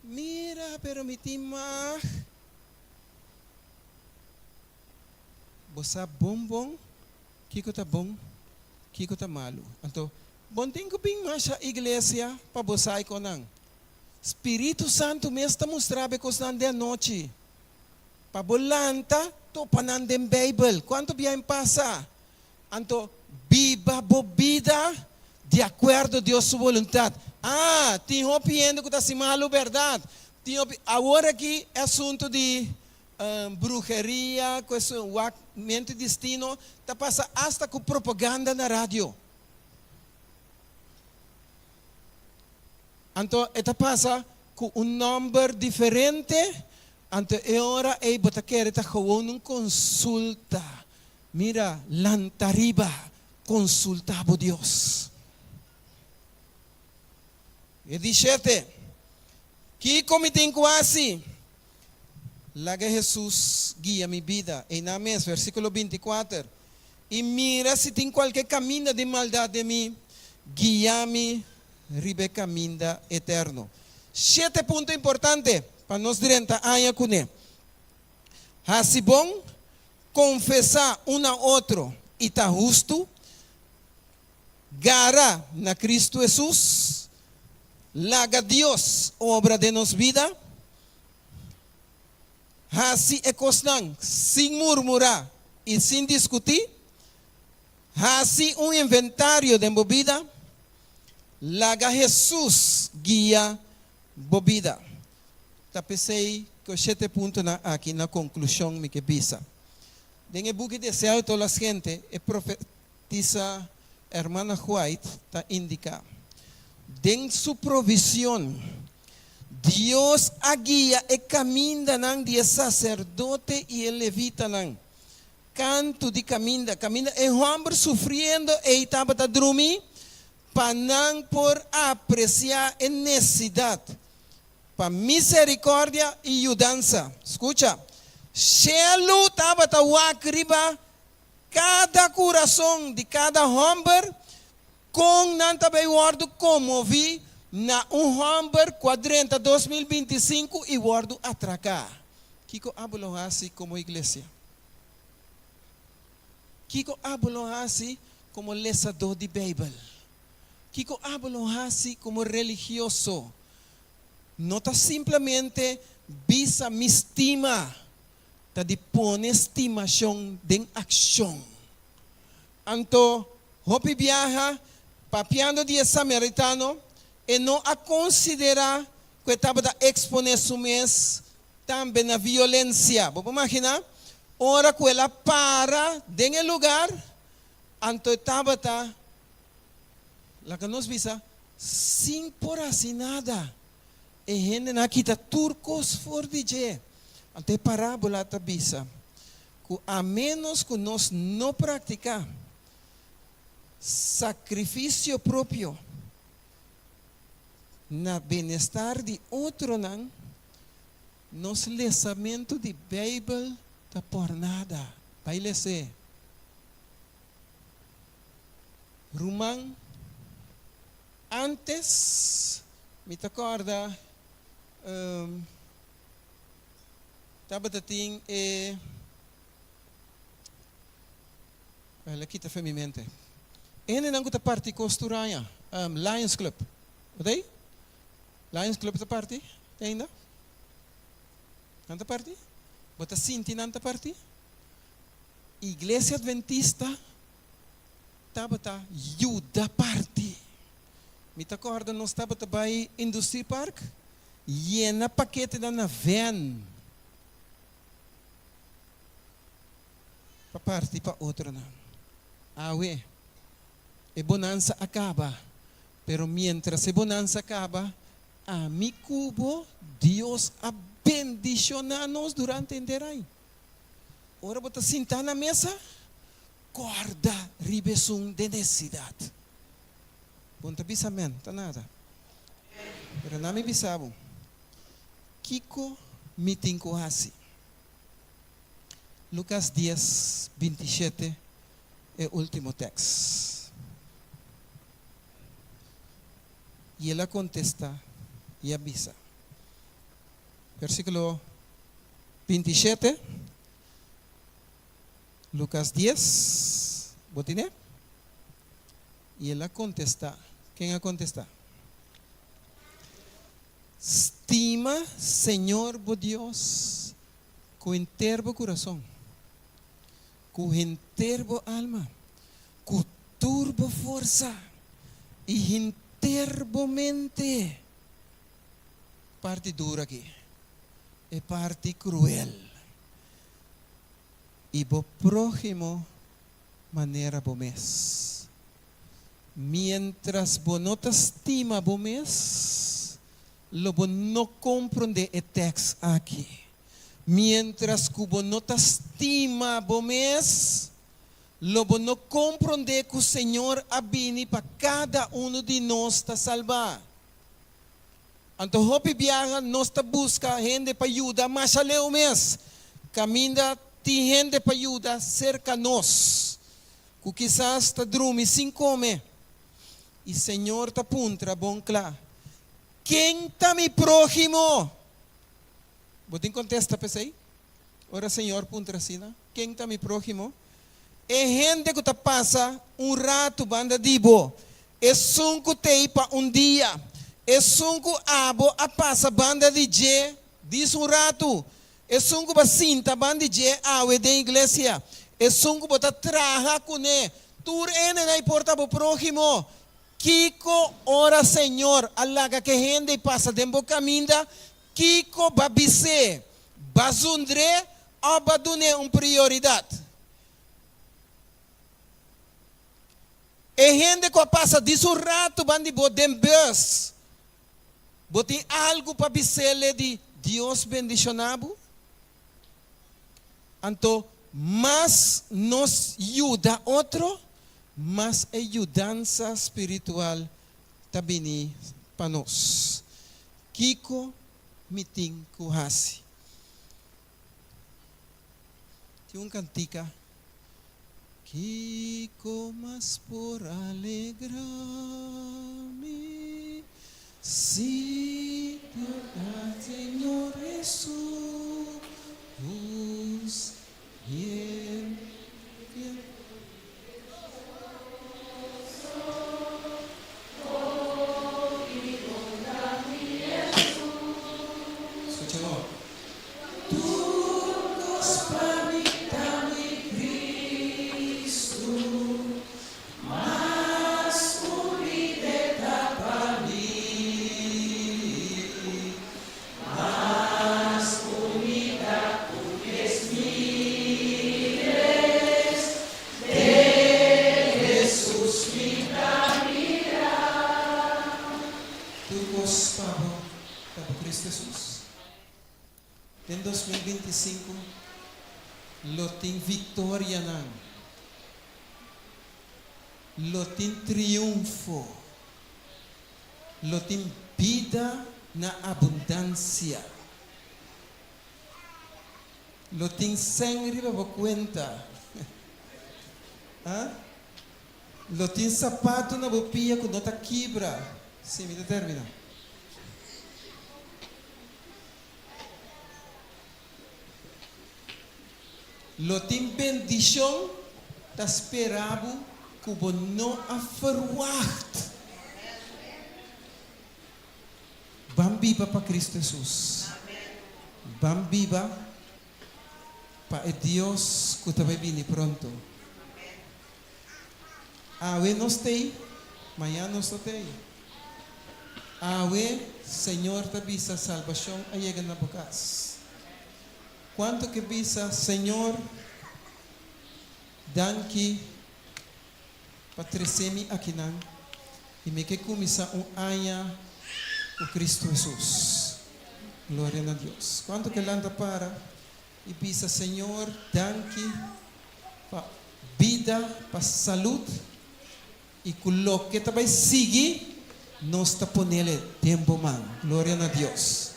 Mira, pero mi tin mag. Bo sa bon bon kiko ta bon, kiko ta malu. Anto, bo no tin ku bin masha iglesia pa bo sa e konan. Spiritu Santu mes ta mustra bo e kosnan den anochi. Pa bo lanta, topa nan den Beibel. Kuantu biaha pasa? Anto, biba bo bida di akuerdo Dios su boluntat. Ah, tin hopi hende ku ta hasi malu, bèrdat? Tin hopi. Awor aki e asuntu di bruheria, ku esun wak mente destino, ta pasa asta ku propaganda na radio. Anto e ta pasa ku un nòmber diferente, anto e ora ei bo ta kere ta gewoon un konsulta. Mira, lanta riba, konsultá bo Dios. E di shete, Kiko mi tin ku hasi? Laga Hesus guia mi bida. Einan mes, versíkulo 24, I mira si tin kualke kaminda di maldat den mi, guia mi riba e kaminda eterno. Shete punto importante pa nos drenta aña kuné. Hasi bon, konfesá un na otro i ta hustu, gara na Kristu Hesus, laga Dios obra den nos bida, hasi e kosnan sin murmurá i sin diskutí, hasi un inventario den bo bida, laga Hesus guia bo bida. Ta p'esei ku e shete puntonan aki na konklushon mi ke bisa. Den e buki Deseado de todas las gente, e profetisa Hermana White ta indiká, Den su provision, Dios a guia e kamindanan di e saserdote i e levitanan. Kantu di kaminda, kaminda e hòmber sufriendo ei tabata drumi, pa nan por apresiá e nesidat pa miserikòrdia i yudansa. Skucha, shelu tabata wak riba kada kurason di kada hòmber, kon nan ta bai wòrdu konmoví na un hòmber ku a drenta 2025 i wòrdu atraká. Kiko abo lo hasi komo iglesia? Kiko abo lo hasi komo lesadó di Beibel? Kiko abo lo hasi komo religioso? No ta simplemente bisa mi stima, ta di pone stimashon den akshon. Anto, hopi biaha, papiando di e samaritano, e no a konsiderá ku e tabata eksponé su mes tambe na violensia. Bo por maginá? Ora ku el a para den e lugar, anto e tabata, laga nos bisa, sin por hasi nada. E hendenan a kita tur kos for di dje. Anto e parábola ta bisa ku a ménos ku nos no praktiká sakrifisio propio na bienestar di otronan, nos lesamentu di Beibel ta por nada. Bai les'é. Ruman, antes mi ta kòrda tabata tin e, el a kita fen mi mente, e hendenan ku ta parti kos tur aña, Lions Club, bo ta ei? Lions Club ta parti te ainda? Nan ta parti? Bo ta sinti nan ta parti? Iglesia Adventista tabata yuda parti. Mi ta kòrda nos tabata bai Industriepark yena paketenan na vèn. Pa parti pa otronan. Awe, e bonansa a kaba, pero miéntras e bonansa kaba, ami ku bo, Dios a bendishoná nos durante henter aña. Ora bo ta sintá na mesa, kòrda riba esun den nesesidat. Bo no ta bisa amèn, ta nada. Pero na mi bisa bo, kiko mi tin ku hasi? Lukas dies, 27, e último tèks. I el a kontestá i a bisa. Versíkulo 27, Lukas dies, bo tine? I el a kontestá, ken a kontestá? Stima Señor bo Dios ku henter bo kurason, ku henter bo alma, ku tur bo forsa i henter bo mente. Parti duru aki, e parti kruel. I bo próhimo manera bo mes. Miéntras bo no ta stima bo mes, lo bo no komprondé e tèks aki. Miéntras ku bo no ta stima bo mes, lo bo no komprondé ku Señor a bini pa kada unu di nos ta salbá. Anto hopi biaha nos ta buska hende pa yuda masha leu mes. Kaminda tin hende pa yuda serka nos, ku kisas ta drumi sin kome. I Señor ta puntra bon kla, Ken ta mi próhimo? Bo tin kontesta pa esei? Ora Señor puntra asina, Ken ta mi próhimo? E hende ku ta pasa un ratu banda di bo, esun ku t'ei pa un dia, esun ku abo a pasa banda di dje dis un ratu, esun ku bo a sinta banda di dje awe den iglesia, esun ku bo ta traha kuné, tur hendenan ei por ta bo próhimo. Kiko ora Señor a laga ku e hende ei pasa den bo kaminda, kiko bo a bis'é? Bo a zundr'é òf bo a dun'é un prioridat? E hende ku a pasa di su ratu ban di bo den bus, bo tin algu pa bis'é di Dios bendishoná bo? Anto mas nos yuda otro, mas e yudansa spiritual ta bini pa nos. Kiko mi tin ku hasi? Tin un kantika, Kiko mas por alegrá mi si ta na Señor Hesus yen di Scucha bon. Tur cos pa mi ta mi Cristo, mas humilde ta pa mi, mas humilde cu dies miles den Jesus mi ta mira. Tur cos pa bo ta pa Cristo Jesus. Den 2025 lo tin victorianan, lo tin triunfo, lo tin bida na abundancia, lo tin sèn riba bo cuenta, ah, lo tin sapato na bo pia cu no ta kibra. Sí, mi ta termina. Lo tin bendishon ta spera bo ku bo no a ferwagt. Ban biba pa Kristu Hesus. Ban biba pa e Dios ku ta bai bini pronto. Awe nos t'ei, mañan nos no t'ei. Awe Señor ta bisa salbashon a yega na bo kas. Kuantu ke bisa Señor? Danki pa trese mi akinan i mi ke kuminsá un aña ku Kristu Hesus. Gloria na Dios. Kuantu ke lanta para i bisa Señor danki pa bida, pa salud i ku loke ta bai sigui nos ta ponele den bo man. Gloria na Dios.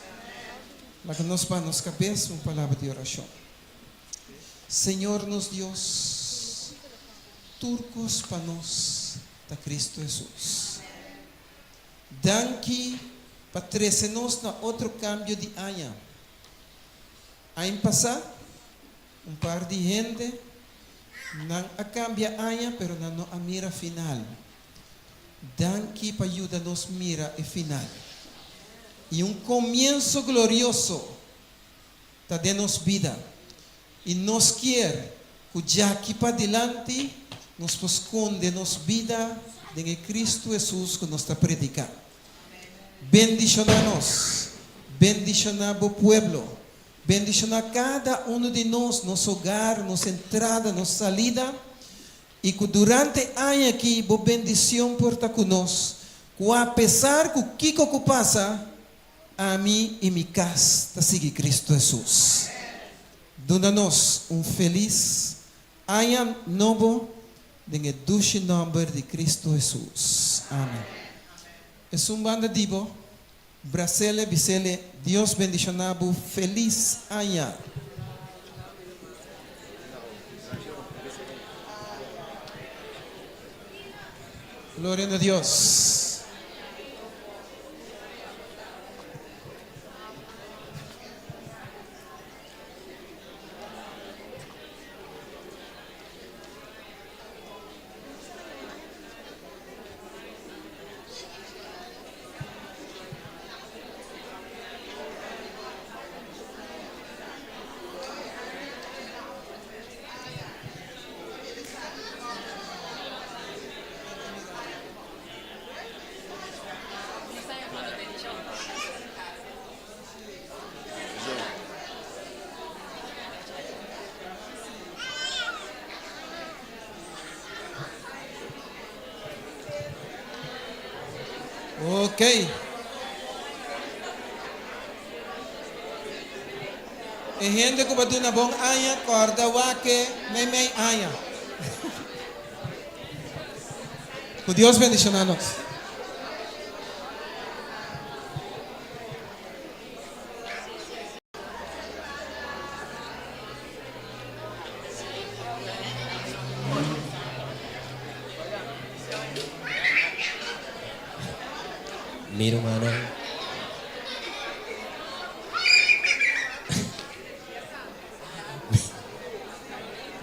Laga nos baha nos kabes un palabra di orashon. Señor nos Dios, tur kos pa nos ta Cristo Hesus. Danki pa trese nos na otro kambio di aña. Aña pasá, un par di hende nan a kambia aña pero nan no a mira final. Danki pa yuda nos mira e final. I un komienso glorioso ta den nos bida i nos kier ku djaki padilanti nos por skonde nos bida den e Kristu Hesus ku nos ta prediká. Bendishoná nos, bendishoná bo pueblo, bendishoná kada unu di nos, nos hogar, nos entrada, nos salida, i ku durante e aña aki bo bendishon por ta ku nos, ku apesar ku kiko ku pasa, Ami i mi kas ta sigui Kristu Hesus. Duna nos un felis Aña Nobo den e dushi nòmber di Kristu Hesus. Amen. Esun banda di bo, brasele bisele Dios bendishona bo felis aña. Gloria na Dios. Ok. E hende ku bo duna bon aña kòrda wak e meimei aña. Ku Dios bendishoná nos.
Mi rumannan.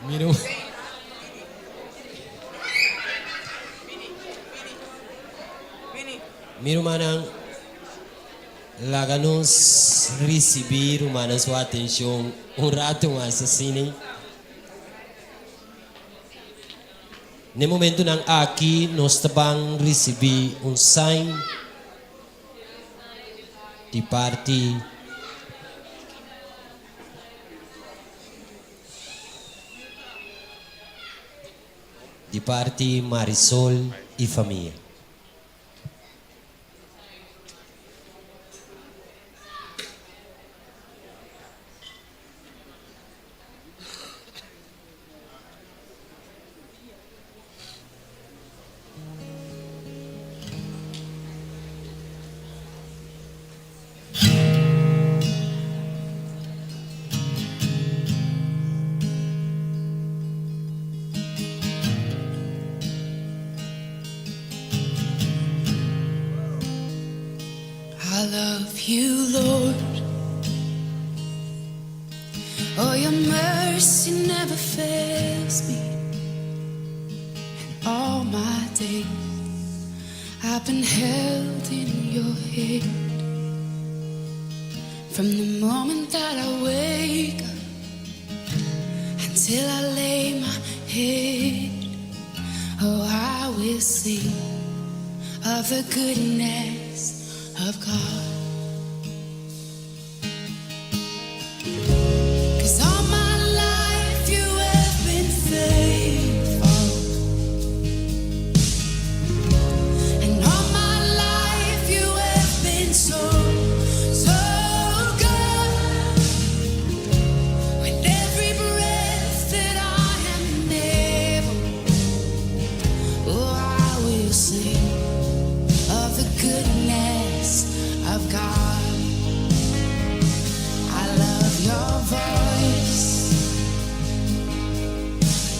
Mi ru. Mi rumannan, laga nos risibí rumannan su atenshon un ratu mas asina. N'e momentunan aki nos ta ban risibí un sign di parti di parti Marisol i famia.
I love you, Lord. Oh, your mercy never fails me. And all my days I've been held in your hand. From the moment that I wake up until I lay my head, oh, I will sing of the goodness of God. Cause all my life you have been faithful. voice.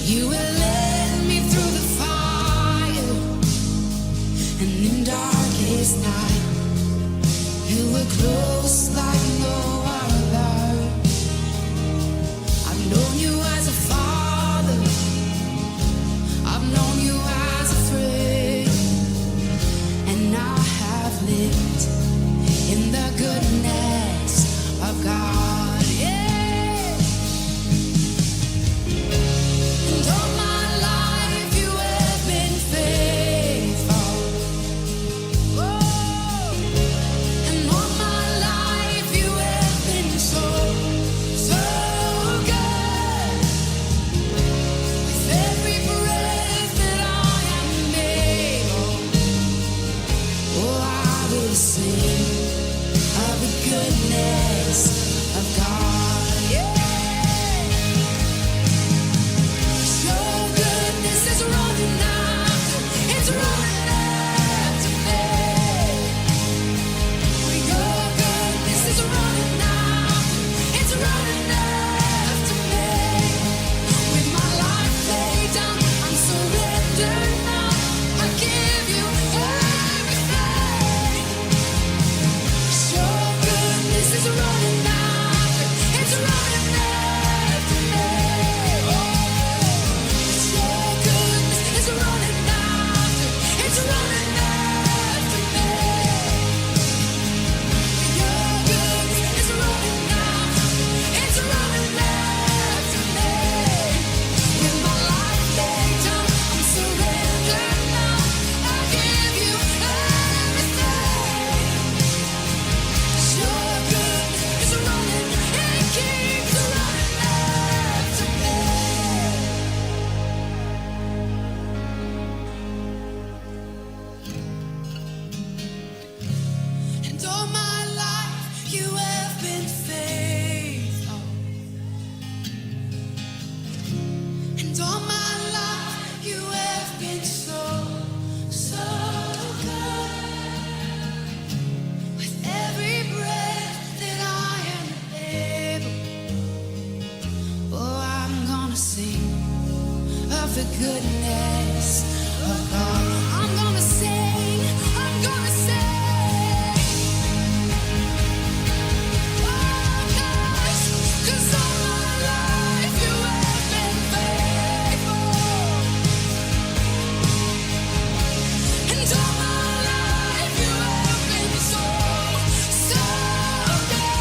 You will lead me through the fire and in darkest night. You were close like no other. I've known you as a father. I've known you as a friend. And I have lived in the goodness of God. Yeah. And all my life you have been faithful. Oh, and all my life you have been so, so good. With every breath that I am able, oh, I will sing of the goodness of God. Yeah. Your goodness is running after, it's running after me. Your goodness is running after, it's running after me. With my life laid down, I'm surrendered now. I give you everything. Your goodness is running after, it's running after me. Your goodness is running after, it's running after me. Your goodness is running after, it's running after me. With my life laid down, I'm surrendered now. I give you everything. Your goodness is running, it keeps running after me. And all my life you have been faithful. And all my life you have been so, so good. With every breath that I am able, oh, I'm gonna sing of the goodness of God. I'm gonna sing, I'm gonna sing. Oh, 'cause all my life you have been faithful. And all my life you have been so, so good.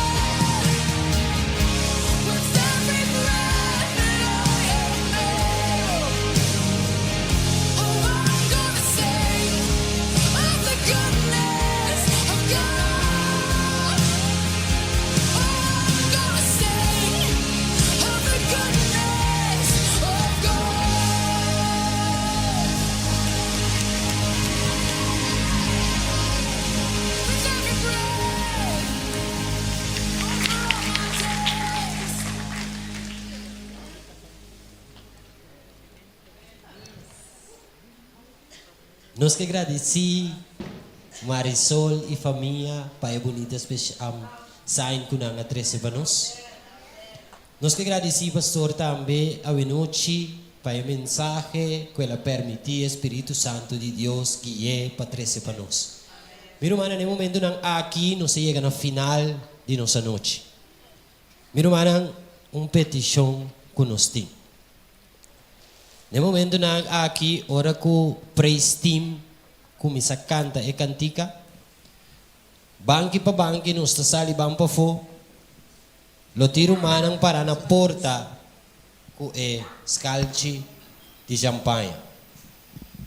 With every breath that I am able, oh, I'm gonna sing of the goodness of God. Oh, I'm gonna sing of the goodness of God. With every breath, over all my days.
Nos ke gradisí Marisol i famia pa e bunita sign ku nan a trese pa nos. Nos ke gradisí pastor tambe awenochi pa e mensahe ku el a permití Spiritu Santu di Dios gui'é pa trese pa nos. Mi rumannan, na e momentonan aki nos a yega na final di nos anochi. Mi rumannan, un petishon ku nos tin. Na e momentonan aki, ora ku praise team kuminsá kanta e kantika, banki pa banki nos ta sali ban pafó, lo tin rumannan pará na porta ku e skalchi di shampaña.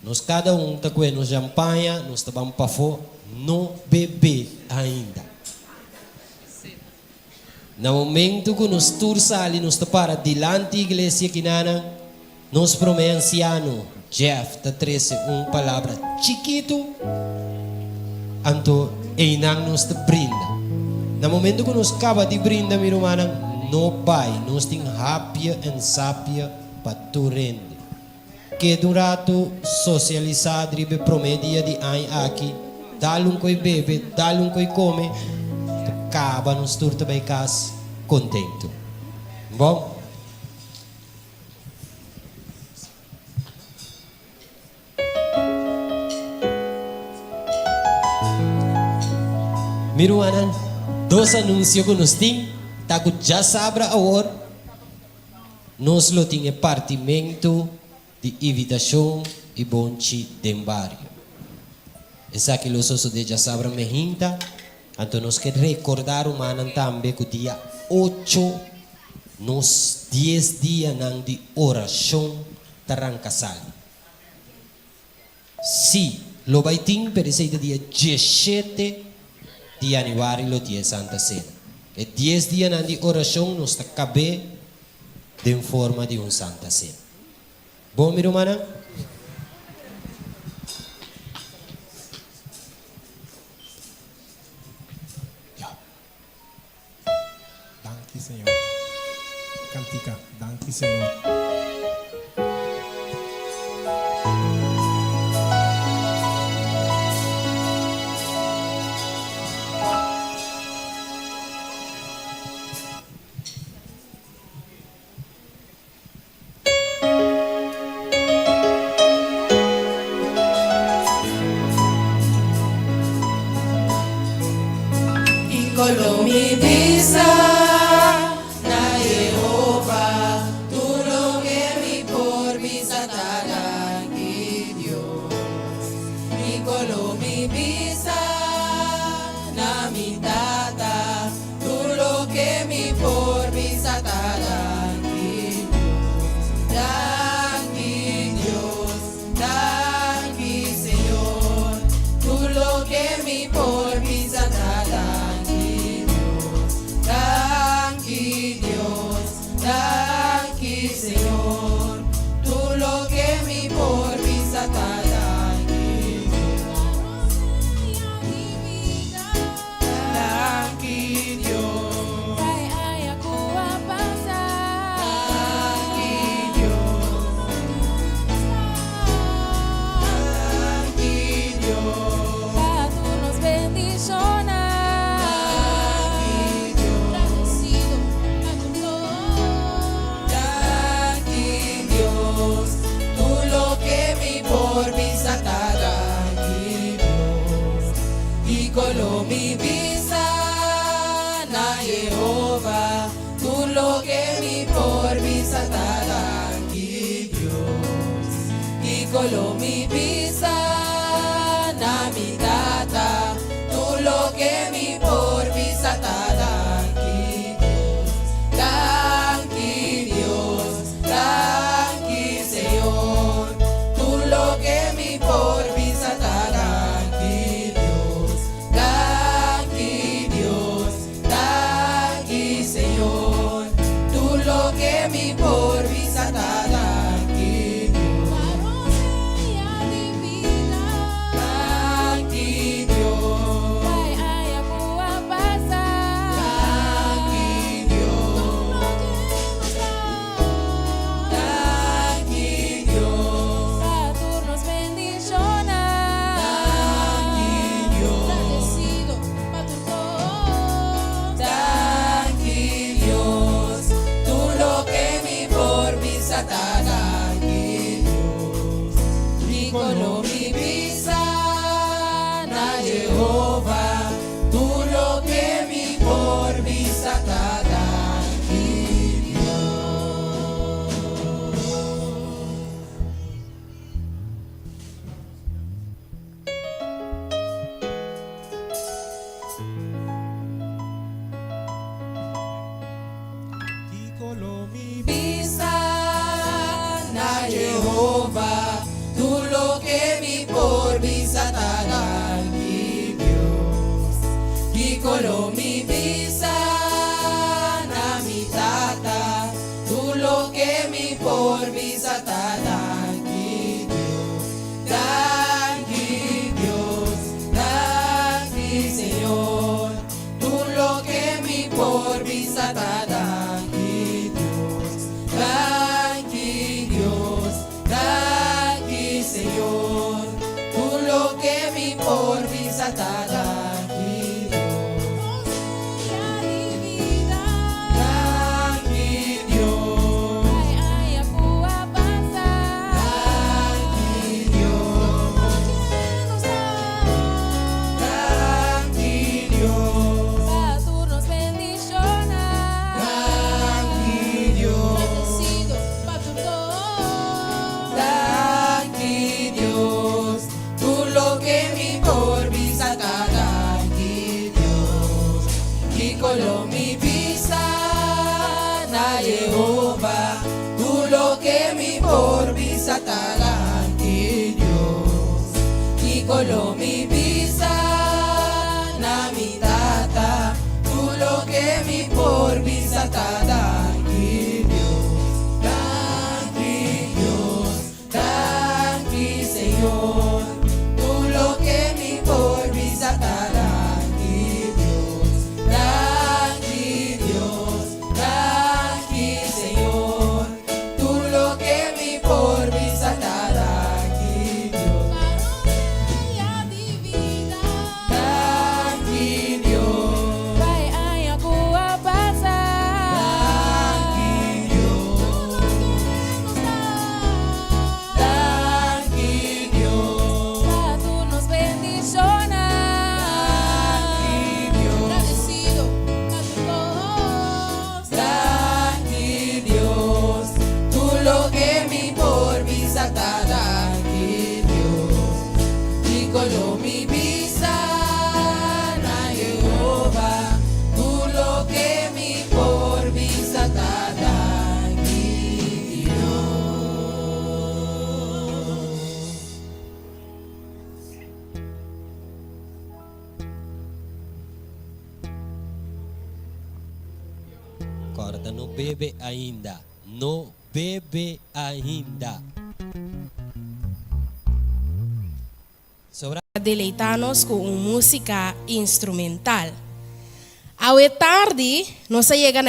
Nos kada un ta kue nos shampaña, nos ta ban pafó, no bebe ainda. Na momento ku nos tur sali nos ta para dilanti iglesia kinanan, nos promé ansiano, Jeff, ta trese un palabra chikitu, anto einan nos ta brinda. Na momento ku nos kaba di brinda, mi rumannan, no bai, nos tin hapia en sapia pa tur hende. Keda un ratu sosialisá driba e promé dia di aña aki, dal un koi bebe, dal un koi kome, ta kaba nos tur ta bai kas kontentu. Bon. Mi rumannan, dos anunsio ku nos tin ta ku djasabra awor nos lo tin e partimentu di invitashon i bonchi den bario. Esaki lo sosodé djasabra mehinta, anto nos ke rekordá rumannan tambe ku dia ocho nos dies dianan di orashon ta ranka sali. Sí, lo bai tin, pero esei ta dia dieshete di yanüari lo tin e Santa Sena. E dies dianan di orashon nos ta kab'é den forma di un Santa Sena. Bon, mi rumannan?
Danki Señor. Cantica, Danki Señor.
Kiko lo mi bisa na Yehova? Tur loke mi por bisa ta danki Dios. Kiko lo mi bisa na mi Tata? Tur loke mi por bisa ta danki Dios, danki Dios, danki Señor. Tur loke mi por bisa ta danki Dios, danki Dios, danki Señor. Tur loke mi por bisa ta danki Dios. Danki Dios. Pa e aña ku a pasa. Danki Dios. Danki Dios. Pa tur nos bendishonnan. Danki Dios. Gradesido pa tur kos. Danki Dios. Tur loke mi por bisa ta danki Dios. Kiko lo mi bisa na Yehova? Tur loke mi por bisa ta danki Dios. Kiko lo mi bisa na mi Tata? Tur loke mi por bisa ta danki Dios. Danki Dios, danki Señor. Tur loke mi por bisa ta danki Dios, danki Dios, danki Señor. Tur loke mi por bisa ta danki Dios. Danki Dios. Pa e aña ku a pasa. Danki Dios. Danki Dios. Pa tur nos bendishonnan. Danki Dios. Gradesido pa tur kos. Danki Dios. Tur loke mi. na Yehova, tur loke mi por bisa ta danki Dios. Kiko lo mi bisa na mi Tata, tur loke mi por bisa ta danki Dios. Danki Dios, Danki Señor, tur loke mi por bisa ta danki Dios. Danki Dios, danki Señor, tur loke mi por bisa ta danki Dios. Danki Dios.
Pa e aña ku a pasa.
Danki Dios. Danki Dios.
Pa tur nos bendishonnan.
Danki Dios.
Gradesido pa tur kos.
Danki Dios. Tur loke mi por bisa ta danki Dios. Kiko lo mi bisa na Yehova, tur loke mi por bisa ta danki Dios.
Corda no bebe ainda, no bebe ainda. Sobra.
Deleitá nos ku un músika instrumental. Awe tardi nos a yega na.